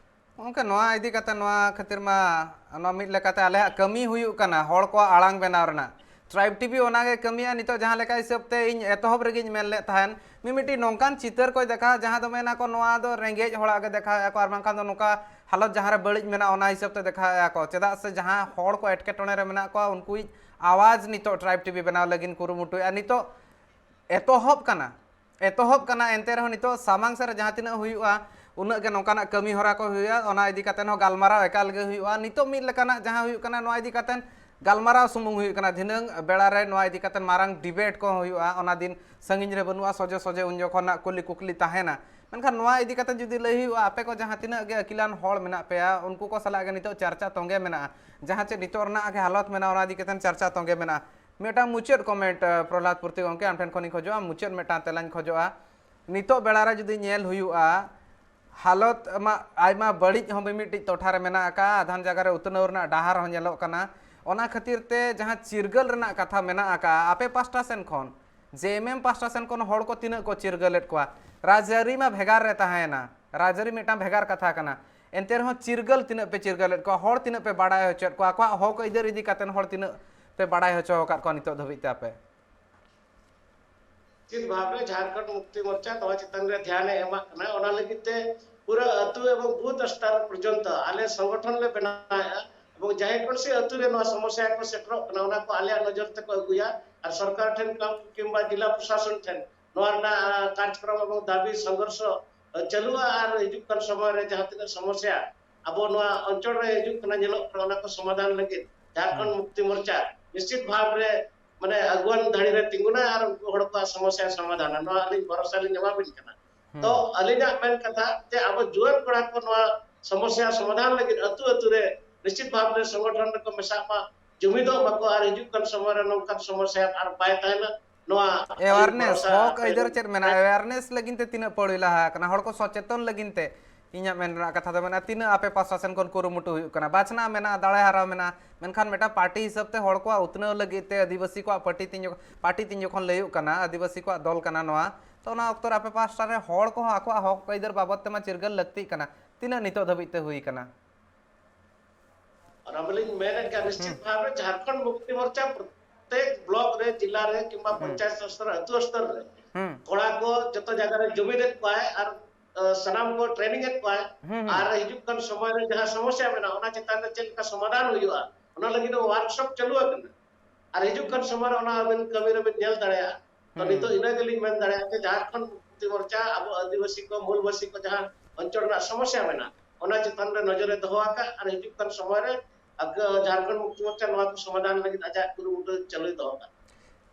ᱜᱚᱢᱠᱮ, ᱱᱚᱣᱟ ᱤᱫᱤ ᱠᱟᱛᱮ ᱱᱚᱣᱟ ᱠᱷᱟᱹᱛᱤᱨ ᱢᱟ ᱱᱚᱣᱟ ᱢᱤᱫ ᱞᱮᱠᱟᱛᱮ ᱟᱞᱮᱭᱟᱜ ᱠᱟᱹᱢᱤ ᱦᱩᱭᱩᱜ ᱠᱟᱱᱟ ᱦᱚᱲ ᱠᱚᱣᱟᱜ ᱟᱲᱟᱝ ᱵᱮᱱᱟᱣ ᱨᱮᱱᱟᱜ᱾ ᱴᱨᱟᱭᱤᱵᱽ ᱴᱤᱵᱷᱤ ᱚᱱᱟᱜᱮ ᱠᱟᱹᱢᱤᱭᱟ᱾ ᱱᱤᱛᱚᱜ ᱡᱟᱦᱟᱸ ᱞᱮᱠᱟ ᱦᱤᱥᱟᱹᱵ ᱛᱮ ᱤᱧ ᱮᱛᱚᱦᱚᱵ ᱨᱮᱜᱮᱧ ᱢᱮᱱ ᱞᱮᱫ ᱛᱟᱦᱮᱸᱱ, ᱢᱤᱢᱤᱫᱴᱤᱡ ᱱᱚᱝᱠᱟᱱ ᱪᱤᱛᱟᱹᱨ ᱠᱚᱭ ᱫᱮᱠᱷᱟᱣᱟ ᱡᱟᱦᱟᱸ ᱫᱚ ᱢᱮᱱᱟ ᱠᱚ ᱱᱚᱣᱟ ᱫᱚ ᱨᱮᱸᱜᱮᱡ ᱦᱚᱲᱟᱜ ᱜᱮ ᱫᱮᱠᱷᱟᱣᱮᱫᱼᱟ ᱠᱚ, ᱟᱨ ᱵᱟᱝᱠᱷᱟᱱ ᱫᱚ ᱱᱚᱝᱠᱟ ᱦᱟᱞᱚᱛ ᱡᱟᱦᱟᱸ ᱨᱮ ᱵᱟᱹᱲᱤᱡ ᱢᱮᱱᱟᱜᱼᱟ ᱚᱱᱟ ᱦᱤᱥᱟᱹᱵ ᱛᱮ ᱫᱮᱠᱷᱟᱣᱮᱫᱼᱟ ᱠᱚ᱾ ᱪᱮᱫᱟᱜ ᱥᱮ ᱡᱟᱦᱟᱸ ᱦᱚᱲ ᱠᱚ ᱮᱴᱠᱮᱴᱚᱬᱮ ᱨᱮ ᱢᱮᱱᱟᱜ ᱠᱚᱣᱟ ᱩᱱᱠᱩᱭᱤᱡ ᱟᱣᱟᱡᱽ ᱱᱤᱛᱚᱜ ᱴᱨᱟᱭᱤᱵᱽ ᱴᱤᱵᱷᱤ ᱵᱮᱱᱟᱣ ᱞᱟᱹᱜᱤᱫ ᱠᱩᱨᱩᱢᱩᱴᱩᱭᱮᱫᱼᱟ᱾ ᱱᱤᱛᱚᱜ ᱮᱛᱚᱦᱚᱵ ᱠᱟᱱᱟ, ᱮᱛᱚᱦᱚᱵ ᱠᱟᱱᱟ, ᱮᱱᱛᱮ ᱨᱮᱦᱚᱸ ᱱᱤᱛᱚᱜ ᱥᱟᱢᱟᱝ ᱥᱮᱫ ᱨᱮ ᱡᱟᱦᱟᱸ ᱛᱤᱱᱟᱹᱜ ᱦᱩᱭᱩᱜᱼᱟ ᱩᱱᱟᱹᱜ ᱜᱮ ᱱᱚᱝᱠᱟᱱᱟᱜ ᱠᱟᱹᱢᱤ ᱦᱚᱨᱟ ᱠᱚ ᱦᱩᱭᱩᱜᱼᱟ᱾ ᱚᱱᱟ ᱤᱫᱤ ᱠᱟᱛᱮ ᱦᱚᱸ ᱜᱟᱞᱢᱟᱨᱟᱣ ᱮᱠᱟᱞ ᱜᱮ ᱦᱩᱭᱩᱜᱼᱟ᱾ ᱱᱤᱛᱚᱜ ᱢᱤᱫ ᱞᱮᱠᱟᱱᱟᱜ ᱡᱟᱦᱟᱸ ᱦᱩᱭᱩᱜ ᱠᱟᱱᱟ ᱱᱚᱣᱟ ᱤᱫᱤ ᱠᱟᱛᱮ ᱜᱟᱞᱢᱟᱨᱟᱣ ᱥᱩᱢᱩᱝ ᱦᱩᱭᱩᱜ ᱠᱟᱱᱟ, ᱫᱷᱤᱱᱟᱹᱝ ᱵᱮᱲᱟ ᱨᱮ ᱱᱚᱣᱟ ᱤᱫᱤ ᱠᱟᱛᱮ ᱢᱟᱨᱟᱝ ᱰᱤᱵᱮᱴ ᱠᱚ ᱦᱩᱭᱩᱜᱼᱟ᱾ ᱚᱱᱟ ᱫᱤᱱ ᱥᱟᱺᱜᱤᱧ ᱨᱮ ᱵᱟᱹᱱᱩᱜᱼᱟ, ᱥᱚᱡᱷᱮ ᱥᱚᱡᱷᱮ ᱩᱱ ᱡᱚᱠᱷᱚᱱᱟᱜ ᱠᱩᱞᱤ ᱠᱩᱠᱞᱤ ᱛᱟᱦᱮᱱᱟ᱾ ᱢᱮᱱᱠᱷᱟᱱ ᱱᱚᱣᱟ ᱤᱫᱤ ᱠᱟᱛᱮ ᱡᱩᱫᱤ ᱞᱟᱹᱭ ᱦᱩᱭᱩᱜᱼᱟ, ᱟᱯᱮ ᱠᱚ ᱡᱟᱦᱟᱸ ᱛᱤᱱᱟᱹᱜ ᱜᱮ ᱟᱹᱠᱤᱞᱟᱱ ᱦᱚᱲ ᱢᱮᱱᱟᱜ ᱯᱮᱭᱟ, ᱩᱱᱠᱩ ᱠᱚ ᱥᱟᱞᱟᱜ ᱜᱮ ᱱᱤᱛᱚᱜ ᱪᱟᱨᱪᱟ ᱛᱚᱸᱜᱮ ᱢᱮᱱᱟᱜᱼᱟ, ᱡᱟᱦᱟᱸ ᱪᱮᱫ ᱱᱤᱛᱚᱜ ᱨᱮᱱᱟᱜ ᱜᱮ ᱦᱟᱞᱚᱛ ᱢᱮᱱᱟᱜᱼᱟ ᱚᱱᱟ ᱤᱫᱤ ᱠᱟᱛᱮ ᱪᱟᱨᱪᱟ ᱛᱚᱸᱜᱮ ᱢᱮᱱᱟᱜᱼᱟ᱾ ᱢᱤᱫᱴᱟᱝ ᱢᱩᱪᱟᱹᱫ ᱠᱚᱢᱮᱱᱴ, ᱟᱸ, ᱯᱨᱚᱦᱞᱟᱫ ᱯᱩᱨᱛᱤ ᱜᱚᱢᱠᱮ, ᱟᱢ ᱴᱷᱮᱱ ᱠᱷᱚᱱᱤᱧ ᱠᱷᱚᱡᱚᱜᱼᱟ, ᱢᱩᱪᱟᱹᱫ ᱢᱤᱫᱴᱟᱝ ᱛᱮᱞᱟᱧ ᱠᱷᱚᱡᱚᱜᱼᱟ᱾ ᱱᱤᱛᱚᱜ ᱵᱮᱲᱟ ᱨᱮ ᱡᱩᱫᱤ ᱧᱮᱞ ᱦᱩᱭᱩᱜᱼᱟ, ᱦᱟᱞᱚᱛ ᱢᱟ ᱟᱭᱢᱟ ᱵᱟᱹᱲᱤᱡ ᱦᱚᱸ ᱢᱤᱢᱤᱫᱴᱤᱡ ᱴᱚᱴᱷᱟ ᱨᱮ ᱢᱮᱱᱟᱜ ᱟᱠᱟᱫᱼᱟ, ᱟᱫᱷᱟᱱ ᱡᱟᱭᱜᱟ ᱨᱮ ᱩᱛᱱᱟᱹᱣ ᱨᱮᱱᱟᱜ ᱰᱟᱦᱟᱨ ᱦᱚᱸ ᱧᱮᱞᱚᱜ ᱠᱟᱱᱟ᱾ ᱚᱱᱟ ᱠᱷᱟᱹᱛᱤᱨ ᱛᱮ ᱡᱟᱦᱟᱸ ᱪᱤᱨᱜᱟᱹᱞ ᱨᱮᱱᱟᱜ ᱠᱟᱛᱷᱟ ᱢᱮᱱᱟᱜ ᱟᱠᱟᱫᱼᱟ, ᱟᱯᱮ ᱯᱟᱥᱴᱟ ᱥᱮᱱ ᱠᱷᱚᱱ, ᱡᱮ ᱮᱢ ᱮᱢ ᱯᱟᱥᱴᱟ ᱥᱮᱱ ᱠᱷᱚᱱ ᱦᱚᱲ ᱠᱚ ᱛᱤᱱᱟᱹᱜ ᱠᱚ ᱪᱤᱨᱜᱟᱹᱞᱮᱫ ᱠᱚᱣᱟ? ᱨᱟᱡᱽᱟᱹᱨᱤ ᱢᱟ ᱵᱷᱮᱜᱟᱨ ᱨᱮ ᱛᱟᱦᱮᱸᱭᱮᱱᱟ, ᱨᱟᱡᱽᱟᱹᱨᱤ ᱢᱤᱫᱴᱟᱝ ᱵᱷᱮᱜᱟᱨ ᱠᱟᱛᱷᱟ ᱠᱟᱱᱟ, ᱮᱱᱛᱮ ᱨᱮᱦᱚᱸ ᱪᱤᱨᱜᱟᱹᱞ ᱛᱤᱱᱟᱹᱜ ᱯᱮ ᱪᱤᱨᱜᱟᱹᱞᱮᱫ ᱠᱚᱣᱟ, ᱦᱚᱲ ᱛᱤᱱᱟᱹᱜ ᱯᱮ ᱵᱟᱲᱟᱭ ᱦᱚᱪᱚᱭᱮᱫ ᱠᱚᱣᱟ, ᱟᱠᱚᱣᱟᱜ ᱦᱚᱠ ᱟᱹᱭᱫᱟᱹᱨ ᱤᱫᱤ ᱠᱟᱛᱮ ᱦᱚᱲ ᱛᱤᱱᱟᱹᱜ ᱯᱮ ᱵᱟᱲᱟᱭ ᱦᱚᱪᱚ ᱟᱠᱟᱫ ᱠᱚᱣᱟ ᱱᱤᱛᱚᱜ ᱫᱷᱟᱹᱵᱤᱡ ᱛᱮ ᱟᱯᱮ? ᱱᱤᱥᱪᱤᱛ ᱵᱷᱟᱵᱽ ᱨᱮ ᱡᱷᱟᱲᱠᱷᱚᱸᱰ ᱢᱩᱠᱛᱤ ᱢᱳᱨᱪᱟ ᱱᱚᱣᱟ ᱪᱮᱛᱟᱱ ᱨᱮ ᱫᱷᱮᱭᱟᱱ ᱮ ᱮᱢᱟᱜ ᱠᱟᱱᱟ᱾ ᱚᱱᱟ ᱞᱟᱹᱜᱤᱫ ᱛᱮ ᱯᱩᱨᱟᱹ ᱟᱹᱛᱩ ᱮᱵᱚᱝ ᱵᱩᱛᱷ ᱥᱛᱚᱨ ᱯᱚᱨᱡᱚᱱᱛᱚ ᱟᱞᱮ ᱥᱚᱝᱜᱚᱴᱷᱚᱱ ᱞᱮ ᱵᱮᱱᱟᱣᱮᱫᱼᱟ ᱮᱵᱚᱝ ᱡᱟᱦᱟᱸᱭ ᱠᱚ ᱥᱮ ᱟᱹᱛᱩ ᱨᱮ ᱱᱚᱣᱟ ᱥᱚᱢᱚᱥᱥᱟ ᱠᱚ ᱥᱮᱴᱮᱨᱚᱜ ᱠᱟᱱᱟ, ᱚᱱᱟ ᱠᱚ ᱟᱞᱮᱭᱟᱜ ᱱᱚᱡᱚᱨ ᱛᱮᱠᱚ ᱟᱹᱜᱩᱭᱟ ᱟᱨ ᱥᱚᱨᱠᱟᱨ ᱴᱷᱮᱱ ᱠᱟᱢ-, ᱠᱤᱝᱵᱟ ᱡᱮᱞᱟ ᱯᱨᱚᱥᱟᱥᱚᱱ ᱴᱷᱮᱱ ᱱᱚᱣᱟ ᱨᱮᱱᱟᱜ, ᱟᱸ, ᱠᱟᱨᱡᱚᱠᱨᱚᱢ ᱮᱵᱚᱝ ᱫᱟᱹᱵᱤ ᱥᱚᱝᱜᱷᱚᱨᱥᱚ, ᱟᱸ, ᱪᱟᱹᱞᱩᱜᱼᱟ ᱟᱨ ᱦᱤᱡᱩᱜ ᱠᱟᱱ ᱥᱚᱢᱚᱭ ᱨᱮ ᱡᱟᱦᱟᱸ ᱛᱤᱱᱟᱹᱜ ᱥᱚᱢᱚᱥᱥᱟ ᱟᱵᱚ ᱱᱚᱣᱟ ᱚᱧᱪᱚᱞ ᱨᱮ ᱦᱤᱡᱩᱜ ᱠᱟᱱᱟ, ᱧᱮᱞᱚᱜ ᱠᱟᱱᱟ, ᱚᱱᱟ ᱠᱚ ᱥᱚᱢᱟᱫᱷᱟᱱ ᱞᱟᱹᱜᱤᱫ ᱡᱷᱟᱲᱠᱷᱚᱸᱰ ᱦᱩᱸ᱾ ᱢᱩᱠᱛᱤ ᱢᱳᱨᱪᱟ ᱱᱤᱥᱪᱤᱛ ᱵᱷᱟᱵᱽ ᱨᱮ ᱢᱟᱱᱮ ᱟᱹᱜᱩᱣᱟᱹᱱ ᱫᱷᱟᱲᱤ ᱨᱮ ᱛᱤᱸᱜᱩᱱᱟ ᱟᱨ ᱩᱱᱠᱩ ᱦᱚᱲ ᱠᱚᱣᱟᱜ ᱥᱚᱢᱚᱥᱥᱟ ᱥᱚᱢᱟᱫᱷᱟᱱᱟ, ᱱᱚᱣᱟ ᱟᱹᱞᱤᱧ ᱵᱷᱚᱨᱥᱟ ᱞᱤᱧ ᱮᱢᱟᱵᱤᱱ ᱠᱟᱱᱟ᱾ ᱦᱩᱸ᱾ ᱛᱚ ᱟᱹᱞᱤᱧᱟᱜ ᱢᱮᱱ ᱠᱟᱛᱷᱟ ᱡᱮ ᱟᱵᱚ ᱡᱩᱣᱟᱹᱱ ᱠᱚᱲᱟ ᱠᱚ ᱱᱚᱣᱟ ᱥᱚᱢᱚᱥᱥᱟ ᱥᱚᱢᱟᱫᱷᱟᱱ ᱞᱟᱹᱜᱤᱫ ᱟᱹᱛᱩ ᱟᱹᱛᱩ ᱨᱮ ᱱᱤᱥᱪᱤᱛ ᱵᱷᱟᱵᱽ ᱨᱮ ᱥᱚᱝᱜᱚᱴᱷᱚᱱ ᱨᱮᱠᱚ ᱢᱮᱥᱟᱜ ᱢᱟ, ᱡᱩᱢᱤᱫᱚᱜ ᱢᱟᱠᱚ ᱟᱨ ᱦᱤᱡᱩᱜ ᱠᱟᱱ ᱥᱚᱢᱚᱭ ᱨᱮ ᱱᱚᱝᱠᱟᱱ ᱥᱚᱢᱚᱥᱥᱟ ᱟᱨ ᱵᱟᱭ ᱛᱟᱦᱮᱱᱟ᱾ ᱱᱚᱣᱟ ᱟᱹᱞᱤᱧ ᱮᱣᱟᱨᱱᱮᱥ, ᱵᱷᱚᱨᱥᱟ ᱦᱚᱠ ᱟᱹᱭᱫᱟᱹᱨ ᱪᱮᱫ ᱢᱮᱱᱟᱜᱼᱟ? ᱮᱣᱟᱨᱱᱮᱥ ᱞᱟᱹᱜᱤᱫ ᱛᱮ ᱛᱤᱱᱟᱹᱜ ᱯᱟᱹᱣᱲᱤ ᱞᱟᱦᱟ ᱟᱠᱟᱱᱟ? ᱦᱚᱲ ᱠᱚ ᱥᱚᱪᱮᱛᱚᱱ ᱞᱟᱹᱜᱤᱫ ᱛᱮ ᱤᱧᱟᱹᱜ ᱢᱮᱱ ᱨᱮᱱᱟᱜ ᱠᱟᱛᱷᱟ ᱫᱚ ᱢᱮᱱᱟᱜᱼᱟ, ᱛᱤᱱᱟᱹᱜ ᱟᱯᱮ ᱯᱟᱥᱴᱟ ᱥᱮᱱ ᱠᱷᱚᱱ ᱠᱩᱨᱩᱢᱩᱴᱩ ᱦᱩᱭᱩᱜ ᱠᱟᱱᱟ? ᱵᱟᱪᱷᱱᱟᱣ ᱢᱮᱱᱟᱜᱼᱟ, ᱫᱟᱲᱮ ᱦᱟᱨᱟᱣ ᱢᱮᱱᱟᱜᱼᱟ, ᱢᱮᱱᱠᱷᱟᱱ ᱢᱤᱫᱴᱟᱝ ᱯᱟᱨᱴᱤ ᱦᱤᱥᱟᱹᱵ ᱛᱮ ᱦᱚᱲ ᱠᱚᱣᱟᱜ ᱩᱛᱱᱟᱹᱣ ᱞᱟᱹᱜᱤᱫ ᱛᱮ ᱟᱹᱫᱤᱵᱟᱹᱥᱤ ᱠᱚᱣᱟᱜ ᱯᱟᱨᱴᱤ ᱛᱤᱧ ᱡᱚᱠᱷᱚᱱ, ᱯᱟᱨᱴᱤ ᱛᱤᱧ ᱡᱚᱠᱷᱚᱱ ᱞᱟᱹᱭᱩᱜ ᱠᱟᱱᱟ, ᱟᱹᱫᱤᱵᱟᱹᱥᱤ ᱠᱚᱣᱟᱜ ᱫᱚᱞ ᱠᱟᱱᱟ ᱱᱚᱣᱟ, ᱛᱚ ᱚᱱᱟ ᱚᱠᱛᱚ ᱨᱮ ᱟᱯᱮ ᱯᱟᱥᱴᱟ ᱨᱮ ᱦᱚᱲ ᱠᱚᱦᱚᱸ ᱟᱠᱚᱣᱟᱜ ᱦᱚᱠ ᱟᱹᱭᱫᱟᱹᱨ ᱵᱟᱵᱚᱫ ᱛᱮᱢᱟ ᱪᱤᱨᱜᱟᱹᱞ ᱞᱟᱹᱠᱛᱤᱜ ᱠᱟᱱᱟ, ᱛᱤᱱᱟᱹᱜ ᱱᱤᱛᱚᱜ ᱫᱷᱟᱹᱵᱤᱡ ᱛᱮ ᱦᱩᱭ ᱠᱟᱱᱟ? ᱚᱱᱟ ᱵᱚᱞᱮᱧ ᱢᱮᱱᱮᱫ ᱠᱟᱱ, ᱱᱤᱥᱪᱤᱛ ᱦᱩᱸ᱾ ᱵᱷᱟᱵᱽ ᱨᱮ ᱡᱷᱟᱲᱠᱷᱚᱸᱰ ᱢᱩᱠᱛᱤ ᱢᱳᱨᱪᱟ ᱯᱨᱚᱛᱮᱠ ᱵᱞᱚᱠ ᱨᱮ, ᱡᱮᱞᱟ ᱨᱮ ᱠᱤᱝᱵᱟ ᱯᱚᱧᱪᱟᱭᱮᱛ ᱥᱛᱚᱨ, ᱟᱹᱛᱩ ᱥᱛᱚᱨ ᱨᱮ ᱠᱚᱲᱟ ᱠᱚ ᱡᱚᱛᱚ ᱡᱟᱭᱜᱟ ᱨᱮ ᱡᱩᱢᱤᱫᱮᱫ ᱠᱚᱣᱟᱭ ᱟᱨ ᱥᱟᱱᱟᱢ ᱠᱚ ᱴᱨᱮᱱᱤᱝ ᱮᱫ ᱠᱚᱣᱟᱭ᱾ ᱟᱨ ᱦᱤᱡᱩᱜ ᱠᱟᱱ ᱥᱚᱢᱚᱭ ᱨᱮ ᱡᱟᱦᱟᱸ ᱥᱚᱢᱚᱥᱭᱟ ᱢᱮᱱᱟᱜᱼᱟ, ᱚᱱᱟ ᱪᱮᱛᱟᱱ ᱨᱮ ᱪᱮᱫ ᱞᱮᱠᱟ ᱥᱚᱢᱟᱫᱷᱟᱱ ᱦᱩᱭᱩᱜᱼᱟ, ᱚᱱᱟ ᱞᱟᱹᱜᱤᱫ ᱦᱚᱸ ᱣᱟᱨᱠᱥᱚᱯ ᱪᱟᱹᱞᱩ ᱟᱠᱟᱱᱟ᱾ ᱟᱨ ᱦᱤᱡᱩᱜ ᱠᱟᱱ ᱥᱚᱢᱚᱭ ᱨᱮ ᱚᱱᱟ ᱟᱵᱮᱱ ᱠᱟᱹᱢᱤ ᱨᱮᱵᱮᱱ ᱧᱮᱞ ᱫᱟᱲᱮᱭᱟᱜᱼᱟ᱾ ᱛᱚ ᱱᱤᱛᱚᱜ ᱤᱱᱟᱹ ᱜᱮᱞᱤᱧ ᱢᱮᱱ ᱫᱟᱲᱮᱭᱟᱜᱼᱟ ᱡᱮ ᱡᱷᱟᱲᱠᱷᱚᱸᱰ ᱢᱩᱠᱛᱤ ᱢᱳᱨᱪᱟ ᱟᱵᱚ ᱟᱹᱫᱤᱵᱟᱹᱥᱤ ᱠᱚ, ᱢᱩᱞᱵᱟᱹᱥᱤ ᱠᱚ ᱡᱟᱦᱟᱸ ᱚᱧᱪᱚᱞ ᱨᱮᱱᱟᱜ ᱥᱚᱢᱚᱥᱭᱟ ᱢᱮᱱᱟᱜᱼᱟ, ᱚᱱᱟ ᱪᱮᱛᱟᱱ ᱨᱮ ᱱᱚᱡᱚᱨᱮ ᱫᱚᱦᱚ ᱟᱠᱟᱫ ᱟᱨ ᱦᱤᱡᱩᱜ ᱠᱟᱱ ᱥᱚᱢᱚᱭ ᱨᱮ ᱟᱠᱚ ᱡᱷᱟᱲᱠᱷᱚᱸᱰ ᱢᱩᱠᱛᱤ ᱢᱳᱨᱪᱟ ᱱᱚᱣᱟ ᱠᱚ ᱥᱚᱢᱟᱫᱷᱟᱱ ᱞᱟᱹᱜᱤᱫ ᱟᱡᱟᱜ ᱠᱩᱨᱩᱢᱩᱴᱩ ᱪᱟᱹᱞᱩᱭ ᱫᱚᱦᱚ ᱠᱟᱜᱼᱟ᱾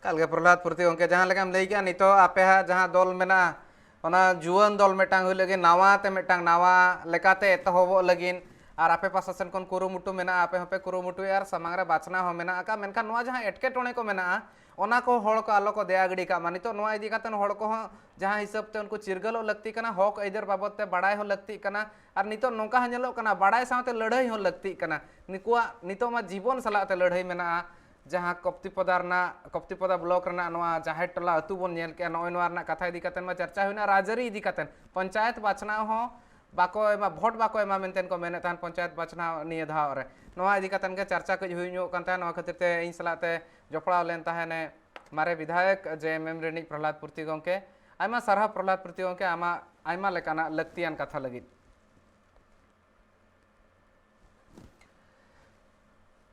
ᱮᱠᱟᱞ ᱜᱮ ᱯᱨᱚᱦᱞᱟᱫ ᱯᱩᱨᱛᱤ ᱜᱚᱢᱠᱮ, ᱡᱟᱦᱟᱸ ᱞᱮᱠᱟᱢ ᱞᱟᱹᱭ ᱠᱮᱜᱼᱟ, ᱱᱤᱛᱚᱜ ᱟᱯᱮᱭᱟᱜ ᱡᱟᱦᱟᱸ ᱫᱚᱞ ᱢᱮᱱᱟᱜᱼᱟ, ᱚᱱᱟ ᱡᱩᱣᱟᱹᱱ ᱫᱚᱞ ᱢᱤᱫᱴᱟᱝ ᱦᱩᱭᱩᱜ ᱞᱟᱹᱜᱤᱫ, ᱱᱟᱣᱟ ᱛᱮ ᱢᱤᱫᱴᱟᱝ ᱱᱟᱣᱟ ᱞᱮᱠᱟᱛᱮ ᱮᱛᱚᱦᱚᱵᱚᱜ ᱞᱟᱹᱜᱤᱫ, ᱟᱨ ᱟᱯᱮ ᱯᱟᱥᱴᱟ ᱥᱮᱱ ᱠᱷᱚᱱ ᱠᱩᱨᱩᱢᱩᱴᱩ ᱢᱮᱱᱟᱜᱼᱟ, ᱟᱯᱮ ᱦᱚᱸᱯᱮ ᱠᱩᱨᱩᱢᱩᱴᱩᱭᱟ ᱟᱨ ᱥᱟᱢᱟᱝ ᱨᱮ ᱵᱟᱪᱷᱱᱟᱣ ᱦᱚᱸ ᱢᱮᱱᱟᱜ ᱟᱠᱟᱫ᱾ ᱢᱮᱱᱠᱷᱟᱱ ᱱᱚᱣᱟ ᱡᱟᱦᱟᱸ ᱮᱴᱠᱮᱴᱚᱬᱮ ᱠᱚ ᱢᱮᱱᱟᱜᱼᱟ, ᱚᱱᱟ ᱠᱚ ᱦᱚᱲ ᱠᱚ ᱟᱞᱚ ᱠᱚ ᱫᱮᱭᱟ ᱜᱤᱰᱤ ᱠᱟᱜ ᱢᱟ᱾ ᱱᱤᱛᱚᱜ ᱱᱚᱣᱟ ᱤᱫᱤ ᱠᱟᱛᱮ ᱦᱚᱲ ᱠᱚᱦᱚᱸ ᱡᱟᱦᱟᱸ ᱦᱤᱥᱟᱹᱵ ᱛᱮ ᱩᱱᱠᱩ ᱪᱤᱨᱜᱟᱹᱞᱚᱜ ᱞᱟᱹᱠᱛᱤ ᱠᱟᱱᱟ, ᱦᱚᱠ ᱟᱹᱭᱫᱟᱹᱨ ᱵᱟᱵᱚᱫ ᱛᱮ ᱵᱟᱲᱟᱭ ᱦᱚᱸ ᱞᱟᱹᱠᱛᱤᱜ ᱠᱟᱱᱟ᱾ ᱟᱨ ᱱᱤᱛᱚᱜ ᱱᱚᱝᱠᱟ ᱦᱚᱸ ᱧᱮᱞᱚᱜ ᱠᱟᱱᱟ, ᱵᱟᱲᱟᱭ ᱥᱟᱶᱛᱮ ᱞᱟᱹᱲᱦᱟᱹᱭ ᱦᱚᱸ ᱞᱟᱹᱠᱛᱤᱜ ᱠᱟᱱᱟ᱾ ᱱᱩᱠᱩᱣᱟᱜ ᱱᱤᱛᱚᱜ ᱢᱟ ᱡᱤᱵᱚᱱ ᱥᱟᱞᱟᱜ ᱛᱮ ᱞᱟᱹᱲᱦᱟᱹᱭ ᱢᱮᱱᱟᱜᱼᱟ᱾ ᱡᱟᱦᱟᱸ ᱠᱚᱯᱛᱤᱯᱚᱫᱟ ᱨᱮᱱᱟᱜ, ᱠᱚᱯᱛᱤᱯᱚᱫᱟ ᱵᱞᱚᱠ ᱨᱮᱱᱟᱜ ᱱᱚᱣᱟ ᱡᱟᱦᱮᱨ ᱴᱚᱞᱟ ᱟᱹᱛᱩ ᱵᱚᱱ ᱧᱮᱞ ᱠᱮᱜᱼᱟ, ᱱᱚᱜᱼᱚᱭ ᱱᱚᱣᱟ ᱨᱮᱱᱟᱜ ᱠᱟᱛᱷᱟ ᱤᱫᱤ ᱠᱟᱛᱮ ᱢᱟ ᱪᱟᱨᱪᱟ ᱦᱩᱭᱱᱟ, ᱨᱟᱡᱽᱟᱹᱨᱤ ᱤᱫᱤ ᱠᱟᱛᱮ᱾ ᱯᱚᱧᱪᱟᱭᱮᱛ ᱵᱟᱪᱷᱱᱟᱣ ᱦᱚᱸ ᱵᱟᱠᱚ ᱮᱢᱟ, ᱵᱷᱳᱴ ᱵᱟᱠᱚ ᱮᱢᱟ ᱢᱮᱱᱛᱮ ᱠᱚ ᱢᱮᱱᱮᱫ ᱛᱟᱦᱮᱱ ᱯᱚᱧᱪᱟᱭᱮᱛ ᱵᱟᱪᱷᱱᱟᱣ ᱱᱤᱭᱟᱹ ᱫᱷᱟᱣ ᱨᱮ᱾ ᱱᱚᱣᱟ ᱤᱫᱤ ᱠᱟᱛᱮ ᱜᱮ ᱪᱟᱨᱪᱟ ᱠᱟᱹᱡ ᱦᱩᱭ ᱧᱚᱜ ᱠᱟᱱ ᱛᱟᱦᱮᱸᱫ᱾ ᱱᱚᱣᱟ ᱠᱷᱟᱹᱛᱤᱨ ᱛᱮ ᱤᱧ ᱥᱟᱞᱟᱜ ᱛᱮ ᱡᱚᱯᱲᱟᱣ ᱞᱮᱱ ᱛᱟᱦᱮᱱᱮ ᱢᱟᱨᱮ ᱵᱤᱫᱷᱟᱭᱚᱠ ᱡᱮ ᱮᱢ ᱮᱢ ᱨᱤᱱᱤᱡ ᱯᱨᱚᱦᱞᱟᱫ ᱯᱩᱨᱛᱤ ᱜᱚᱢᱠᱮ᱾ ᱟᱭᱢᱟ ᱥᱟᱨᱦᱟᱣ ᱯᱨᱚᱦᱞᱟᱫ ᱯᱩᱨᱛᱤ ᱜᱚᱢᱠᱮ, ᱟᱢᱟᱜ ᱟᱭᱢᱟ ᱞᱮᱠᱟᱱᱟᱜ ᱞᱟᱹᱠᱛᱤᱭᱟᱱ ᱠᱟᱛᱷᱟ ᱞᱟᱹᱜᱤᱫ᱾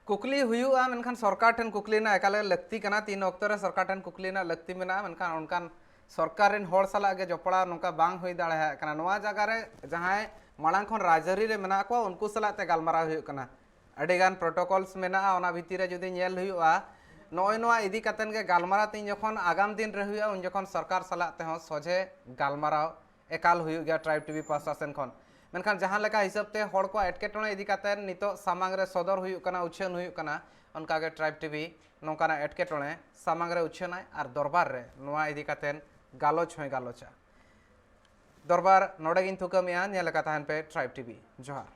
ᱠᱩᱠᱞᱤ ᱦᱩᱭᱩᱜᱼᱟ, ᱢᱮᱱᱠᱷᱟᱱ ᱥᱚᱨᱠᱟᱨ ᱴᱷᱮᱱ ᱠᱩᱠᱞᱤ ᱨᱮᱱᱟᱜ ᱮᱠᱟᱞ ᱜᱮ ᱞᱟᱹᱠᱛᱤ ᱠᱟᱱᱟ᱾ ᱛᱤᱱ ᱚᱠᱛᱚ ᱨᱮ ᱥᱚᱨᱠᱟᱨ ᱴᱷᱮᱱ ᱠᱩᱠᱞᱤ ᱨᱮᱱᱟᱜ ᱞᱟᱹᱠᱛᱤ ᱢᱮᱱᱟᱜᱼᱟ, ᱢᱮᱱᱠᱷᱟᱱ ᱚᱱᱠᱟᱱ ᱥᱚᱨᱠᱟᱨ ᱨᱮᱱ ᱦᱚᱲ ᱥᱟᱞᱟᱜ ᱜᱮ ᱡᱚᱯᱲᱟᱣ ᱱᱚᱝᱠᱟ ᱵᱟᱝ ᱦᱩᱭ ᱫᱟᱲᱮᱭᱟᱜ ᱠᱟᱱᱟ᱾ ᱱᱚᱣᱟ ᱡᱟᱭᱜᱟ ᱨᱮ ᱡᱟᱦᱟᱸᱭ ᱢᱟᱲᱟᱝ ᱠᱷᱚᱱ ᱨᱟᱡᱽᱟᱹᱨᱤ ᱨᱮ ᱢᱮᱱᱟᱜ ᱠᱚᱣᱟ, ᱩᱱᱠᱩ ᱥᱟᱞᱟᱜ ᱛᱮ ᱜᱟᱞᱢᱟᱨᱟᱣ ᱦᱩᱭᱩᱜ ᱠᱟᱱᱟ᱾ ᱟᱹᱰᱤᱜᱟᱱ ᱯᱨᱚᱴᱳᱠᱚᱞᱥ ᱢᱮᱱᱟᱜᱼᱟ, ᱚᱱᱟ ᱵᱷᱤᱛᱤᱨ ᱨᱮ ᱡᱩᱫᱤ ᱧᱮᱞ ᱦᱩᱭᱩᱜᱼᱟ, ᱱᱚᱜᱼᱚᱭ ᱱᱚᱣᱟ ᱤᱫᱤ ᱠᱟᱛᱮᱱ ᱜᱮ ᱜᱟᱞᱢᱟᱨᱟᱣ ᱛᱤᱧ ᱡᱚᱠᱷᱚᱱ ᱟᱜᱟᱢ ᱫᱤᱱ ᱨᱮ ᱦᱩᱭᱩᱜᱼᱟ, ᱩᱱ ᱡᱚᱠᱷᱚᱱ ᱥᱚᱨᱠᱟᱨ ᱥᱟᱞᱟᱜ ᱛᱮᱦᱚᱸ ᱥᱚᱡᱷᱮ ᱜᱟᱞᱢᱟᱨᱟᱣ ᱮᱠᱟᱞ ᱦᱩᱭᱩᱜ ᱜᱮᱭᱟ ᱴᱨᱟᱭᱤᱵᱽ ᱴᱤᱵᱷᱤ ᱯᱟᱥᱴᱟ ᱥᱮᱱ ᱠᱷᱚᱱ᱾ ᱢᱮᱱᱠᱷᱟᱱ ᱡᱟᱦᱟᱸ ᱞᱮᱠᱟ ᱦᱤᱥᱟᱹᱵ ᱛᱮ ᱦᱚᱲ ᱠᱚᱣᱟᱜ ᱮᱴᱠᱮᱴᱚᱬᱮ ᱤᱫᱤ ᱠᱟᱛᱮ ᱱᱤᱛᱚᱜ ᱥᱟᱢᱟᱝ ᱨᱮ ᱥᱚᱫᱚᱨ ᱦᱩᱭᱩᱜ ᱠᱟᱱᱟ, ᱩᱪᱷᱟᱹᱱ ᱦᱩᱭᱩᱜ ᱠᱟᱱᱟ, ᱚᱱᱠᱟᱜᱮ ᱴᱨᱟᱭᱤᱵᱽ ᱴᱤᱵᱷᱤ ᱱᱚᱝᱠᱟᱱᱟᱜ ᱮᱴᱠᱮᱴᱚᱬᱮ ᱥᱟᱢᱟᱝ ᱨᱮ ᱩᱪᱷᱟᱹᱱᱟᱭ ᱟᱨ ᱫᱚᱨᱵᱟᱨ ᱨᱮ ᱱᱚᱣᱟ ᱤᱫᱤ ᱠᱟᱛᱮ ᱜᱟᱞᱚᱪ ᱦᱚᱸᱭ ᱜᱟᱞᱚᱪᱟ᱾ ᱫᱚᱨᱵᱟᱨ ᱱᱚᱰᱮ ᱜᱤᱧ ᱛᱷᱩᱠᱟᱹᱢᱮᱜᱼᱟ᱾ ᱧᱮᱞ ᱟᱠᱟ ᱛᱟᱦᱮᱱ ᱯᱮ ᱴᱨᱟᱭᱤᱵᱽ ᱴᱤᱵᱷᱤ᱾ ᱡᱚᱦᱟᱨ᱾